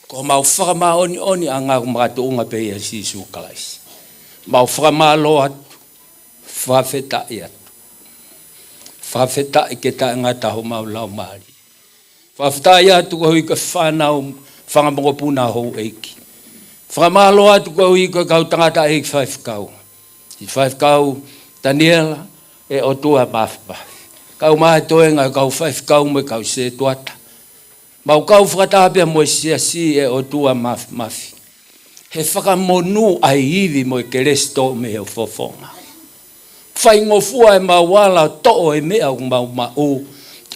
Ko homau fakamāʻoniʻoniʻanga ʻoku makatuʻunga pē ʻia Sīsū Kalaisi. Mau fakamālō atu, fakafetaʻi atu. Fakafetaʻi ke taʻengata homau laumālie. Fakafetaʻi atu koeʻuhi ko e fānau fanga mokopuna houʻeiki. Fakamālō atu koeʻuhi ko e kau tangataʻeiki faifekau. ʻI faifekau Taniela, ʻe ʻOtua Māfimafi. Kau mai toenga, kau faifekau mo e kau sētuata. Mau kau fakataha pea mo e siasi, ʻe ʻOtua Māfimafi. He fakamonū ʻa e ivi mo e kelesi toʻo mei he fofonga. Faingofua ʻemau ala ʻo toʻo e meʻa ʻoku mau maʻu.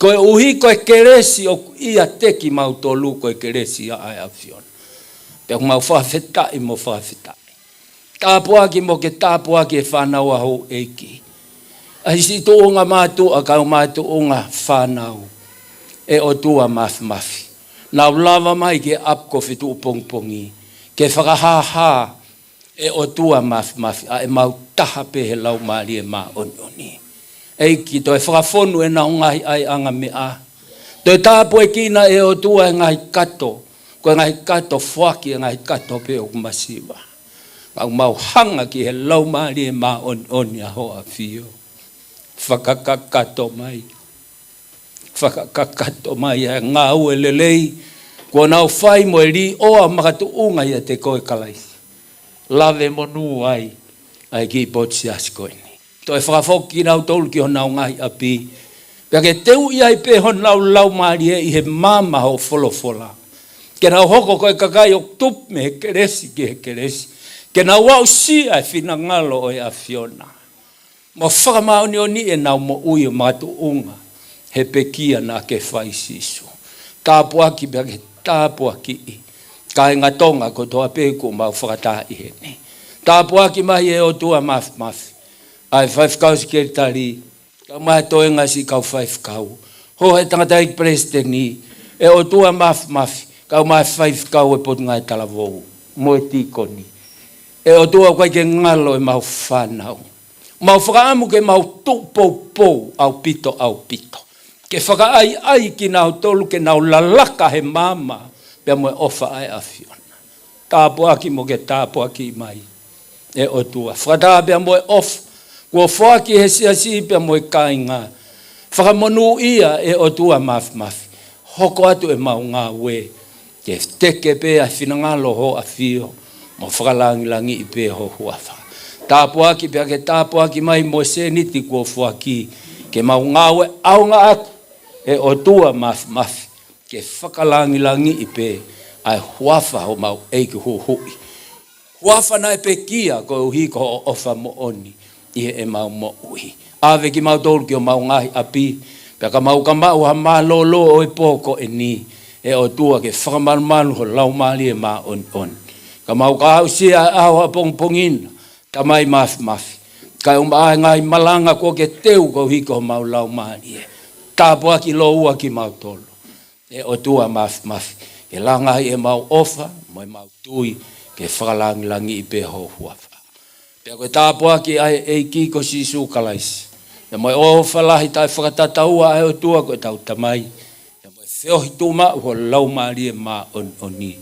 Koeʻuhi ko e kelesi ʻoku ʻiate kimautolu ko e kelesi ʻa e ʻAfiona. Pea ʻoku mau fakafetaʻi mo fakafetaʻi. Tāpuaki mo ke tāpuaki e fānau ʻa houʻeiki. ʻA e siʻi tuʻunga mātuʻa, kau mātuʻunga fānau. ʻE ʻOtua Māfimafi. Nau lava mai ki he ʻapi ko Fetuʻupongipongi. Ke fakahāhā ʻe ʻOtua Māfimafi, ʻa ʻemau taha pē he Laumālie Māʻoniʻoni. ʻEiki, toe fakafonu ʻenau ngaahi ʻaiʻanga meʻa. Toe tāpuekina ʻe ʻOtua e ngaahi kato, ko e ngaahi kato foaki, e ngaahi kato pē ʻoku masiva. Mau, mau hanga ki he Laumālie Māʻoniʻoni ʻa hoʻo ʻAfio. Fakakakato mai. Fakakakato mai ʻa e ngāue lelei kuo nau fai mo e līʻoa makatuʻunga ʻiate koe Kalaisi. Lave monū ai ʻa e kiʻi potu siasi ko eni. Toe fakafoki kinautolu ki honau ngaahi ʻapi. Pea ke teuʻi ai pē honau laumālie ʻi he maama hoʻo folofola. Ke nau hoko ko e kakai ʻoku tupu mei he kelesi ki he kelesi. Ke nau aʻusia e finangalo ʻo e ʻAfiona. Mo fakamāʻoniʻoniʻi ʻenau moʻui ʻo makatuʻunga he pekia naʻa ke fai Sīsū. Tāpuaki pea ke tāpuakiʻi kāinga Tonga kotoa pē kuo mau fakataha ʻi heni. Tāpuaki mai ʻe ʻOtua Māfimafi ʻa e faifekau sekelitali, kau mai toenga siʻi kau faifekau. Houʻeiki tangataʻeiki palesiteni, ʻe ʻOtua Māfimafi, Kau mai faifekau e Potungāue Talavou mo e tīkoni. ʻE ʻOtua, ʻoku ʻikai ke ngalo ʻemau fānau. Mau fakaʻamu ke mau tuʻu poupou ʻaupito, ʻaupito. Ke fakaʻaiʻai kinautolu ke nau lalaka he maama pea mo e ʻofa ʻa e ʻAfiona. Tāpuaki mo ke tāpuaki mai, ʻe ʻOtua. Fakataha pea mo e ʻofa kuo foaki he siasi pea mo e kāinga. Fakamonūʻia, ʻe ʻOtua Māfimafi. Hoko atu ʻemau ngāue ke teke pē ʻa e finangalo ho ʻAfio, mo fakalangilangiʻi pē ho huafa. Tāpuaki pea ke tāpuaki mai mo e sēniti kuo foaki ke mau ngāue ʻaonga atu, ʻe ʻOtua Māfimafi, ke fakalangilangiʻi pē ʻa e huafa homau ʻEiki Huhuʻi. Huafa naʻe pekia koeʻuhi ko hoʻo ʻofa moʻoni ʻi heʻemau moʻui. ʻAve kimautolu ki homau ngaahi ʻapi, pea ka mau ka maʻu ha mālōlō ʻo e pō ko eni, ʻe ʻOtua, ke fakamalumalu ho Laumālie Māʻoniʻoni. Ka mau ka aʻusia ʻa e ʻaho ʻapongipongi na, Tamai Māfimafi. Kae ʻumaʻā e ngaahi malanga kuo ke teu koeʻuhi ko homau laumālie. Tāpuaki lōua kimautolu, ʻe ʻOtua Māfimafi, ke langa ai ʻemau ʻofa mo ʻemau tui ke fakalangilangiʻi pē ho huafa. Pea ko e tāpuaki ʻa e ʻEiki ko Sīsū Kalaisi, pea mo e ʻofa lahi taʻefakatataua ʻa e ʻOtua ko ʻetau Tamai, pea mo e feohi tuʻumaʻu ho Laumālie Māʻoniʻoni.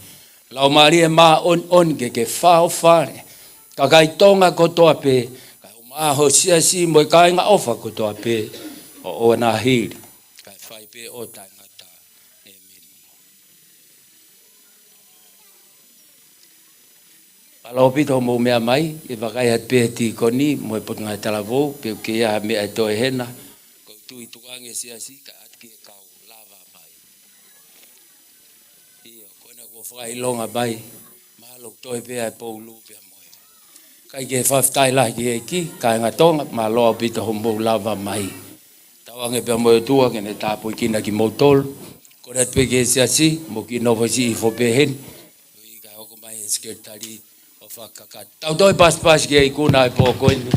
Laumālie Māʻoniʻoni, ke ke fāʻofale ʻa e kakai Tonga kotoa pē, kae ʻumaʻā ho siasi mo e kāinga ʻofa kotoa pē, ʻo ʻoua naʻa hili, kae fai pē ʻo taʻengata. ʻĒmeni. Mālō ʻaupito hoʻomou meʻa mai, ʻe vakai atu pē tīkoni mo e Potungāue Talavou, pe ʻoku ʻi ai ha meʻa ʻe toe hena, ʻoku ou tui tukuange siasi, kae ʻatu ki he kau lava mai. ʻIo, ko ena kuo fakaʻilonga mai, mahalo toe pē ʻa e poulu pea mo e. Kae ke fakafetaʻi lahi ki he ʻEiki, kāinga Tonga, mālō ʻaupito hoʻomou lava mai. Tauange pea mo e ʻOtua ke ne tāpuekina kimoutolu. Ko ena pē ki he siasi, mou kiʻi nofo siʻi hifo pē heni. ʻOi, kae hoko mai e sekelitali ʻo fakakakato. Tau toe pasipasi ki he ikuna ʻo e pō ko eni.